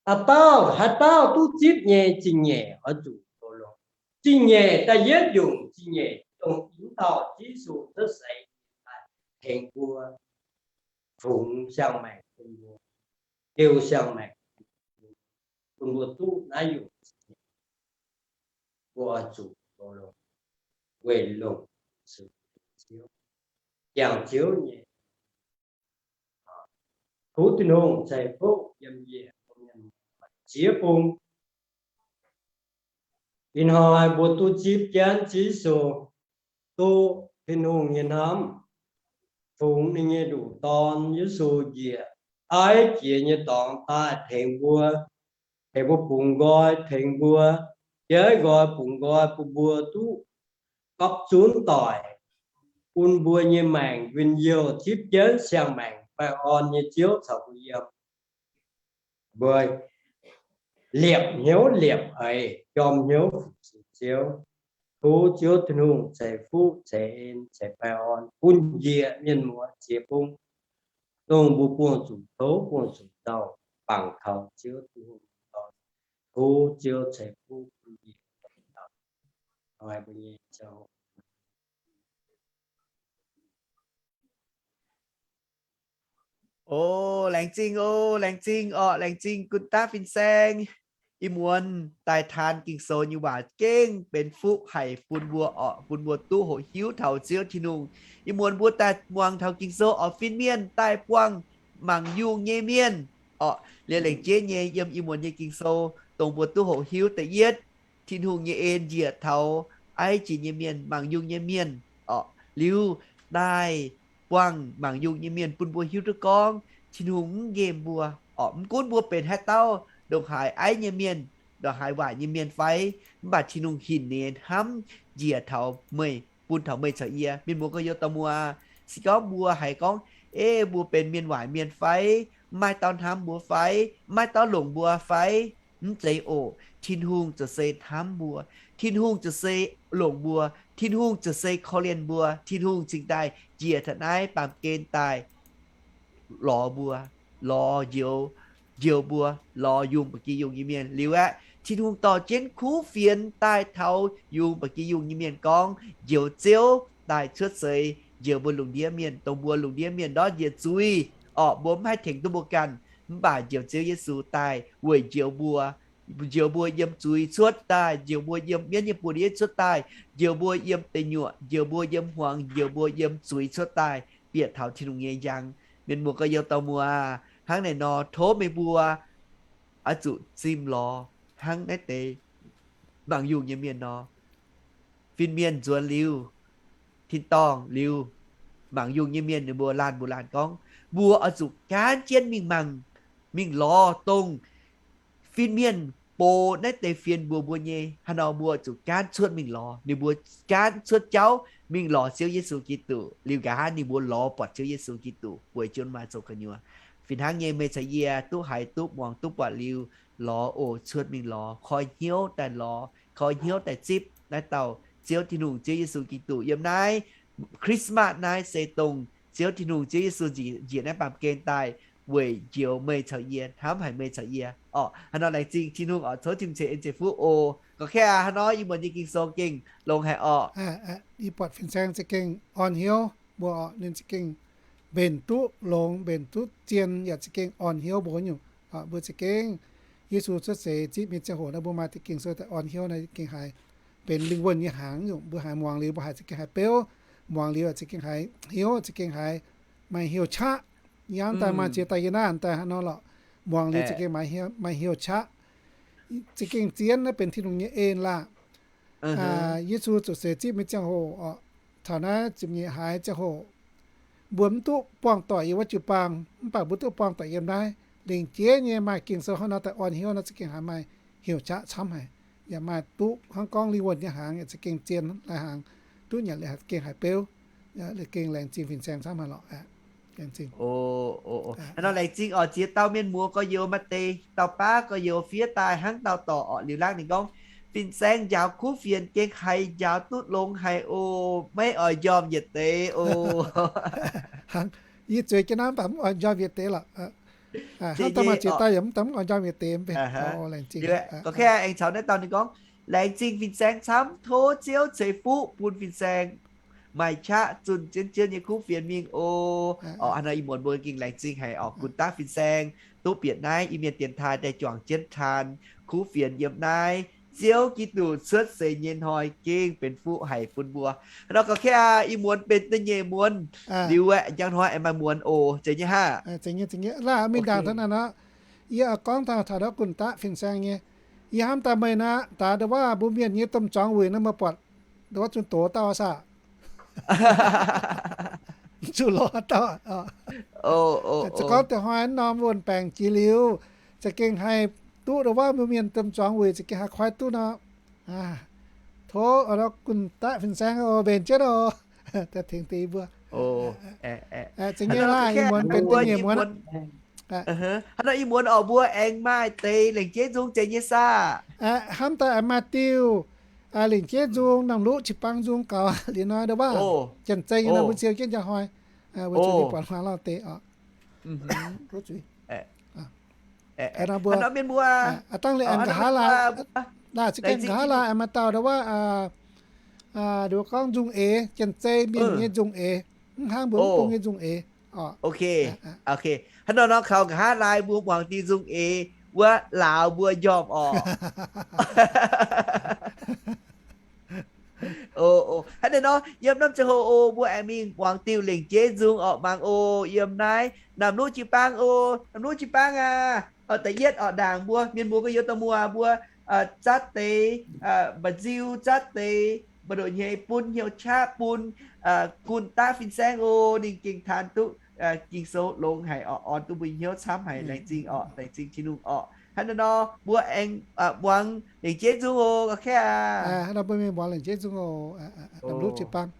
Dauh dauh, haaix dauh duqv zipv nyei zingh nyeic oix zuqc goux longx. Zingh nyeic da'yietv nyungc zingh nyeic dongh ginv dauh Yesu cuotv seix daaih tengx mbuo fungx siang-maengc bun mbuo, geu siang-maengc bun mbuo duqv naaiv nyungc zingh nyeic. Mbuo oix zuqc goux longx, weic longc Ziouv, jangx Ziouv nyei. Tov Tin-Hungh ceix fuqv yiem yie ziex bung. Ih hnoi mbuo duqv zipv jienv Yesu, duqv Tin-Hungh nyei hnamv, fungx ninh nyei nduqc Dorn Yesu njiec aiv jiex nyei dorngx daaih tengx mbuo, tengx mbuo bungx nqoi, tengx mbuo jaiv nqoi bungx nqoi bun mbuo duqv gapv zunv doic, bun mbuo nyei maengc win-youh zipv jienv siang-maengc, baengh orn nyei Ziouv caux mbuo yiem. Mbuo liepc hnyouv liepc eix, jorm hnyouv fu-sux Ziouv. Tov Ziouv Tin-Hungh ceix fuqv ceix en ceix baengh orn bun njiec mienh muoz ziex bung, dongh mbuo buangh zuqc tov buangh zuqc nzauh, bangc kaux Ziouv Tin-Hungh lorz. Tov Ziouv ceix fuqv bun njiec mienh muoz. O, laengz zingh, o, laengz zingh orqc, laengz zingh gunv daav fin-saeng. Ih muonz daaih taan Ging-Sou nyei waac gengh benx fuqv haic bun mbuo orqc, bun mbuo duqv hoqc hiuv taux Ziouv Tin-Hungh. Ih muonz mbuo daaih muangx taux Ging-Sou orqc, fin-mienh daaih buangh mangc yungh nyei mienh orqc. Liuz lengc jeiv nyei yiem ih muonz nyei Ging-Sou dongh mbuo duqv hoqc hiuv da'yietv, Tin-Hungh nyei en njiec taux Aiv jiex nyei mienh, mangc yungh nyei mienh orqc. Liuz daaih buangh mangc yungh nyei mienh bun mbuo hiuv duqv gorngv Tin-Hungh mv nqemh mbuo orqc. Mv gunv mbuo benx haaix dauh, ndongc haaix aiv nyei mienh, ndongc haaix waaic nyei mienh fai, mv baac Tin-Hungh hinc nyei hnamv njiec taux meih, bun taux meih caux yie. Mienh muoz gorx-youz dorh muoz, se gorngv mbuo haiz gorngv, ei, mbuo benx mienh waaic mienh fai, mv maaih dauh hnamv mbuo fai, mv maaih dauh longc mbuo fai, mv zeiz oc. Tin-Hungh ziouc se hnamv mbuo. Tin-Hungh ziouc se longc mbuo. Tin-Hungh ziouc se korv-lienh mbuo. Tin-Hungh cingx daaih njiec taux naaiv baamh gen daaih lorz mbuo, lorz njoux, njoux mbuo, lorz yungh ba'gi yungh nyei mienh. Liuz aeqv, Tin-Hungh dorh jienv kuv fienx daaih taux yungh ba'gi yungh nyei mienh gorngv njoux Ziouv daaih cuotv seix njoux mbuo lungh ndiev mienh, dongh mbuo lungh ndiev mienh ndortv njiec zuiz orqc, mbuo mv haih tengx duqv mbuo ganh. Mv baac njoux Ziouv Yesu daaih weic njoux mbuo, njoux mbuo yiem zuiz cuotv daaih, njoux mbuo yiem mienv nyei buoz-ndiev cuotv daaih, njoux mbuo yiem deic nyuoqc, njoux mbuo yiem hmuangx, njoux mbuo yiem zuiz cuotv daaih, bieqc taux Tin-Hungh nyei njang. Mienh muoz gorx-youz dorh muoz, hnangv naaiv nor tov meih mbuo oix zuqc zimh lorz hnangv naaiv deix mangc yungh nyei mienh nor. Fin-mienh nzuonx liuz, tin-dorngh liuz, mangc yungh nyei mienh ninh mbuo laanh mbuo laanh gorngv, mbuo oix zuqc gaanv jienv mingh mangc, mingh lorz dongh fin-mienh box naaiv deix fienx mbuox mbuo nyei. Hnangv nor mbuo zuqc gaanv cuotv mingh lorz, ninh mbuo gaanv cuotv jauv mingh lorz Ziouv Yesu Giduc. Liuz nqa'haav ninh mbuo lorz buatc Ziouv Yesu Giduc weic jienv maaih zoux gu'nyuoz. Fih hnangv nyei meih caux yie duqv haiz duqv muangx duqv buatc liuz, lorz oc, cuotv mingh lorz, koi hnyouv daaih lorz, koi hnyouv daaih zipv naaiv dauh Ziouv Tin-Hungh, Ziouv Yesu Giduc. Yiem naaiv Christmas naaiv se dongh Ziouv Tin-Hungh, Ziouv Yesu njiec naaiv baamh gen daaih weic njoux meih caux yie, hnamv haic meih caux yie orqc. Hnangv nor laengz zingh Tin-Hungh orqc, tov Tin-Hungh ceix en ceix fuqv oc. Gorngv kaav hnangv nor ih muonz nyei Ging-Sou gengh longx haic orqc. Yie buatc fin-saeng za'gengh orn hnyouv mbuo orqc, ninh za'gengh mbenc duqv longx, mbenc duqv zien, yaac za'gengh orn hnyouv mbuo nyungc. Mbuo za'gengh Yesu cuotv seix zipv mingh ziangh hoc naaiv mbuo maaih deix Ging-Sou daaih orn hnyouv naaiv gengh haiz benx lingh wuonh nyei hnaangx nyungc. Mbuo haiz muangx liuz mbuo haiz za'gengh haiz beuv, muangx liuz za'gengh haiz hnyouv, za'gengh haiz maaih hnyouv qaqv. Yie hnamv daaih maaih ziex daaih yie naaiv daaih hnangv nor lorqc, muangx liuz za'gengh maaih hnyouv qaqv. Za'gengh zien naaiv benx Tin-Hungh nyei en laah. Yesu ziouc seix zipv mingh ziangh hoc orqc, taux naaiv ziepc nyeic haaix ziangh hoc, mbuo mv duqv buangh doic yiem wuov jiu-baang, mv baac mbuo duqv buangh doic yiem naaiv. Lingc jeiv nyei maaih Ging-Sou hnangv nor daaih orn hnyouv nor za'gengh haiz maaih hnyouv qaqv camv haic, yaac maaih duqv hnangv gorngv lingh wuonh nyei hnaangx yaac za'gengh zien lai hnaangx, duqv nyanc liuz za'gengh haiz beuv. Gengh laengz zingh fin-saeng camv haic lorqc. Laengz zingh. Hnangv nor laengz zingh oc, ziex dauh mienh muoz gorx-youz, maaih deix dauh baav gorx-youz fiev daaih hnangv dauh dorc orqc, liuz laangh ninh gorngv, fin-saeng njaaux kuv fienx gengh haiz njaaux duqv longx haic oc, maiv oix njormh yietc deix oc. Yie zueiz jienv naaiv mv baac mv oix njormh yietc deix lorqc. Hnangv dauh maaih ziex dauh yaac mv baac mv oix njormh yietc deix mv benx. Gorngv aengx caux naaiv dauh ninh gorngv, laengz zingh fin-saeng camv, tov Ziouv ceix fuqv bun fin-saeng maaih qaqv zunh jienv Ziouv nyei kuv fienx mingh oc. Orqc, hnangv nor ih muonz mbuo gengh laengz zingh haic orqc, gunv daav fin-saeng duqv bieqc naaiv Iu-Mienh dienx taaih daaih juangc jienv taan kuv fienx yiem naaiv Ziouv Giduc cuotv seix nyei hnoi gengh benx fuqv haic bun mbuo. Hnangv nor gorngv kaav ih muonz benx da'nyeic muonz liuz aeqv, njang hnoi aengx maaih muonz oc, zeiz nyei haav? Zeiz nyei, zeiz nyei. Laah mingh ndaangc taux naaiv nor, yie oix gorngv taux taux ndau gunv daav fin-saeng nyei. Yie hnamv daaih meih naaiv daaih ndau wuov mbuo mienh nyei domh zuangx wuic naaiv meih buatc ndau wuov zunh doz dauh saah? Zuqc lorz dauh. Se gorngv deix hnoi norm wuonh baengc jiex liuz, za'gengh haih duqv ndau wuov mbuo mienh domh zuangx wuic za'gengh haih koi duqv nor. Tov ndau gunv daav fin-saeng oc, mbenc jienv oc. Daaih tengx deix mbuo. Ov, zeiz nyei laah, ih muonz benx da'nyeic muonz. Hnangv nor ih muonz orqc mbuo aengx maaih deix lengc jeiv nzung zeiz nyei saah? Hnamv daaih aengx maaih diuh lengc jeiv nzung, Namh Luqv Jiu-Baang nzung gaux liuz nor, ndo wuov, janx-zei nyei nor, mbuo ziouc jienv njang hnoi, mbuo ziouc buatc hnoi lauh deix oc. Hnangv nor mbuo dangh liuz aengx nqa'haav laaih, laaic za'gengh nqa'haav laaih aengx maaih dauh ndo wuov, nduov gorngv nzung eix, janx-zei mienh nyei nzung eix, mv hnangv mbuo mv bung nyei nzung eix. Hnangv nor nor kaux nqa'haav laaih mbuo muangx diuh nzung eix wuov lauz mbuo njormh orqc. Hnangv naaiv nor, yiem norm ziangh hoc oc, mbuo aengx mingh muangx diuh lengc jeiv nzung orqc. Mangc oc, yiem naaiv Namh Luqv Jiu-Baang oc. Namh Luqv Jiu-Baang aac, da'yietv orqc, ndaangc mbuo mienh muoz gorx-youz dorh muoz mbuo zatv deix mba'nziu, zatv deix mba'ndoqc nyei bun hnyouv qaqv bun Gun-daqv fin-saeng oc. Ninh gengh taan duqv Ging-Sou longx haic orqc, orn duqv mbuo hnyouv camv haic. Laengz zingh orqc, laengz zingh Tin-Hungh orqc. Hnangv naaiv nor mbuo aengx muangx lengc jeiv nzung oc, ga'kaav aac. Hnangv nor mbuo mingh muangx lengc jeiv nzung oc. Namh Luqv Jiu-Baang.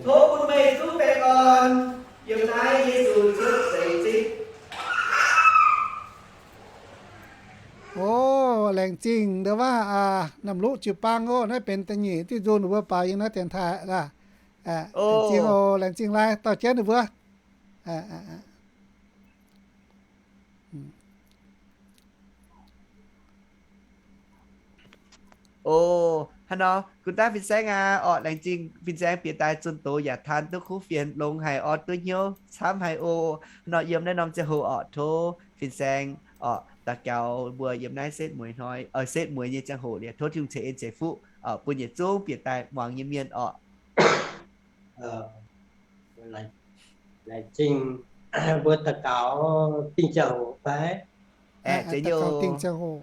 Tov bun meih duqv baengh orn yiem naaiv Yesu cuotv seix zipv. Oc, laengz zingh ndo wuov, Namh Luqv Jiu-Baang oc. Naaiv benx da'nyeic diuh nzung ninh mbuo baaux yiem naaiv dienx taaih laah. Laengz zingh oc, laengz zingh laai dauh jienv ninh mbuo. Oc, hnangv nor gunv daav fin-saeng aac, orqc, laengz zingh fin-saeng bieqc daaih zunh doz yaac taan duqv kuv fienx longx haic, orn duqv hnyouv camv haic oc. Hnangv nor yiem naaiv norm ziangh hoc orqc, tov fin-saeng orqc daux gaux mbuo yiem naaiv setv mueiz hnoi, setv mueiz nyei ziangh hoc liuz, tov Tin-Hungh ceix en ceix fuqv bun yietc zungv bieqc daaih muangx nyei mienh orqc. Laengz zingh mbuo daux gaux dingh ziangh hoc fai? Daux gaux dingh ziangh hoc.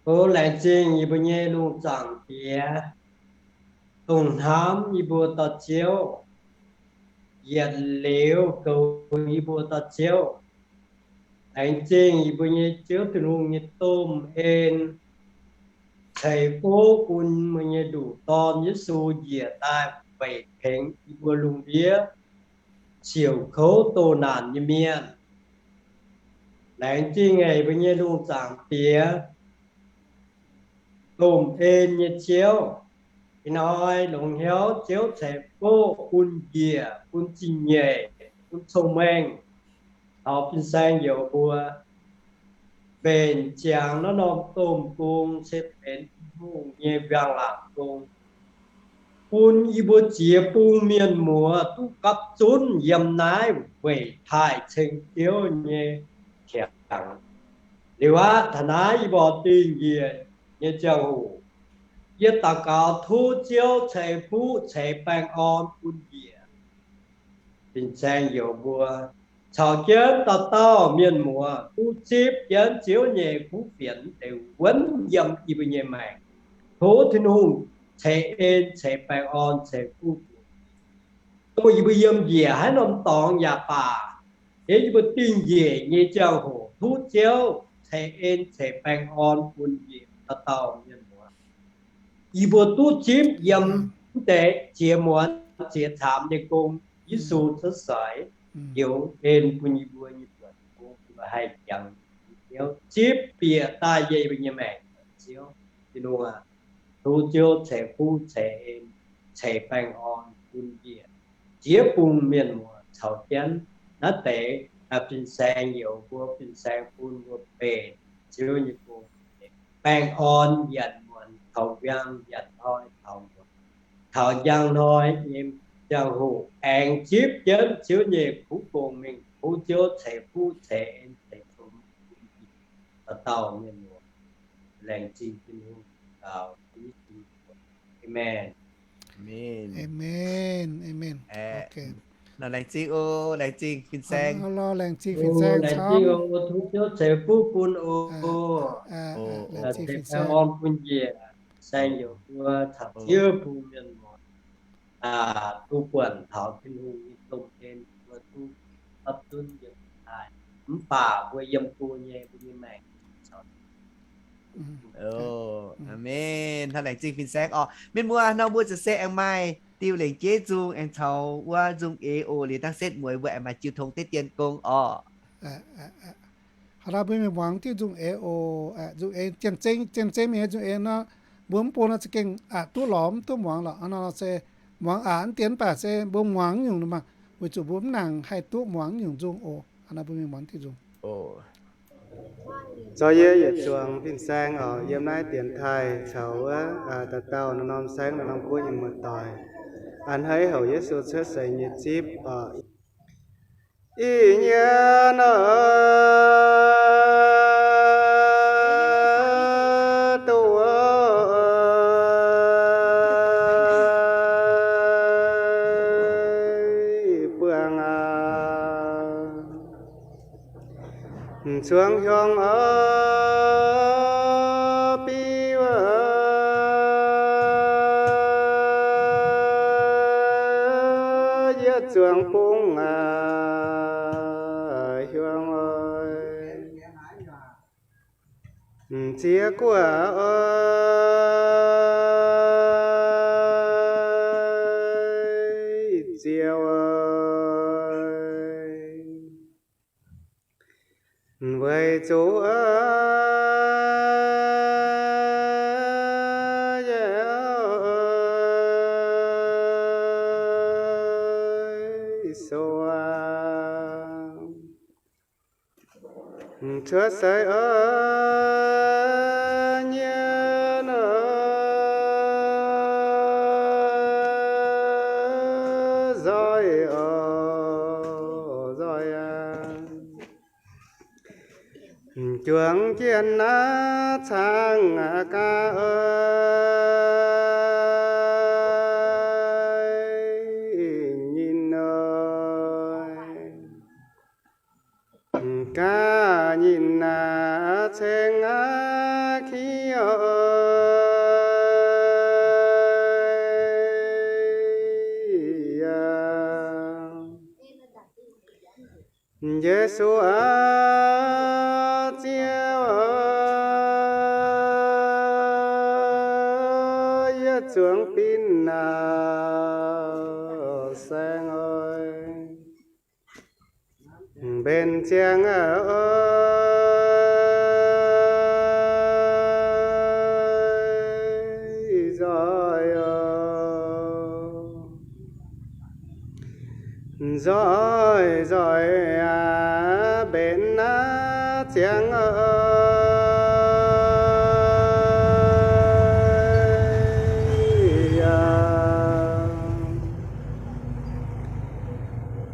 Oc, laengz zingh yie mbuo nyei lungh zaangc Diex, dongh hnamv yie mbuo dorh Ziouv, yietc liuz goux yie mbuo dorh Ziouv. Laengz zingh yie mbuo nyei Ziouv Tin-Hungh nyei domh en ceix fuqv bun meih nyei nduqc Dorn, Yesu, njiec daaih weic tengx yie mbuo lungh ndiev siouc kouv doh naanc nyei mienh. Laengz zingh haic mbuo nyei Lungh Zaangc Diex, domh en nyei Ziouv. Ih hnoi longx hnyouv Ziouv ceix fuqv bun njiec, bun zingh nyeic, bun cong-mengh taux fin-saeng youz mbuo. Mbenc ziangx naaiv norm domh gong se benx Tin-Hungh nyei mbiaangx laangc gong, bun yie mbuo ziex bung mienh muoz duqv gapv zunv yiem naaiv weic taaih ceng Ziouv nyei qangx. Liuz aqv, taux naaiv yie mbuo dingh njiec nyei ziangh hoc, yie daux gaux tov Ziouv ceix fuqv ceix baengh orn bun njiec fin-saeng youz mbuo, caux jienv dauh dauh mienh muoz duqv zipv jienv Ziouv nyei kuv fienx deix wuonv yiem yie mbuo nyei maengc. Tov Tin-Hungh ceix en, ceix baengh orn, ceix fuqv bun. Dongh yie mbuo yiem njiec haaix norm dorngx yaac baac, yie mbuo dingh njiec nyei ziangh hoc tov Ziouv ceix en, ceix baengh orn bun njiec dauh dauh mienh muoz. Yie mbuo duqv zipv yiem mv deix ziex muonz ziex caamx nyei gong, Yesu cuotv seix, youz en bun yie mbuo nyei buonc gong, yie mbuo haih jangx Ziouv zipv bieqc daaih yie mbuo nyei maengc. Ziouv Tin-Hungh aac, tov Ziouv ceix fuqv ceix en, ceix baengh orn bun njiec ziex bung mienh muoz caux jienv naaiv deix fin-saeng youz mbuo, fin-saeng bun mbuo mbenc Ziouv nyei gong, baengh orn yietc muonz taux njang, yietc hnoi taux muonz, taux njang hnoi nyei ziangh hoc aengx zipv jienv Ziouv nyei kuv gong mingh. Tov Ziouv ceix fuqv ceix en ceix cong dauh dauh mienh muoz. Laengz zingh Tin-Hungh daux gaux Yesu. Aamen. Aamen. Aamen. Laengz zingh oc, laengz zingh fin-saeng. Laengz zingh fin-saeng, laengz zingh oc, tov Ziouv ceix fuqv bun oc. Ceix baengh orn bun njiec, fin-saeng youz mbuo caux ziex bung mienh muoz, duqv buonc taux Tin-Hungh nyei domh en, mbuo duqv gapv zunv yiem daaih. Mv baac mbuo yiem go nyei, mbuo nyei maengc caux Aamen. Hnangv laengz zingh fin-saeng orqc. Mienh muoz, nor mbuo ziouc se aengx maaih diuh lengc jeiv nzung aengx caux wuov nzung eix oc. Liuz dangh setv mueiz mbuo aengx maaih jiu tong deix dien gong orqc. Haaix dauh mbuo mingh muangx diuh nzung eix oc. Nzung eix, janx-zengx mingh nyei nzung eix nor, mbuo mv bun nor za'gengh aqc duqv lorz mv duqv muangx lorqc. Nor se muangx aqc mv dien mv baac se mbuo muangx nyungc maah, weic zuqc mbuo mv nangc haih duqv muangx nyungc nzung oc. Haaix dauh mbuo mingh muangx diuh nzung. Zoux yie yietc zuangx fin-saeng oc, yiem naaiv dienx taaih caux wuov dauh dauh norm-norm saengv norm-norm guoqv nyei muoz-doic, a'hneiv houc Yesu cuotv seix nyei zipv oc. Ih nyei nor, duqv buangh aqv. Zuangx hiuang oc, biv oc, yietc zuangx bung aac, hiuang oc, ziex guoqv oc, ziouc oc. Weic zuqc Yesu cuotv seix nyei nzoih oc, nzoih aac. Juangc jienv naaiv cangx gaax oc, nyinh oc, gaax nyinh aac, ceng aac, ki oc. Yesu aah, Ziouv aah, yie zuangx bin naaic saeng oix mbenc ziangx oix nzoih oc. Nzoih nzoih aac, mbenc naaiv ziangx oix yaac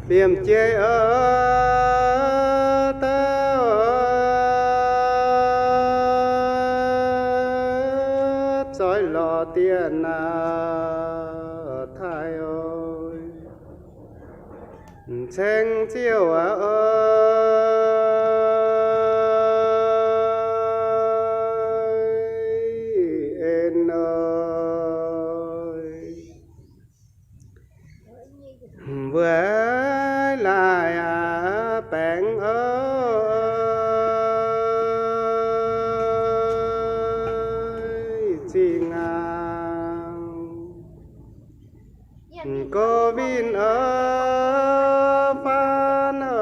liemh jeiv oix dauh zoih lorz dieh naaic taaih oc. Ceng Ziouv aah, oix en oc. Weic laaih aac, baengc oix zingh ngaangc. Go winh oix, faanv oix,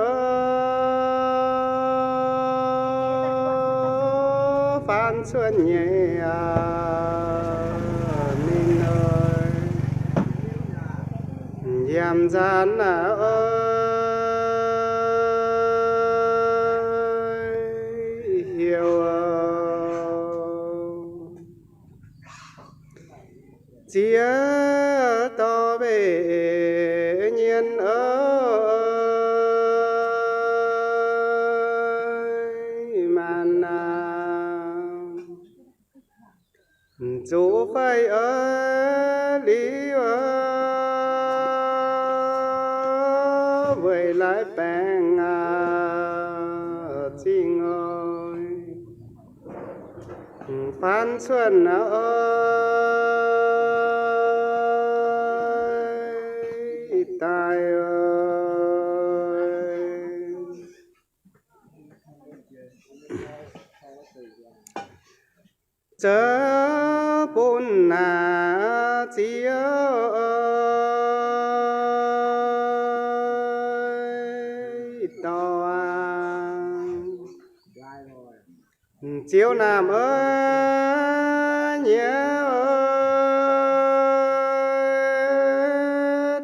faanv cuotv nyei aac, ninh oix yiem nzaanx naaic oix hiuv oc. Ziex dauh mbeih nyien oix maanc naaic, zuqc fai oix liuz oix weic laaix baengc aac, zingh oix faanv cuotv naaic oix daaih oc. Zoux bun naaic Ziouv oix dorh aac. Ziouv naamh oix, nyei oix,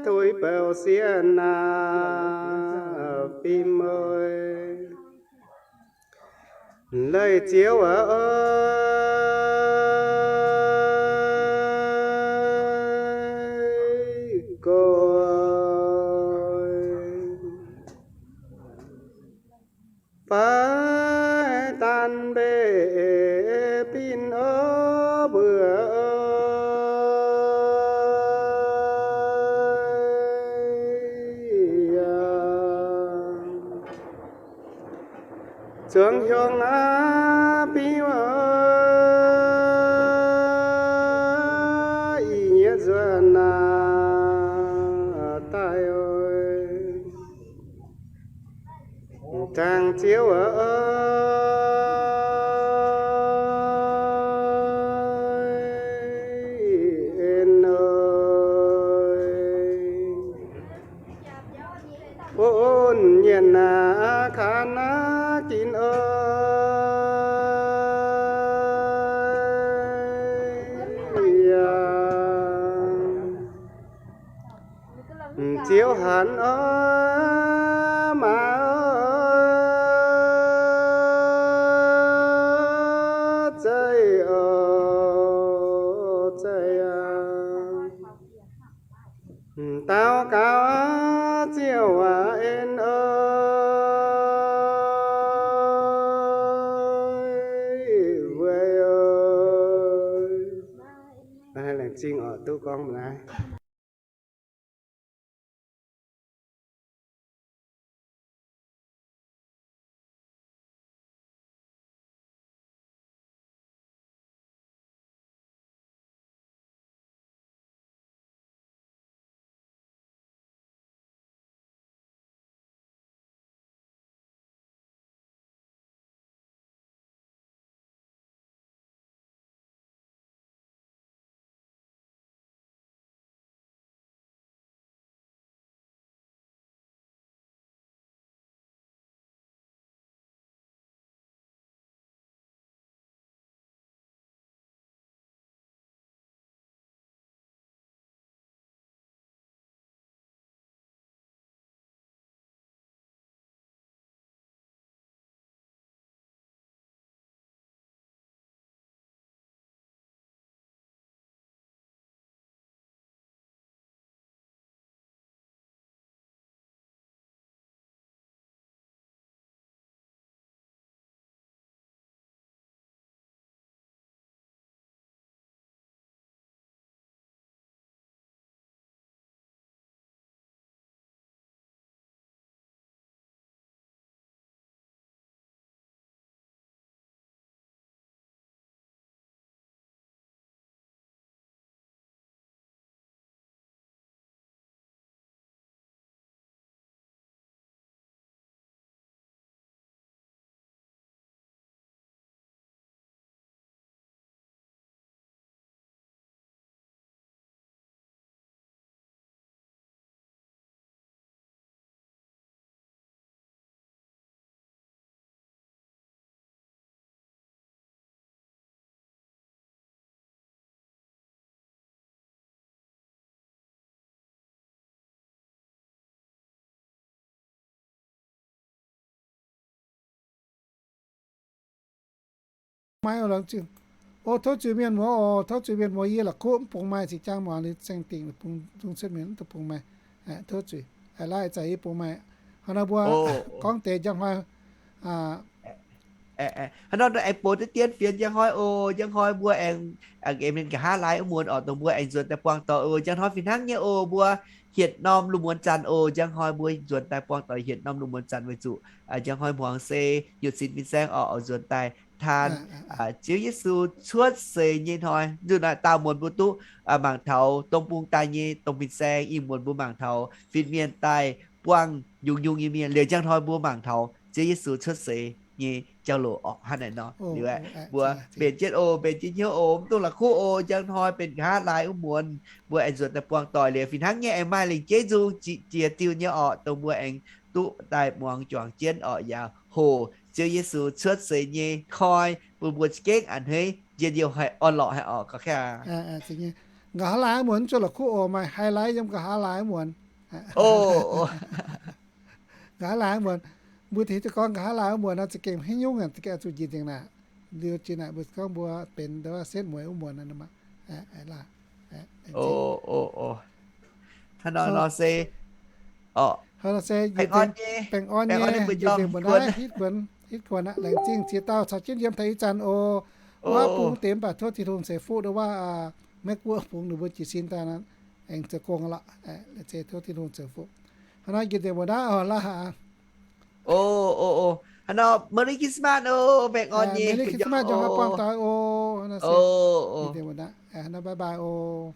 tuix bouc sieqv naaic fim oix, leih Ziouv oix go. Fai daan mbeih bin oix mbuo oix yaac zuangx hiuang aqv, biuv oix ih nyiex nzuonx naaic daaih oix. Zaangc Ziouv oix en oix bun mienh naaic kaaix naaiv ginv oix yaac Ziouv hanc oix maaiz oix zeiv oc, zeiv aac. Daux gaux aac, Ziouv aac, en oix weic oc. Laengz zingh oc, duqv gorngv naaiv. Maaih o, laengz zingh. O, tov zuiz mienh muoz oc, tov zuiz mienh muoz, yie la'kuqv mv bungx maaih, zinh ziangx muangx liuz zengc dingc bungx, zungv cuotv mienh mv duqv bungx maaih. Tov zuiz. Aa, laaix ih zanc yie bungx maaih. Hnangv naaiv mbuo gorngv deix njang hnoi, hnangv nor aengx box deix dien fienx njang hnoi oc. Njang hnoi mbuo aengx, aengx mienh nqa'haav laai wuov muonz oc, dongh mbuo aengx nzuonx daaih buangh doic oc. Njang hnoi fih hnangv nyei oc, mbuo hietc norm lungh muonz zanc oc. Njang hnoi mbuo nzuonx daaih buangh doic hietc norm lungh muonz zanc weic zuqc njang hnoi hmuangx se youth sin fin-saeng oc, oix nzuonx daaih taan Ziouv Yesu cuotv seix nyei hnoi. Nzunc naaiv daauh muonz mbuo duqv mangc taux dong bung daaih nyei domh fin-saeng, ih muonz mbuo mangc taux fin-mienh daaih buangh nyungc-nyungc nyei mienh. Liuz njang hnoi mbuo mangc taux Ziouv Yesu cuotv seix nyei jauv-louc orqc. Hnangv naaic nor liuz aeqv, mbuo mbenc jienv oc, mbenc jienv hnyouv oc, mv dungx la'kuqv oc. Njang hnoi benx nqa'haav laai wuov muonz, mbuo aengx nzuonx daaih buangh doic liuz fih hnangv nyei aengx maaih lengc jeiv nzung jiex diuh nyei orqc, dongh mbuo aengx duqv daaih muangx juangc jienv orqc, yaac hoqc Ziouv Yesu cuotv seix nyei hnoi bun mbuo za'gengh a'hneiv njien-youh haih orn-lorqc haic orqc. Gauh kaav nqa'haav laai wuov muonz zuqc la'kuqv oc, maaih highlight yiem nqa'haav laai wuov muonz. Nqa'haav laai wuov muonz, mbuo tengx jienv gorngv nqa'haav laai wuov muonz nor za'gengh hnyouv ngaengc, za'gengh zuqc njiec nzengc naaic. Liuz jiex naaic mbuo gorngv mbuo benx setv mueiz wuov muonz nor. Hnangv nor se, hnangv nor se baengh orn nyei, baengh orn nyei, njiec nzengc mbuo naaiv hitv kuonx, hitv kuonx aqv. Laengz zingh ziex dauh caux jienv yiem taux ih zanc oc. Wuov bung deix mv baac tov Tin-Hungh ceix fuqv nduov wuov, Meiv Guoqv bungx ninh mbuo jiez sin daaih nor, aengx zoux gong lorqc. Laengz zingh tov Tin-Hungh ceix fuqv. Hnangv nor njiec nzengc mbuo naaiv oc, laaix haac. Hnangv nor Merry Christmas oc, baengh orn nyei, Merry Christmas, njang hnoi buangh doic oc. Hnangv nor se, njiec nzengc mbuo naaiv, hnangv nor bye bye oc.